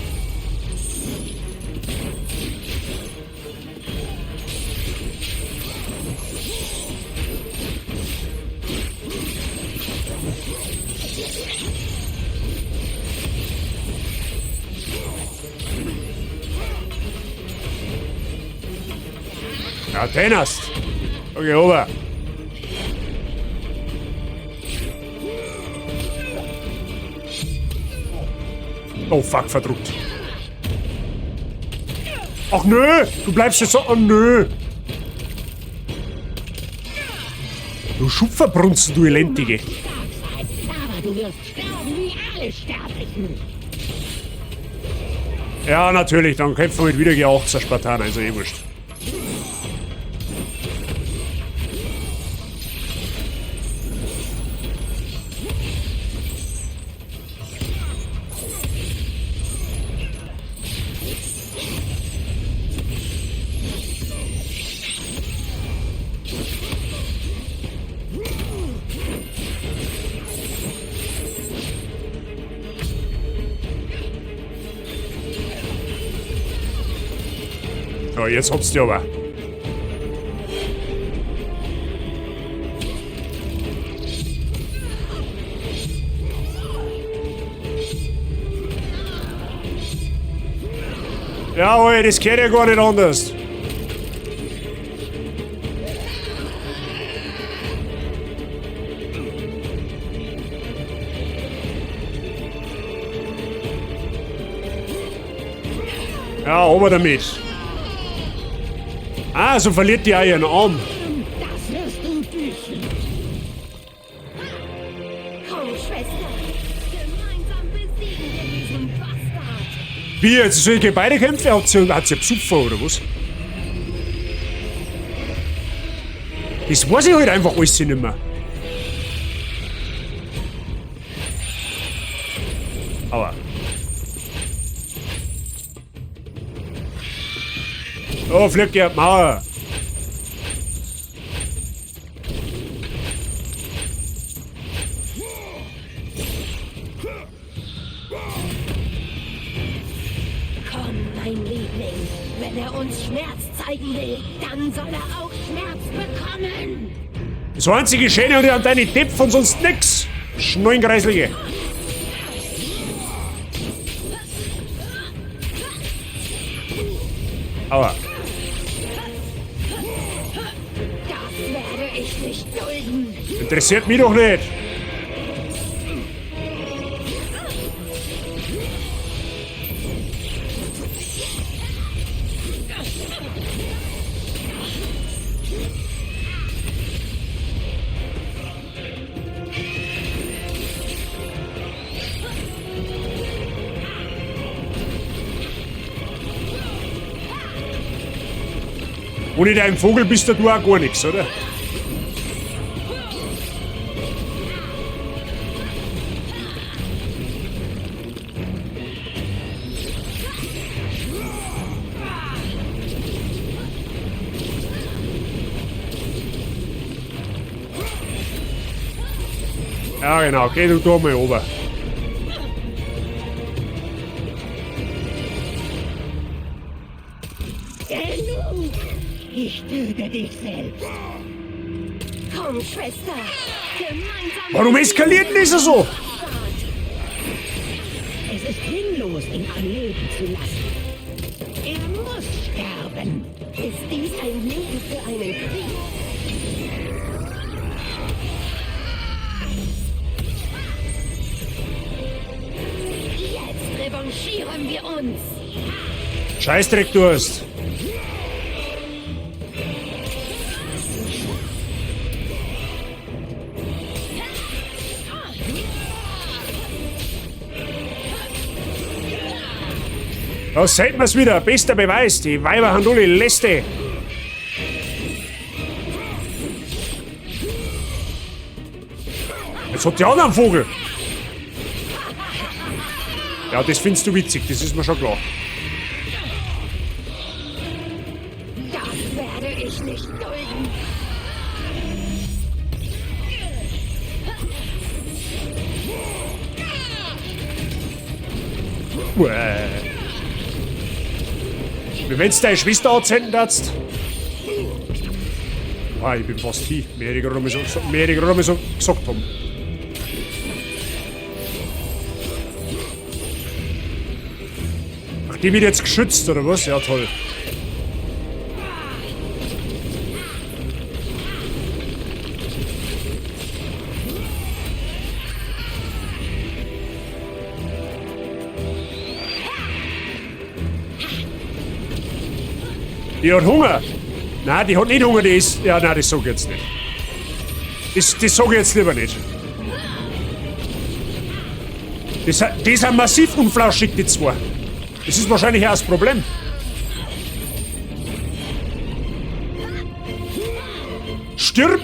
Ja, den hast. Okay, over. Oh fuck, verdruckt. Ach nö, du bleibst jetzt so. Oh nö. Du Schupferbrunzen, du Elendige. Stark sein, aber du wirst sterben wie alle Sterblichen. Ja, natürlich, dann kämpfen wir mit wieder gegen 18 Spartaner, also eh wurscht. So, jetzt hab's dir aber. Jawohl, das geht ja gar nicht anders. Ja, aber damit. Ah, so verliert die auch ihren Arm. Das wirst du büßen. Komm, Schwester. Gemeinsam besiegen wir diesen Bastard. Wie, jetzt soll ich beide kämpfen? Hat sie Besucher oder was? Das weiß ich halt einfach alles nicht mehr. Aua. Oh, fliegt die Mauer. Komm, mein Liebling. Wenn er uns Schmerz zeigen will, dann soll er auch Schmerz bekommen. Das einzige Schöne an deine Depp und sonst nix. Schneuenkreislige. Aua. Das werde ich nicht dulden. Interessiert mich doch nicht. Ohne deinen Vogel bist du auch gar nichts, oder? Ja, genau. Geh du da mal runter. Genug! Ich töte dich selbst. Komm, Schwester. Gemeinsam. Warum eskaliert denn das so? Es ist sinnlos, ihn am Leben zu lassen. Er muss sterben. Ist dies ein Leben für einen Krieg? Jetzt revanchieren wir uns. Scheißdreck, du hast. Da sieht man's wieder. Bester Beweis. Die Weiber haben alle Läste. Jetzt hat die anderen Vogel. Ja, das findest du witzig, das ist mir schon klar. Das werde ich nicht dulden. Uäh. Wie wenn's deine Schwester anzünden darfst. Boah, ich bin fast hin. Mehr hätte ich gerade mal so gesagt haben. Ach, die wird jetzt geschützt, oder was? Ja, toll. Die hat Hunger. Nein, die hat nicht Hunger, die ist... Ja, nein, das sag ich jetzt nicht. Das sag ich jetzt lieber nicht. Die sind massiv unflauschig, die zwei. Das ist wahrscheinlich auch das Problem. Stirb!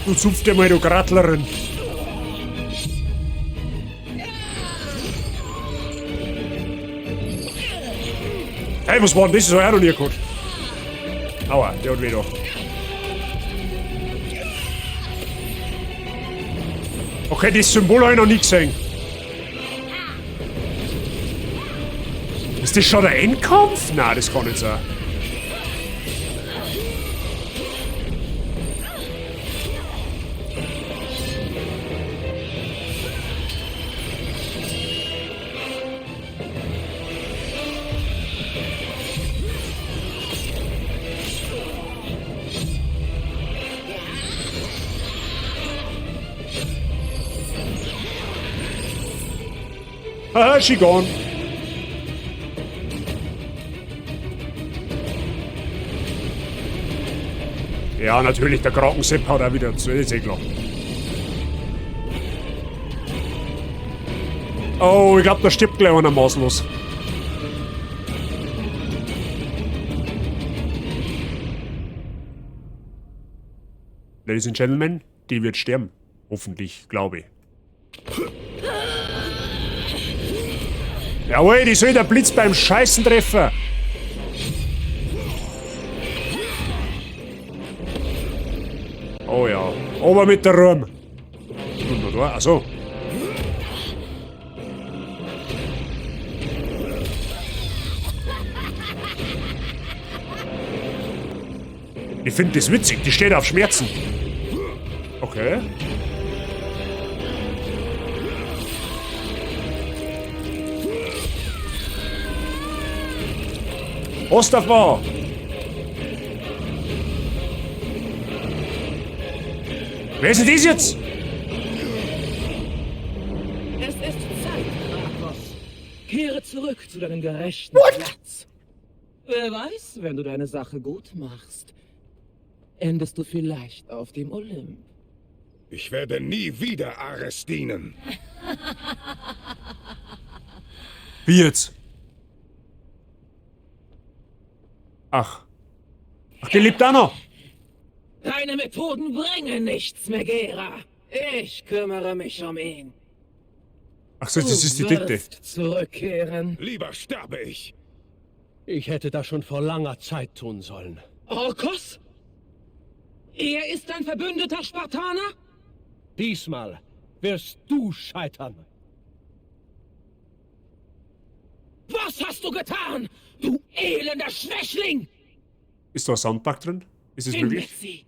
Du zupf dir mal, du Grattlerin. Hey, was war denn das? Das hab ich auch noch nie gehört. Aua, der hat weh da. Okay, das Symbol hab ich noch nie gesehen. Ist das schon der Endkampf? Nein, das kann nicht sein. Haha, she gone. Ja, natürlich, der Krakensepp haut auch wieder zu, ist eh klar. Oh, ich glaub, da stirbt gleich einer maßlos. Ladies and Gentlemen, die wird sterben. Hoffentlich, glaube ich. Jawohl, die soll der Blitz beim Scheißen treffen. Oh ja, aber mit der Ruhm. Und noch da, achso. Ich find das witzig, die steht auf Schmerzen. Okay. Osterfrau! Wer ist denn das jetzt? Es ist Zeit, Kratos. Kehre zurück zu deinem gerechten What? Platz. Wer weiß, wenn du deine Sache gut machst, endest du vielleicht auf dem Olymp. Ich werde nie wieder Ares dienen. Wie jetzt? Ach. Ach, die lebt auch noch. Deine Methoden bringen nichts, Megera. Ich kümmere mich um ihn. Ach so, das ist die Du dritte. wirst zurückkehren. Lieber sterbe ich. Ich hätte das schon vor langer Zeit tun sollen. Orkos? Er ist dein Verbündeter, Spartaner? Diesmal wirst du scheitern. Was hast du getan, du elender Schwächling? Ist da ein Soundbug drin? Ist es Findet möglich? sie.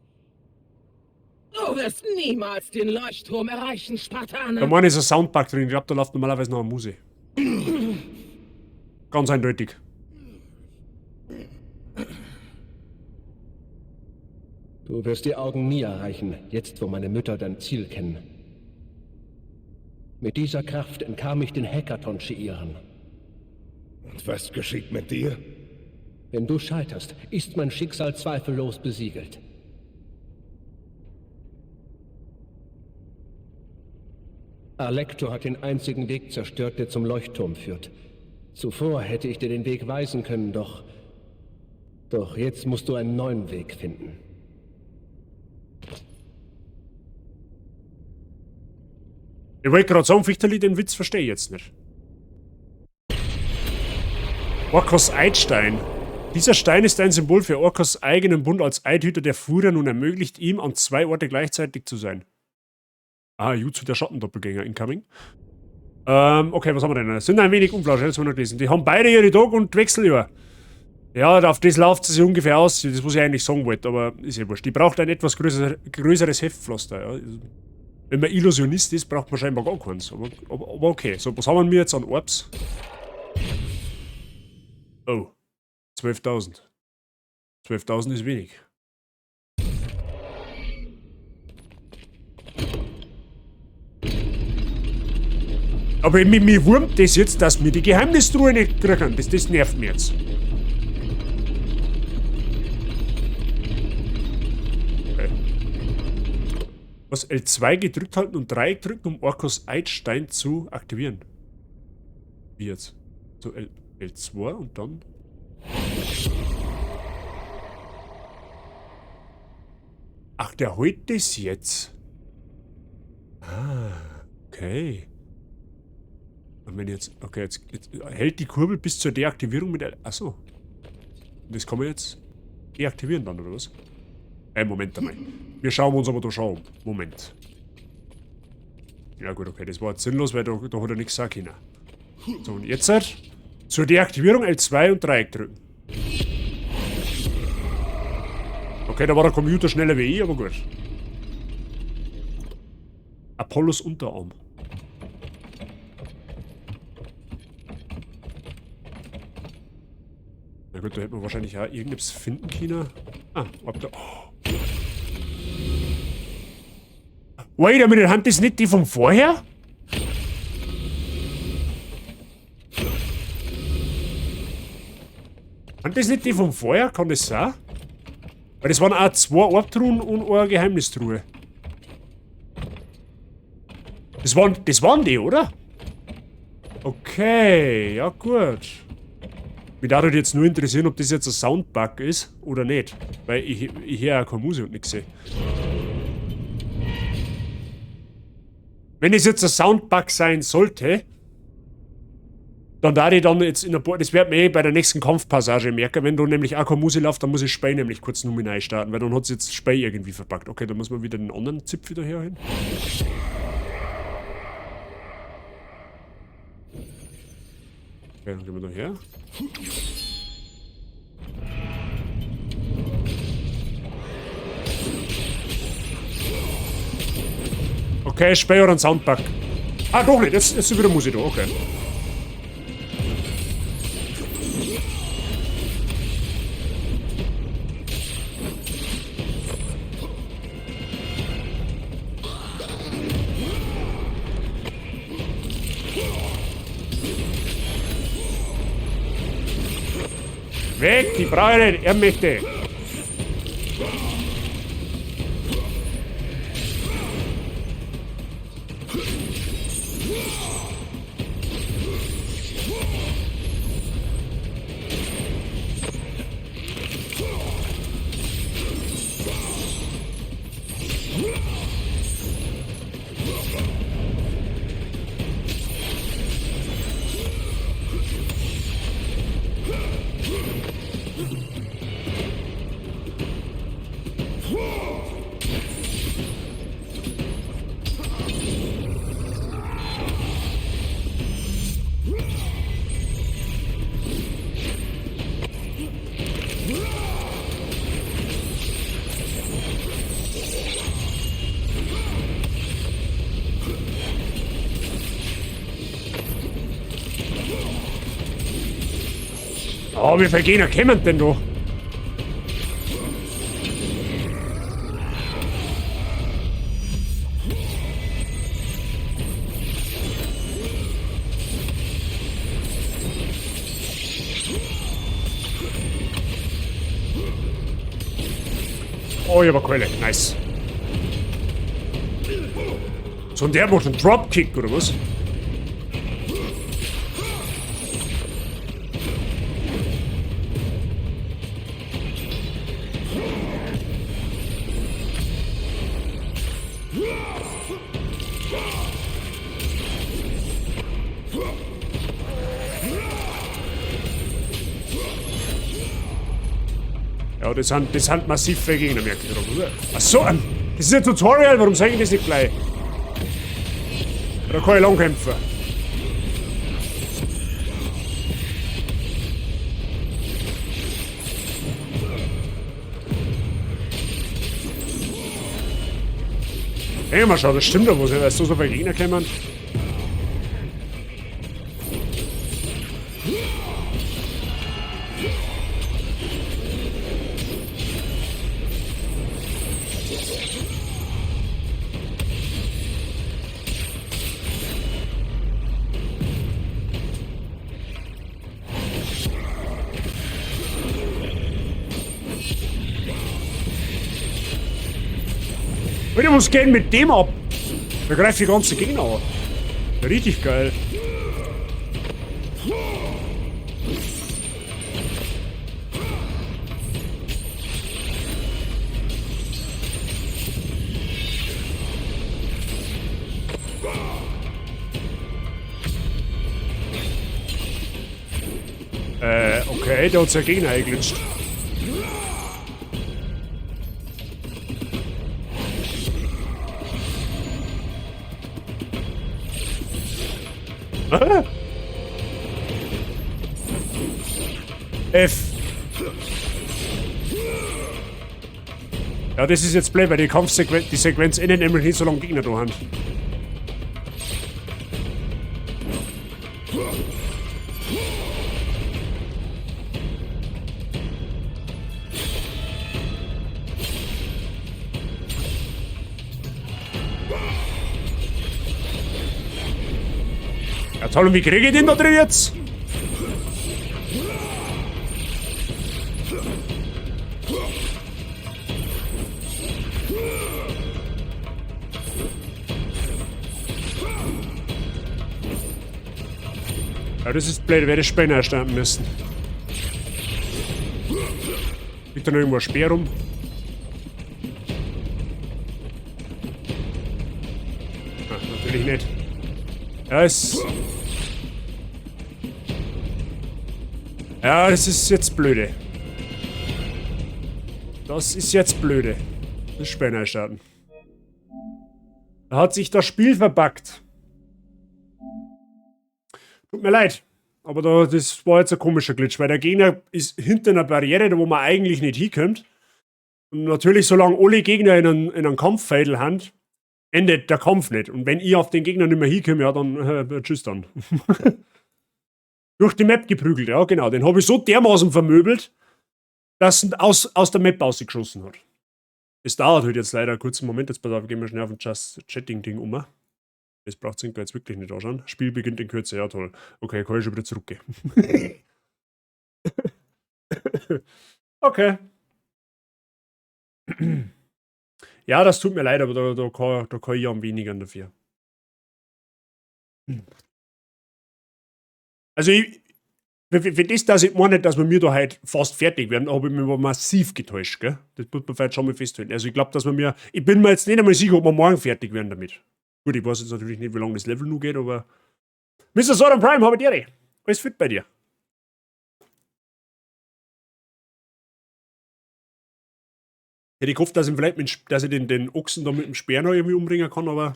Du wirst niemals den Leuchtturm erreichen, Spartaner. Da meine ist ein Soundbug drin. Ich glaube, da läuft normalerweise noch eine Muse. Ganz eindeutig. Du wirst die Augen nie erreichen, jetzt wo meine Mütter dein Ziel kennen. Mit dieser Kraft entkam ich den Hekaton-Schiiren. Und was geschieht mit dir? Wenn du scheiterst, ist mein Schicksal zweifellos besiegelt. Alecto hat den einzigen Weg zerstört, der zum Leuchtturm führt. Zuvor hätte ich dir den Weg weisen können, doch... Doch jetzt musst du einen neuen Weg finden. Ich wollte gerade sagen, Fichterli, den Witz verstehe ich jetzt nicht. Orkos Eidstein. Dieser Stein ist ein Symbol für Orkos eigenen Bund als Eidhüter der Furien und ermöglicht ihm, an zwei Orte gleichzeitig zu sein. Ah, Jutsu der Schattendoppelgänger incoming. Okay, was haben wir denn? Sind ein wenig Umflasch, das haben wir noch gelesen. Die haben beide ihre Tag und Wechseljahr. Ja, auf das läuft es sich ungefähr aus, das was ich eigentlich sagen wollte, aber ist ja wurscht. Die braucht ein etwas größeres Heftpflaster. Ja. Wenn man Illusionist ist, braucht man scheinbar gar keins. Aber okay, so, was haben wir jetzt an Orbs? Oh, 12.000. 12.000 ist wenig. Aber mir wurmt das jetzt, dass wir die Geheimnistruhe nicht kriegen. Das nervt mich jetzt. Okay. Was? L2 gedrückt halten und Dreieck drücken, um Orkos Eidstein zu aktivieren. Wie jetzt? So, L2 und dann... Ach, der holt das jetzt. Ah, okay. Und wenn jetzt... Okay, jetzt hält die Kurbel bis zur Deaktivierung mit... Achso. Das kann man jetzt deaktivieren dann, oder was? Moment einmal. Wir schauen uns aber da schon um. Moment. Ja gut, okay, das war jetzt sinnlos, weil da hat er nichts sagen können. So, und jetzt halt zur Deaktivierung L2 und Dreieck drücken. Okay, da war der Computer schneller wie ich, aber gut. Apollos Unterarm. Na gut, da hätten wir wahrscheinlich auch irgendetwas finden können. Ah, ob da... Oh. Wait a minute, haben das nicht die von vorher? Haben das nicht die von vorher? Kann das sein? Weil das waren auch zwei Orbtruhen und eine Geheimnistruhe. Das waren die, oder? Okay, ja gut. Mich würde jetzt nur interessieren, ob das jetzt ein Soundbug ist oder nicht. Weil ich höre auch keine Musik und nichts sehe. Wenn es jetzt ein Soundbug sein sollte, dann da ich dann jetzt in der das wird mir eh bei der nächsten Kampfpassage merken, wenn da nämlich auch keine Musik läuft, dann muss ich Spey nämlich kurz nur neu starten, weil dann hat es jetzt Spey irgendwie verpackt. Okay, dann muss man wieder den anderen Zipfel da herholen. Okay, dann gehen wir da her. Okay, Spey oder ein Soundbug. Ah, doch nicht, jetzt ist wieder Musik da, okay. Weg, die brauche ich nicht, er möchte. Oh, wie viele Gegner kommen denn da? Oh, ich hab eine Keule. Nice. So, und der macht einen Dropkick, oder was? Ja, das sind massiv viele Gegner, merke ich gerade, oder? Ach so, das ist ein Tutorial, warum sag ich das nicht gleich? Da kann ich lang kämpfen. Hey, mal schauen, das stimmt doch was, weil so viele Gegner kommen. Alter, was geht denn mit dem ab? Da greift die ganze Gegner an. Richtig geil. Okay, der hat sein Gegner eingeglitscht. F. Ja, das ist jetzt blöd, weil die Kampfsequenz, die Sequenz endet nämlich nicht so lange Gegner da haben. Ja toll, und wie kriege ich den da drin jetzt? Ja, das ist blöd, werde ich Spinner starten müssen. Liegt da noch irgendwo ein Speer rum? Ach, natürlich nicht. Ja, es... Ja, das ist jetzt blöde. Das ist jetzt blöde. Das Spinner starten. Da hat sich das Spiel verbuggt. Tut mir leid, aber das war jetzt ein komischer Glitch, weil der Gegner ist hinter einer Barriere, da wo man eigentlich nicht hinkommt. Und natürlich, solange alle Gegner in einem Kampffädel haben, endet der Kampf nicht. Und wenn ich auf den Gegner nicht mehr hinkomme, ja, dann tschüss dann. Durch die Map geprügelt, ja genau. Den habe ich so dermaßen vermöbelt, dass er aus der Map rausgeschossen hat. Es dauert halt jetzt leider einen kurzen Moment. Jetzt pass auf, gehen wir schnell auf den Just Chatting-Ding um. Das braucht Zinker jetzt wirklich nicht anschauen. Spiel beginnt in Kürze, ja toll. Okay, kann ich schon wieder zurückgehen. Okay. Ja, das tut mir leid, aber da kann ich am wenigsten dafür. Also ich, für das, dass ich meine, dass wir mir da halt fast fertig werden, habe ich mich aber massiv getäuscht, gell? Das muss man vielleicht schon mal festhalten. Also ich glaub, dass wir mir, ich bin mir jetzt nicht einmal sicher, ob wir morgen fertig werden damit. Gut, ich weiß jetzt natürlich nicht, wie lange das Level nur geht, aber Mister Sodom Prime, habe ich dir. Alles fit bei dir. Hätte ich gehofft, dass ich vielleicht mit, dass ich den Ochsen da mit dem Speer noch irgendwie umbringen kann, aber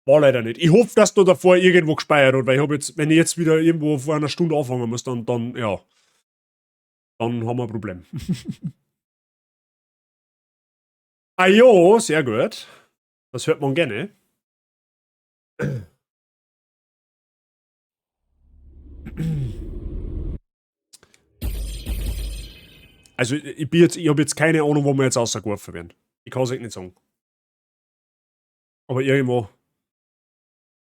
war leider nicht. Ich hoffe, dass du davor irgendwo gespeichert hat, weil ich hab jetzt, wenn ich jetzt wieder irgendwo vor einer Stunde anfangen muss, dann haben wir ein Problem. Ah jo, sehr gut. Das hört man gerne. Also ich habe jetzt keine Ahnung, wo wir jetzt rausgeworfen werden. Ich kann es echt nicht sagen. Aber irgendwo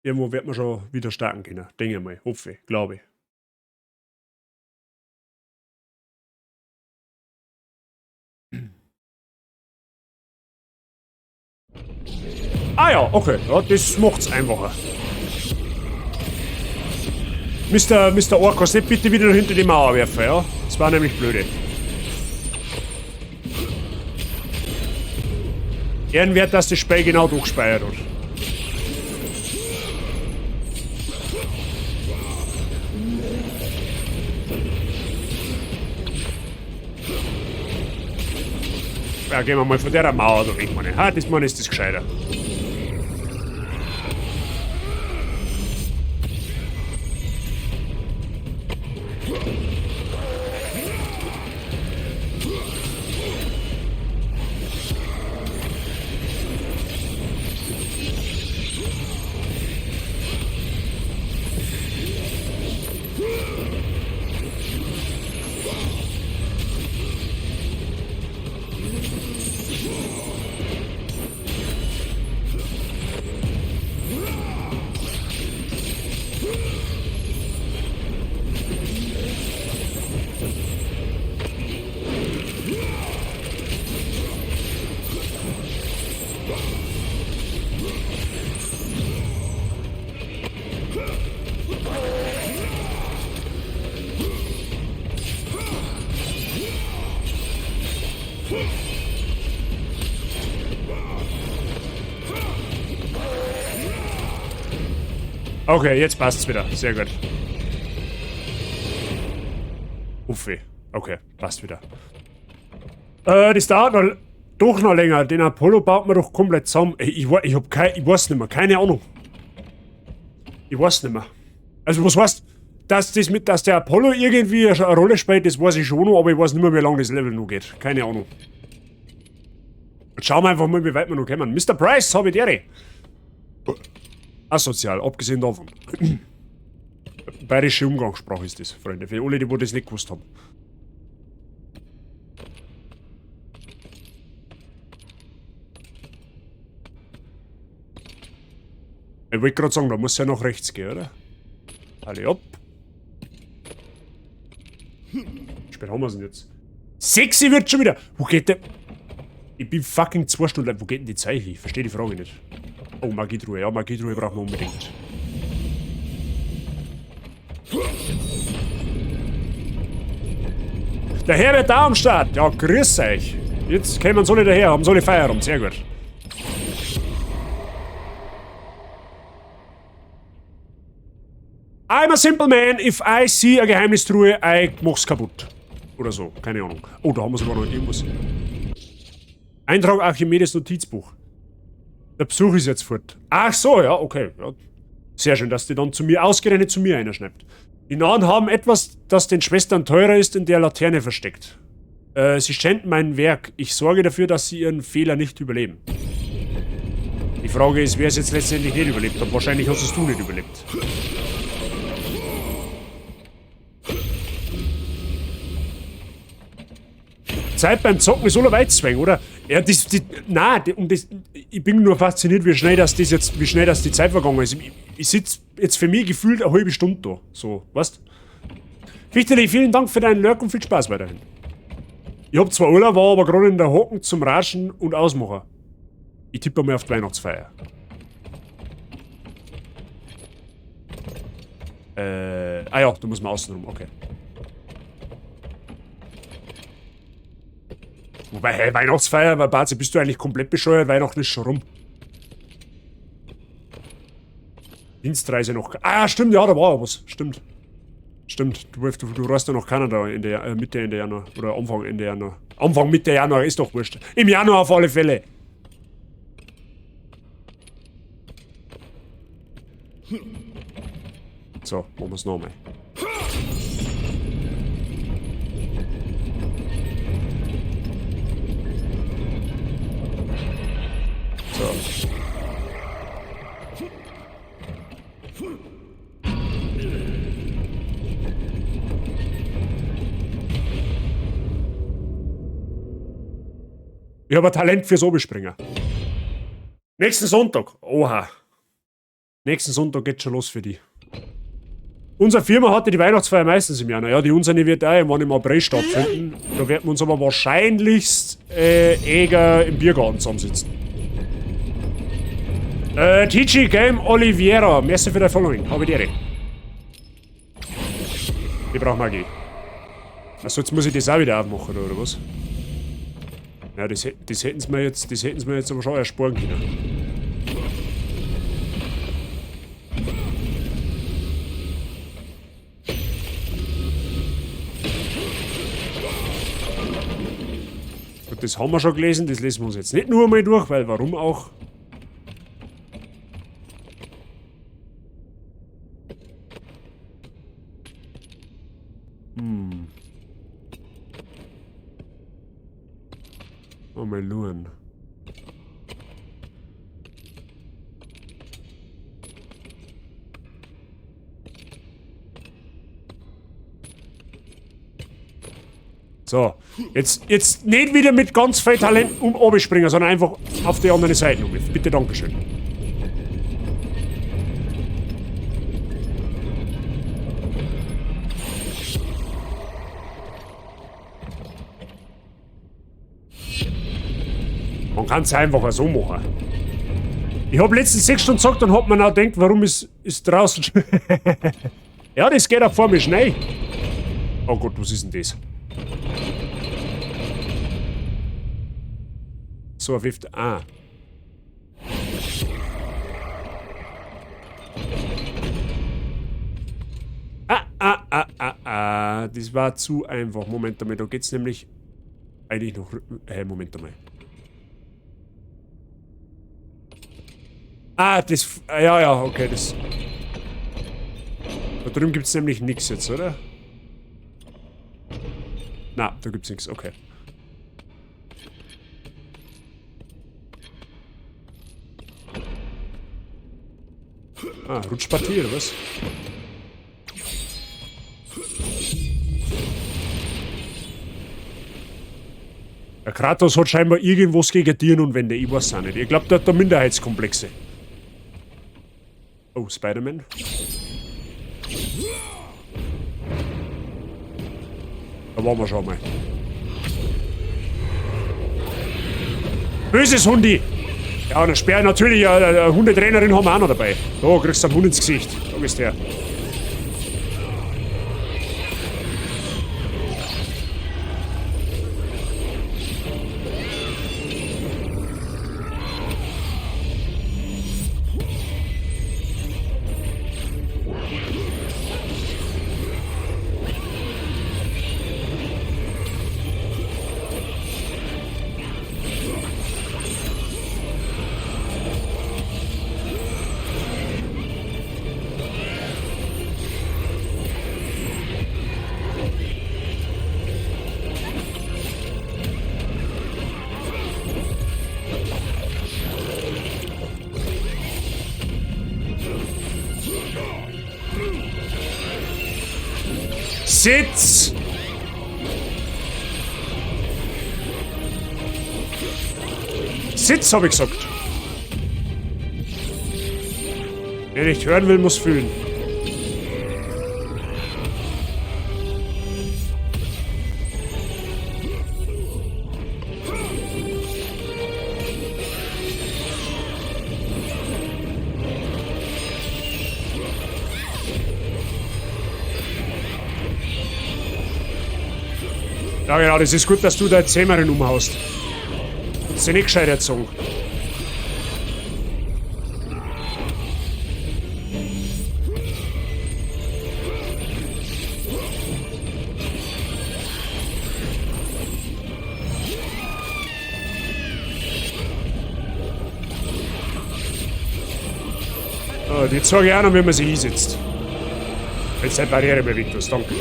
wird man schon wieder starten können. Denke ich mal. Hoffe ich, glaube ich. Ah ja, okay. Ja, das macht's einfacher. Mister Ork, kannst du nicht bitte wieder hinter die Mauer werfen, ja? Das war nämlich blöde. Ehrenwert, dass das Spiel genau durchgespeichert hat. Ja, gehen wir mal von der Mauer da weg, meine. Ha, das Mann ist das gescheiter. Okay, jetzt passt's wieder. Sehr gut. Uffe. Okay, passt wieder. Das dauert doch noch länger. Den Apollo baut man doch komplett zusammen. Ey, ich hab kei-, ich weiß nicht mehr. Keine Ahnung. Ich weiß nicht mehr. Also was heißt, dass das mit, dass der Apollo irgendwie eine Rolle spielt, das weiß ich schon noch, aber ich weiß nicht mehr, wie lange das Level noch geht. Keine Ahnung. Jetzt schauen wir einfach mal, wie weit wir noch kommen. Mister Price, hab ich die. Asozial, abgesehen davon. Bayerische Umgangssprache ist das, Freunde. Für alle, die das nicht gewusst haben. Ich wollte gerade sagen, da muss ja nach rechts gehen, oder? Alle ab. Wie spät haben wir's denn jetzt? 6 wird schon wieder! Wo geht der? Ich bin fucking 2 Stunden lang. Wo geht denn die Zeit hin? Ich verstehe die Frage nicht. Oh, Magietruhe. Ja, Magietruhe brauchen wir unbedingt. Der Herbert da am Start. Ja, grüß euch. Jetzt kämen sie alle daher, haben sie alle Feierabend. Sehr gut. I'm a simple man. If I see a Geheimnistruhe, I mach's kaputt. Oder so, keine Ahnung. Oh, da haben wir sogar noch irgendwas. Eintrag Archimedes Notizbuch. Der Besuch ist jetzt fort. Ach so, ja, okay. Ja. Sehr schön, dass die dann ausgerechnet zu mir einer schnappt. Die Nahen haben etwas, das den Schwestern teurer ist, in der Laterne versteckt. Sie schänden mein Werk. Ich sorge dafür, dass sie ihren Fehler nicht überleben. Die Frage ist, wer es jetzt letztendlich nicht überlebt hat. Wahrscheinlich hast es du nicht überlebt. Zeit beim Zocken ist allerweit zwängen, oder? Ja, das, die, nein, die, um das, ich bin nur fasziniert, wie schnell das, das jetzt, wie schnell das die Zeit vergangen ist. Ich sitz jetzt für mich gefühlt eine halbe Stunde da. So, weißt? Fichteli, vielen Dank für deinen Lurk und viel Spaß weiterhin. Ich hab zwar Urlaub, war aber gerade in der Hocken zum Raschen und Ausmachen. Ich tippe mal auf die Weihnachtsfeier. Ah ja, da muss man außen rum, okay. Wobei, hey, Weihnachtsfeier, weil Bazi, bist du eigentlich komplett bescheuert? Weihnachten ist schon rum. Dienstreise noch. Ah, stimmt, ja, da war ja was. Stimmt. Stimmt, du reist ja nach Kanada in der Mitte, Ende Januar. Oder Anfang, Ende Januar. Anfang, Mitte Januar ist doch wurscht. Im Januar auf alle Fälle. So, machen wir's nochmal. So. Ich habe ein Talent fürs Obispringen. Nächsten Sonntag. Oha. Nächsten Sonntag geht's schon los für die. Unsere Firma hatte die Weihnachtsfeier meistens im Januar. Ja, die unsere wird auch irgendwann im April stattfinden. Da werden wir uns aber wahrscheinlichst eher im Biergarten zusammensitzen. TG Game Oliveira, merci für dein Following. Habe die Ehre. Ich brauch Magie. Achso, jetzt muss ich das auch wieder aufmachen, oder was? Ja, das hätten sie mir jetzt, das hätten sie mir jetzt aber schon ersparen können. Gut, das haben wir schon gelesen, das lesen wir uns jetzt nicht nur einmal durch, weil warum auch? Oh, mein Luren. So, jetzt nicht wieder mit ganz viel Talent oben springen, sondern einfach auf die andere Seite um. Bitte, Dankeschön. Man kann's einfach so machen. Ich hab letztens 6 Stunden gesagt und hab mir auch gedacht, warum ist draußen schon. Ja, das geht auch vor mir schnell. Oh Gott, was ist denn das? So, auf F. Ah. Ah, ah, ah, ah, ah. Das war zu einfach. Moment einmal, da geht's nämlich eigentlich noch Moment einmal. Ah, das... Ja, ja, okay, das... Da drüben gibt's nämlich nix jetzt, oder? Na, da gibt's nix, okay. Ah, Rutschpartie, oder was? Der Kratos hat scheinbar irgendwas gegen Tieren und Wände, ich weiß auch nicht. Ich glaub, der hat da Minderheitskomplexe. Oh, Spider-Man. Da waren wir schon mal. Böses Hundi! Ja, und eine Sperre natürlich, eine Hundetrainerin haben wir auch noch dabei. Da kriegst du einen Hund ins Gesicht. Da bist du her. Sitz! Sitz, hab ich gesagt. Wer nicht hören will, muss fühlen. Ja genau, das ist gut, dass du da Zähmerin umhaust. Das ist ja nicht gescheit erzogen. Oh, die zeige ich auch noch, wie man sich hinsetzt. Wenn es eine Barriere bewegt hast, danke.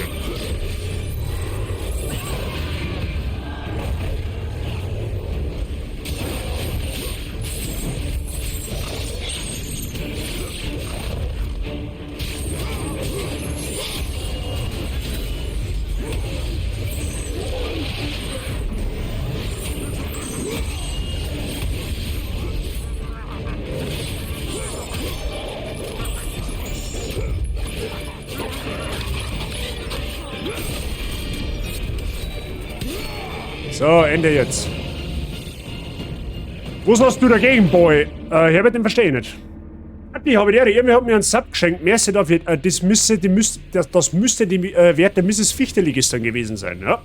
So, Ende jetzt. Was hast du dagegen, Boy? Herbert, den verstehe ich nicht. Die habe ich dir. Irgendwie hat mir einen Sub geschenkt. Merci dafür. Das müsste die, das müsste die werte Mrs. Fichteli gestern gewesen sein, ja?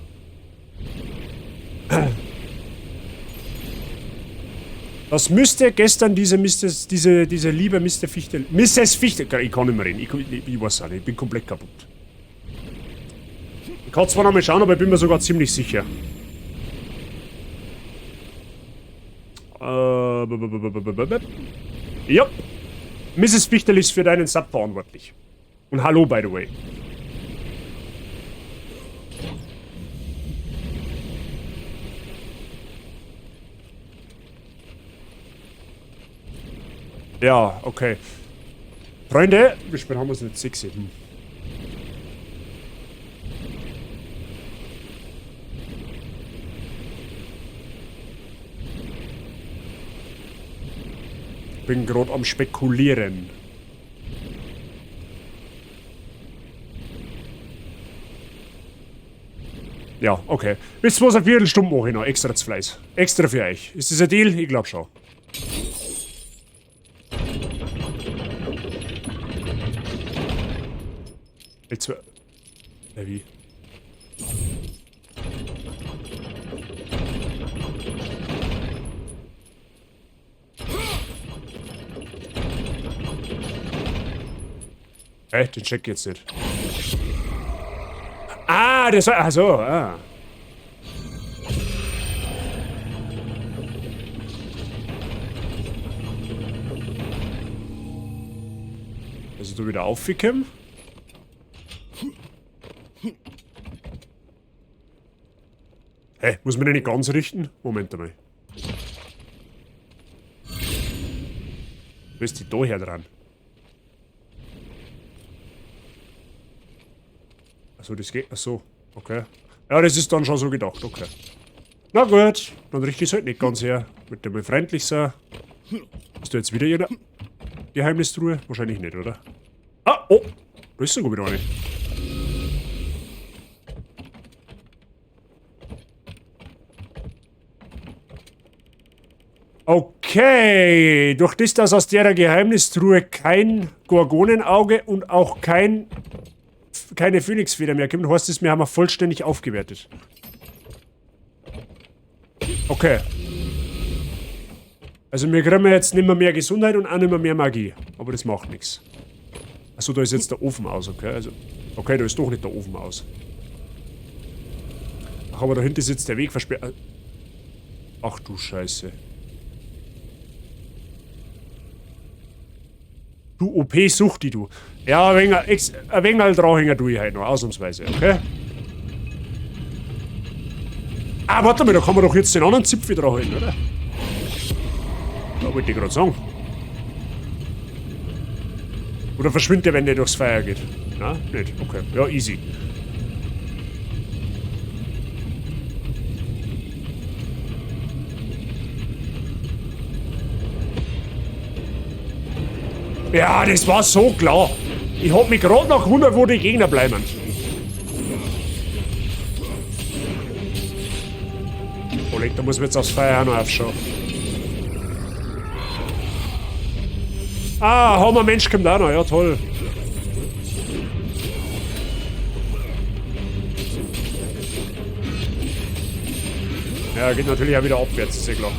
Das müsste gestern diese Mrs., diese liebe Mr. Fichtel. Mrs. Fichtel. Ich kann nicht mehr reden. Ich weiß auch nicht. Ich bin komplett kaputt. Ich kann zwar noch mal schauen, aber ich bin mir sogar ziemlich sicher. Ja. Mrs. Fichtel ist für deinen Sub verantwortlich. Und hallo, by the way. Ja, okay. Freunde, wie spät haben wir es nicht? 6. Bin gerade am Spekulieren. Ja, okay. Wisst ihr was, eine Viertelstunde mache ich noch. Extra zu Fleiß. Extra für euch. Ist das ein Deal? Ich glaub schon. Jetzt. Wie? Hä? Den check ich jetzt nicht. Ah, das war. Ach so, ah. Also du wieder aufgekommen? Hä? Muss man den nicht ganz richten? Moment einmal. Wo ist die da her dran? Achso, das geht. Achso, okay. Ja, das ist dann schon so gedacht, okay. Na gut, dann richte ich es halt nicht ganz her. Mit dem mal freundlich sein. Ist da jetzt wieder irgendeine Geheimnistruhe? Wahrscheinlich nicht, oder? Ah, oh! Da ist sogar wieder eine. Okay, durch das, dass aus der Geheimnistruhe kein Gorgonenauge und auch keine Phönixfeder mehr kommt, heißt es, wir haben vollständig aufgewertet. Okay. Also wir kriegen jetzt nicht mehr Gesundheit und auch nicht mehr Magie. Aber das macht nichts. Achso, da ist jetzt der Ofen aus, okay. Also, okay, da ist doch nicht der Ofen aus. Ach, aber da hinten ist jetzt der Weg versperrt. Ach du Scheiße. Du OP-Suchti, du. Ja, ein wenig Drauhänger tue ich halt noch, ausnahmsweise, okay? Ah, warte mal, da kann man doch jetzt den anderen Zipfel draufhalten, oder? Da wollte ich gerade sagen. Oder verschwindet der, wenn der durchs Feuer geht? Na, nicht. Okay, ja, easy. Ja, das war so klar. Ich hab mich gerade noch gewundert, wo die Gegner bleiben. Oh, leck, da muss man jetzt aufs Feuer auch noch aufschauen. Ah, Hammer Mensch kommt auch noch. Ja, toll. Ja, geht natürlich auch wieder abwärts, ist ja klar.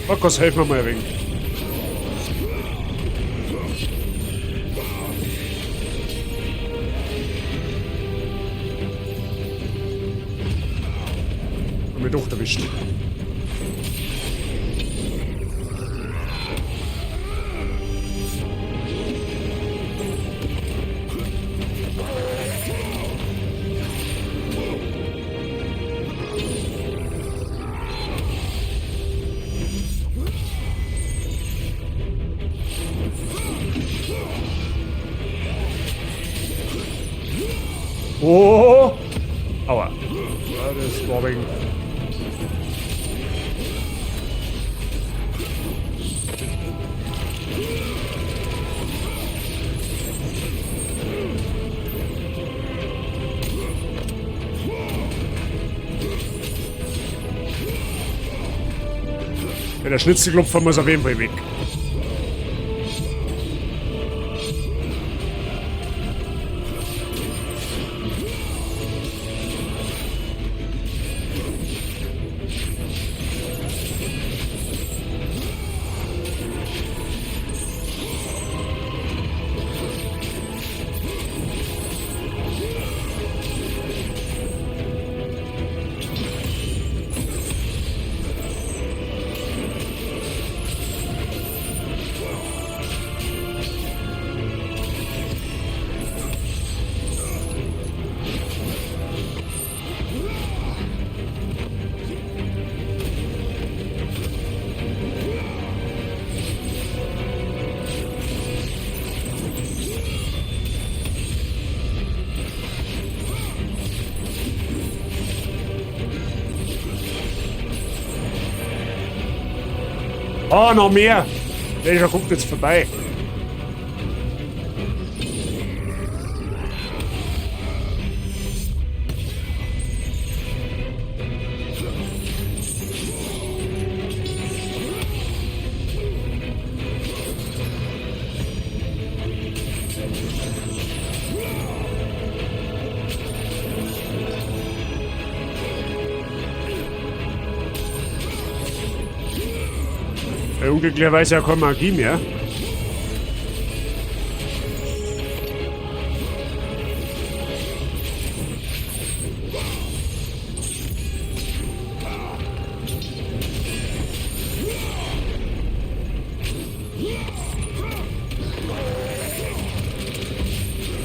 Markus, helf mir mal ein wenig. Hab mich doch erwischt. Oh! Aua. Ja, das war wegen. Ja, der Schnitzelklopfer muss auf jeden Fall weg. Ah, noch mehr! Welcher guckt jetzt vorbei? Unglücklicherweise ja keine Magie mehr.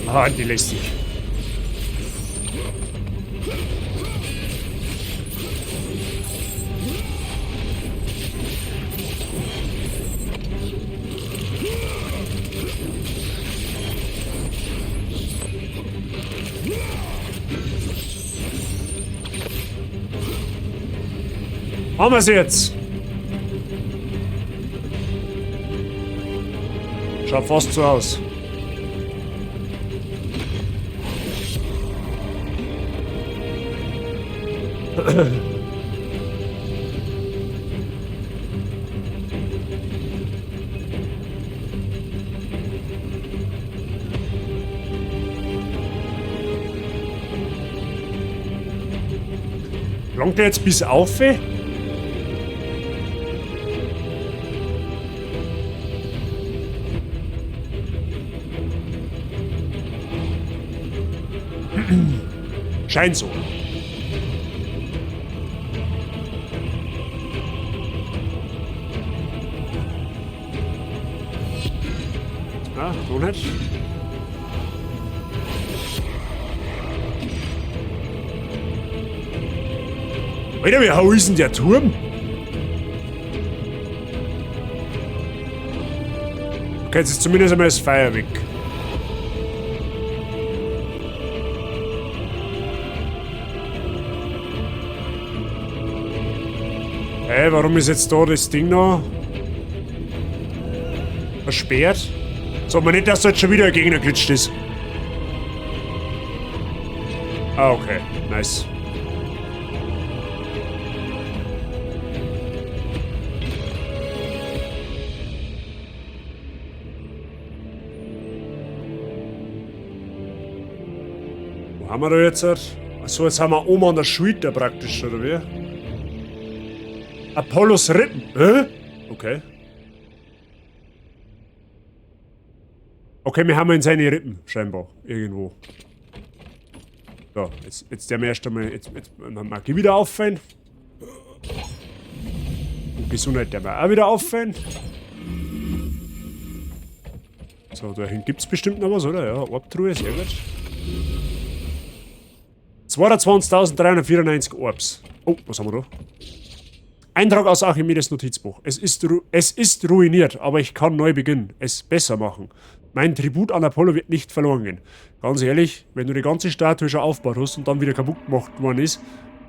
Ah, die lästig. Haben wir es jetzt? Schaut fast so aus. Langt der jetzt bis auf? Scheint so. Ah, so nicht. Alter, wie hoch ist denn der Turm? Okay, jetzt ist zumindest einmal das Feuer weg. Hey, warum ist jetzt da das Ding noch versperrt? Sag mal nicht, dass da jetzt schon wieder ein Gegner glitscht ist. Ah, okay. Nice. Wo haben wir da jetzt? Achso, jetzt haben wir oben an der Schulter praktisch, oder wie? Apollos Rippen. Hä? Okay. Okay, wir haben in seine Rippen, scheinbar. Irgendwo. So, jetzt der mir erst einmal. Jetzt Magie wieder auffallen. Und Gesundheit der mir auch wieder auffallen. So, da hinten gibt es bestimmt noch was, oder? Ja, Orbtruhe, sehr gut. 22.394 Orbs. Oh, was haben wir da? Eintrag aus Archimedes Notizbuch. Es ist ruiniert, aber ich kann neu beginnen. Es besser machen. Mein Tribut an Apollo wird nicht verloren gehen. Ganz ehrlich, wenn du die ganze Statue schon aufgebaut hast und dann wieder kaputt gemacht worden ist,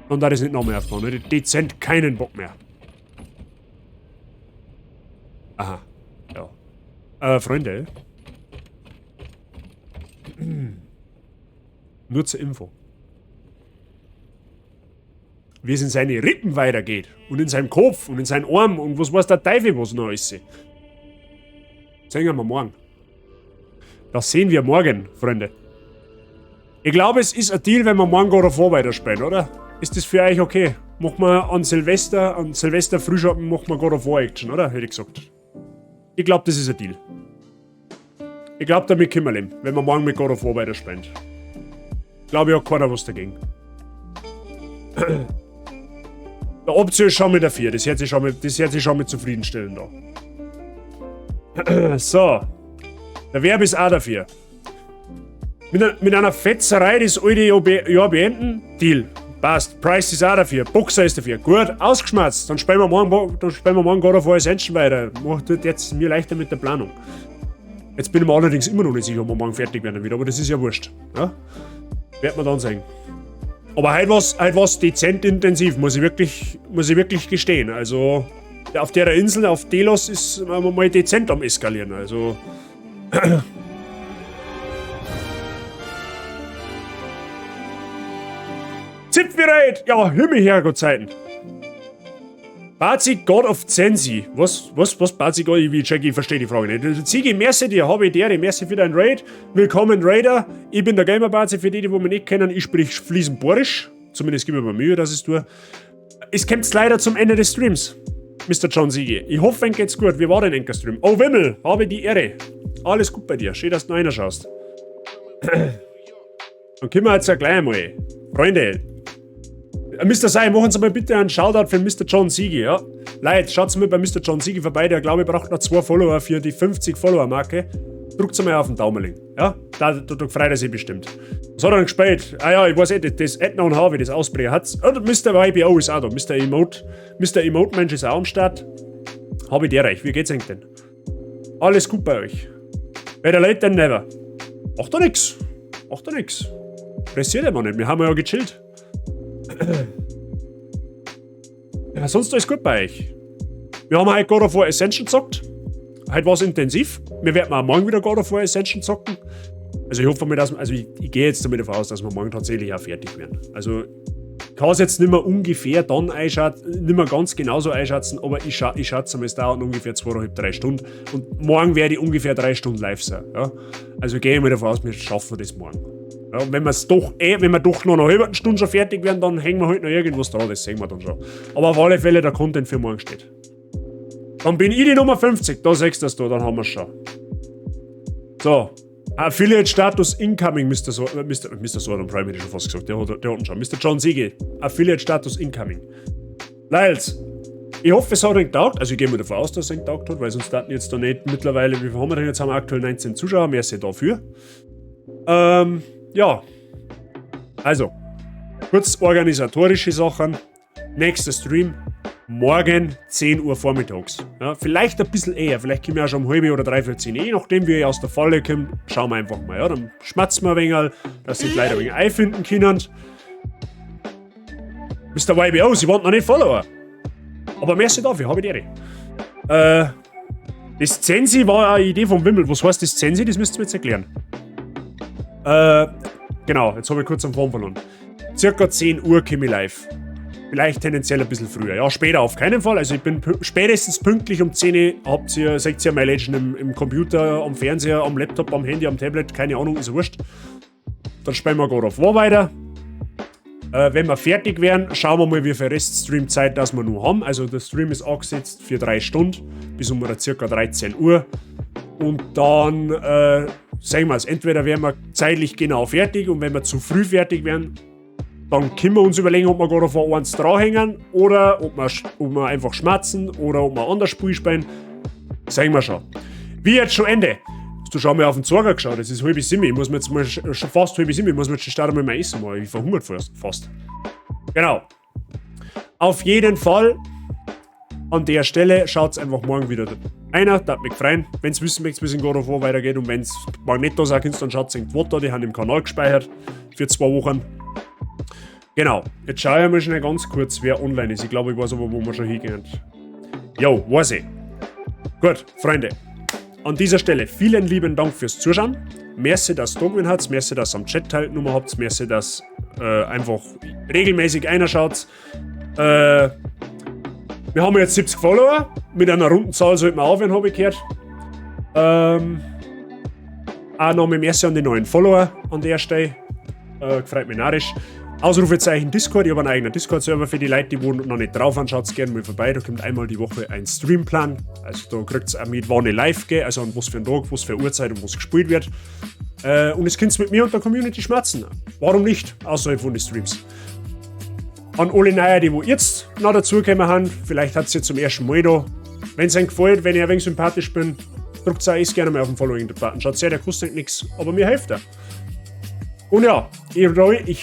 dann darf ich es nicht nochmal aufbauen. Ne? Dezent keinen Bock mehr. Aha. Ja. Freunde. Nur zur Info. Wie es in seine Rippen weitergeht und in seinem Kopf und in seinen Arm und was weiß der Teufel was noch alles. Sehen wir morgen. Das sehen wir morgen, Freunde. Ich glaube, es ist ein Deal, wenn wir morgen God of War weiterspielen, oder? Ist das für euch okay? Machen wir an Silvester Frühschoppen, machen wir God of War Action, oder? Hätte ich gesagt. Ich glaube, das ist ein Deal. Ich glaube, damit können wir leben, wenn wir morgen mit God of War weiterspielen. Glaube ich, hat keiner was dagegen. Der Option ist schon mit der 4, das hört sich schon mit, das hört sich schon mit zufriedenstellen da. So. Der Verb ist auch dafür. Mit einer Fetzerei das alte Jahr beenden? Deal. Passt. Price ist auch dafür. Boxer ist dafür. Gut, ausgeschmerzt. Dann spielen wir morgen, dann spielen wir morgen God of War Ascension weiter. Macht jetzt mir leichter mit der Planung. Jetzt bin ich mir allerdings immer noch nicht sicher, ob wir morgen fertig werden wieder, aber das ist ja wurscht. Ja? Wird man dann sehen. Aber heute war's dezent intensiv, muss ich wirklich gestehen. Also auf der Insel, auf Delos, ist man mal dezent am Eskalieren. Also. Zipfelreit! Ja, Himmel, Herrgott, Zeiten. Bazi God of Zensi. Was, Bazi God? Ich check, ich verstehe die Frage nicht. Zigi, merci dir, habe ich dir, merci für dein Raid. Willkommen, Raider. Ich bin der Gamer Bazi, für die, die mich nicht kennen, ich sprich fließend Borisch. Zumindest gebe ich mir Mühe, dass ich es tue. Es kommt leider zum Ende des Streams, Mr. John Siegi. Ich hoffe, euch geht's gut. Wie war denn enker Stream? Oh, Wimmel, habe die Ehre. Alles gut bei dir. Schön, dass du noch reinschaust. Dann können wir jetzt ja gleich mal. Freunde, Mr. Sai, machen Sie mal bitte einen Shoutout für Mr. John Siegi, ja? Leute, schaut mal bei Mr. John Siegi vorbei, der glaube ich braucht noch 2 Follower für die 50-Follower-Marke. Drückt mal auf den Daumenling, ja? Da freut er sich bestimmt. Was hat er denn gespielt? Ah ja, ich weiß eh, das Edna und Harvey, das Ausbrecher hat's. Und Mr. YBO ist auch da, Mr. Emote. Mr. Emote-Mensch ist auch am Start. Hab ich dir recht, wie geht's eigentlich denn? Alles gut bei euch. Better late than never. Macht doch nix. Macht doch nix. Pressiert immer nicht, wir haben ja gechillt. Ja, sonst alles gut bei euch. Wir haben heute God of War Ascension gezockt. Heute war es intensiv. Wir werden auch morgen wieder God of War Ascension zocken. Also ich hoffe mal, dass also ich gehe jetzt damit davon aus, dass wir morgen tatsächlich auch fertig werden. Also ich kann es jetzt nicht mehr ungefähr dann einschätzen, nicht mehr ganz genauso einschätzen, aber ich schätze mal, es dauert ungefähr 2,5, 3 Stunden. Und morgen werde ich ungefähr 3 Stunden live sein. Ja? Also gehe ich mal davon aus, wir schaffen das morgen. Ja, und wenn wir's doch, wenn wir doch noch eine halbe Stunde schon fertig werden, dann hängen wir halt noch irgendwas dran, das sehen wir dann schon. Aber auf alle Fälle der Content für morgen steht. Dann bin ich die Nummer 50, da siehst du das da, dann haben wir's schon. So. Affiliate-Status incoming, Mr. Sword and Prime hätte ich schon fast gesagt, der hat ihn schon. Mr. John Siegi, Affiliate-Status incoming. Lyles, ich hoffe, es hat euch getaugt. Also ich gehe mal davon aus, dass es euch getaugt hat, weil sonst hatten jetzt da nicht mittlerweile, wie viel haben wir denn jetzt? Haben wir aktuell 19 Zuschauer, mehr sind dafür. Ja. Also, kurz organisatorische Sachen. Nächster Stream, morgen 10 Uhr vormittags. Ja, vielleicht ein bisschen eher, vielleicht kommen wir auch schon um halb oder dreiviertel zehn. Je nachdem, wie ich aus der Falle komme, schauen wir einfach mal. Ja, dann schmatzen wir ein wenig, dass sich die Leute ein wenig einfinden können. Mr. YBO, sie wollen noch nicht Follower. Aber merci dafür, habe ich die Ehre. Das Zensi war eine Idee vom Wimmel. Was heißt das Zensi? Das müsst ihr mir jetzt erklären. Genau, jetzt habe ich kurz am Form verloren. Circa 10 Uhr komme ich live. Vielleicht tendenziell ein bisschen früher. Ja, später auf keinen Fall. Also ich bin spätestens pünktlich um 10 Uhr, habt ihr, seht ihr My Legend im Computer, am Fernseher, am Laptop, am Handy, am Tablet, keine Ahnung, ist wurscht. Dann spielen wir God of War weiter. Wenn wir fertig wären, schauen wir mal, wie viel Rest-Stream-Zeit das wir noch haben. Also der Stream ist angesetzt für 3 Stunden, bis um circa 13 Uhr. Und dann sehen wir es. Entweder wären wir zeitlich genau fertig und wenn wir zu früh fertig wären, dann können wir uns überlegen, ob wir God of War 1 dranhängen oder ob wir einfach schmerzen oder ob wir ein anderes Spiel spielen. Sehen wir schon. Wie jetzt schon Ende. Hast du schon mal auf den Zeiger geschaut? Es ist 6:30. Ich muss mir jetzt mal schon fast 6:30. Ich muss mir jetzt schon starten mit meinem Essen machen. Ich verhungert fast. Genau. Auf jeden Fall an der Stelle schaut's einfach morgen wieder einer, da mich freuen. Wenn's wissen möchtet, wie es in God of War weitergeht und wenn's morgen nicht da sein könnt, dann schaut's in die da, die haben im Kanal gespeichert für 2 Wochen. Genau, jetzt schaue ich mal schnell ganz kurz, wer online ist. Ich glaube, ich weiß aber, wo wir schon hingehen. Jo, weiß ich. Gut, Freunde. An dieser Stelle vielen lieben Dank fürs Zuschauen. Merci, dass ihr da gewesen habt. Merci, dass ihr am Chat teilgenommen habt. Merci, dass einfach regelmäßig einschaut. Wir haben jetzt 70 Follower. Mit einer runden Zahl sollten wir aufhören, habe ich gehört. Auch nochmal merci an die neuen Follower an der Stelle. Freut mich narrisch. Ausrufezeichen Discord. Ich habe einen eigenen Discord-Server für die Leute, die wo noch nicht drauf sind. Schaut gerne mal vorbei. Da kommt einmal die Woche ein Streamplan. Also da kriegt ihr auch mit, wann ich live gehe, also an was für ein Tag, was für eine Uhrzeit und was gespielt wird. Und es könnt mit mir und der Community schmatzen. Warum nicht? Außerhalb von den Streams. An alle Neue, die wo jetzt noch dazugekommen haben, vielleicht hat es jetzt zum ersten Mal da. Wenn es euch gefällt, wenn ich ein wenig sympathisch bin, drückt auch gerne mal auf den Following-Button. Schaut sehr, der kostet nichts, aber mir hilft er. Und ja, ich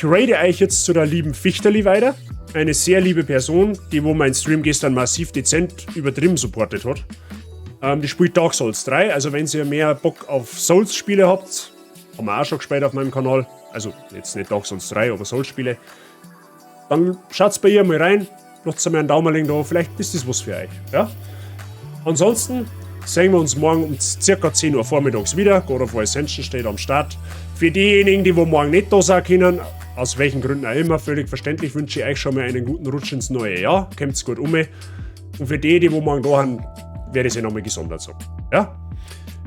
raide euch jetzt zu der lieben Fichterli weiter. Eine sehr liebe Person, die wo mein Stream gestern massiv dezent übertrieben supportet hat. Die spielt Dark Souls 3, also wenn ihr mehr Bock auf Souls-Spiele habt, haben wir auch schon gespielt auf meinem Kanal. Also jetzt nicht Dark Souls 3, aber Souls-Spiele. Dann schaut's bei ihr mal rein, lasst mir einen Daumen da, vielleicht ist das was für euch. Ja? Ansonsten sehen wir uns morgen um circa 10 Uhr vormittags wieder. God of War Ascension steht am Start. Für diejenigen, die wo morgen nicht da sein können, aus welchen Gründen auch immer, völlig verständlich, wünsche ich euch schon mal einen guten Rutsch ins neue Jahr. Kommt's gut um. Und für die, die wo morgen da sind, werde ich sie nochmal gesondert sagen. Ja?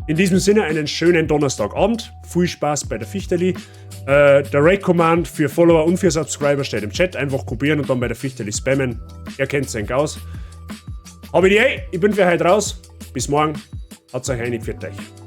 In diesem Sinne einen schönen Donnerstagabend. Viel Spaß bei der Fichterli. Der Raid Command für Follower und für Subscriber steht im Chat. Einfach kopieren und dann bei der Fichterli spammen. Ihr kennt es aus. Habe die, ich bin für heute raus. Bis morgen. Hat's euch einig für euch.